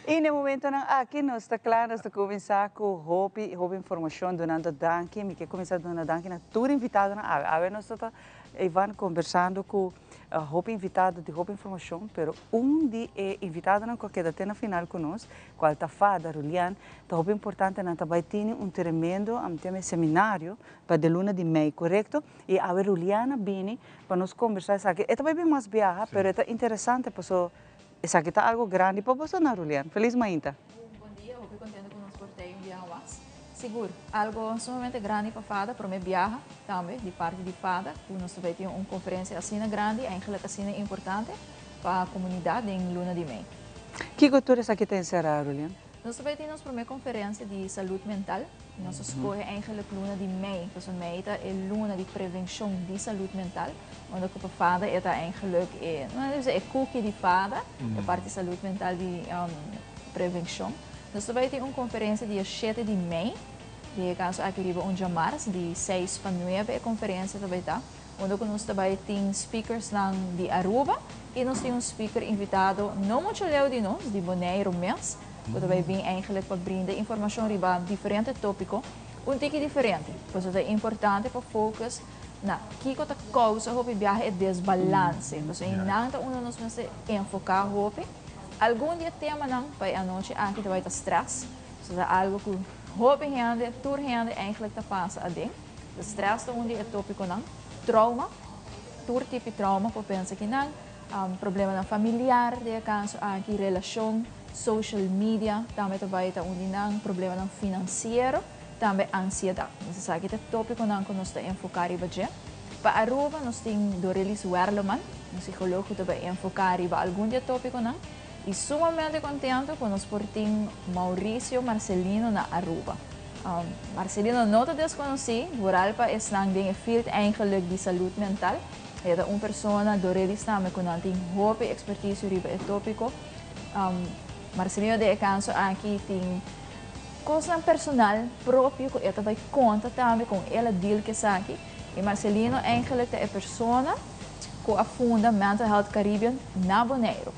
I na e momentonan aki nos ta kla, nos ta kuminsá ku hopi hopi informashon dunando danki. Mi ke kuminsá duna danki na tur invitadonan awe. Awe nos ta ta Ivan kombersando ku hopi invitado di hopi informashon, pero un di e invitadonan ku a keda te na final ku nos, kual ta Fada Rulian, ta hopi importante nan ta bai tini un tremendo seminario pa de luna di mei, korekto? I awe Rulian a bini pa nos kombersá esaki. E ta bai bin mas biaha, pero e ta interesante paso Esaki ta algo grandi pa boso na Rulian. Feliz mainta. Bon dia, hopi contento cu nos por tey un biaha mas. Sigur, algo sumamente grandi pa fada, prome biaha tambe di parti di fada cu nos ta bay tin un conferencia asina grandi, eigenlijk asina importante pa comunidad den luna di mei. Kico tur esaki ta encera, Rulian? Nos ta bay tin nos prome conferencia di salud mental. Nos a scoge eigenlijk luna di mei, pasobra mei ta e luna di prevencion di salud mental, unda cu pa fada e ta eigenlijk e, no a bisa e cookie di fada, e parti salud mental di prevencion. Nos ta bay tin un conferencia dia shete di mei, den e caso aki riba un djamars, di seis pa nuebe e conferencia ta bay ta, unda cu nos ta bay tin speakersnan di Aruba y nos tin un speaker invitado no mucho leu di nos, di Boneiru mes, Bo ta bai bin eigenlijk pa brinda informacion riba diferente topico, un tiki diferente. Pasobra ta importante pa focus na kico ta causa hopi biaha e desbalance. Pasobra einan ta unda nos mester enfoca hopi. Algun di e temanan pa e anochi aki ta bai ta stress. Pasobra ta algo cu hopi hende, tur hende eigenlijk ta pasa aden. Stress ta un di e topiconan. Trauma, tur tipo di trauma por pensa kinan. Problemanan familiar den e caso aki, relacion, social media tambe ta bay ta un di nan, problemanan financiero, tambe ansiedad. Nos esaki ta e topiconan cu nos ta enfoca riba dje. Pa Aruba nos tin Dorelis Werleman, un psicoloog cu ta bay enfoca riba algun di e topiconan y sumamente contento cu nos por tin Mauricio Marcelino na Aruba. Marcelino no ta desconoci, vooral pa esnan den e field eigenlijk di salud mental. E ta un persona Dorelis tambe cu nan tin hopi experticio riba e topico. Marcelino den e caso aki tin cosnan personal propio cu e ta bay conta tambe con el a deal cu esaki. Y Marcelino eigenlijk ta e persona cu a funda Mental Health Caribbean na Boneiru.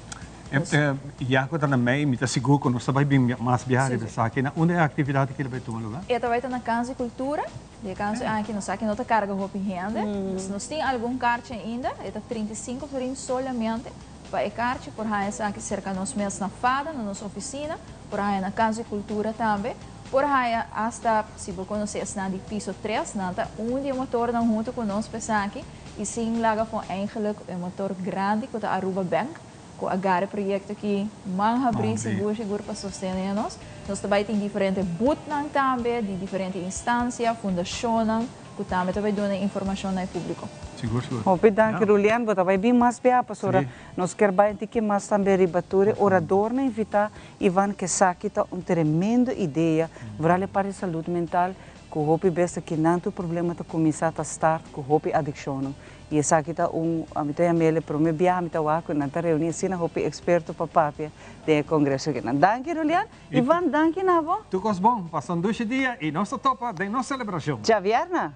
Ya cu ta na mei, mi ta sigur cu nos ta bay bin mas biaha riba esaki. Na unda e actividad aki ta bay tuma lugar? E ta bay ta na Cas di Cultura. Di e caso aki nos sa cu no ta carga hopi hende. Dus nos tin algun carchi ainda, e ta 35 florin solamente pa e carchi. Por haya esaki cerca nos mes na fada, na nos oficina, por haya na Cas di Cultura tambe. Por haya hasta, si bo conoce esnan di piso tres, nan ta un di e motornan hunto cu nos pa esaki. Y sin laga for eigenlijk e motor grandi cu ta Aruba Bank. Ku a gara e proyekto aki man habrí sigur sigur pa sostené nos. Nos ta bai tin diferente boothnan tambe di diferente instansia, fundashonnan ku tambe ta bai duna informashon na e públiko. Sigur sigur. Hopi danki Rulian, bo ta bai bin mas bia pasobra nos kier bai un tiki mas tambe riba tur e oradornan invitá Ivan kesaki ta un tremendo idea vooral e parti salud mental ku hopi bes ta kinan tur problema ta kuminsá ta start ku hopi adikshonnan. I esaki ta un, ami ta yam'el e prome biaha mi ta wak ku nan ta reuni asina hopi eksperto pa papia den e kongreso akinan. Danki Rulian. Ivan, danki na bo. Tur kos bon, pasa un dushi dia i nos ta topa den nos selebrashon. Djabièrna.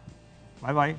Bai bai.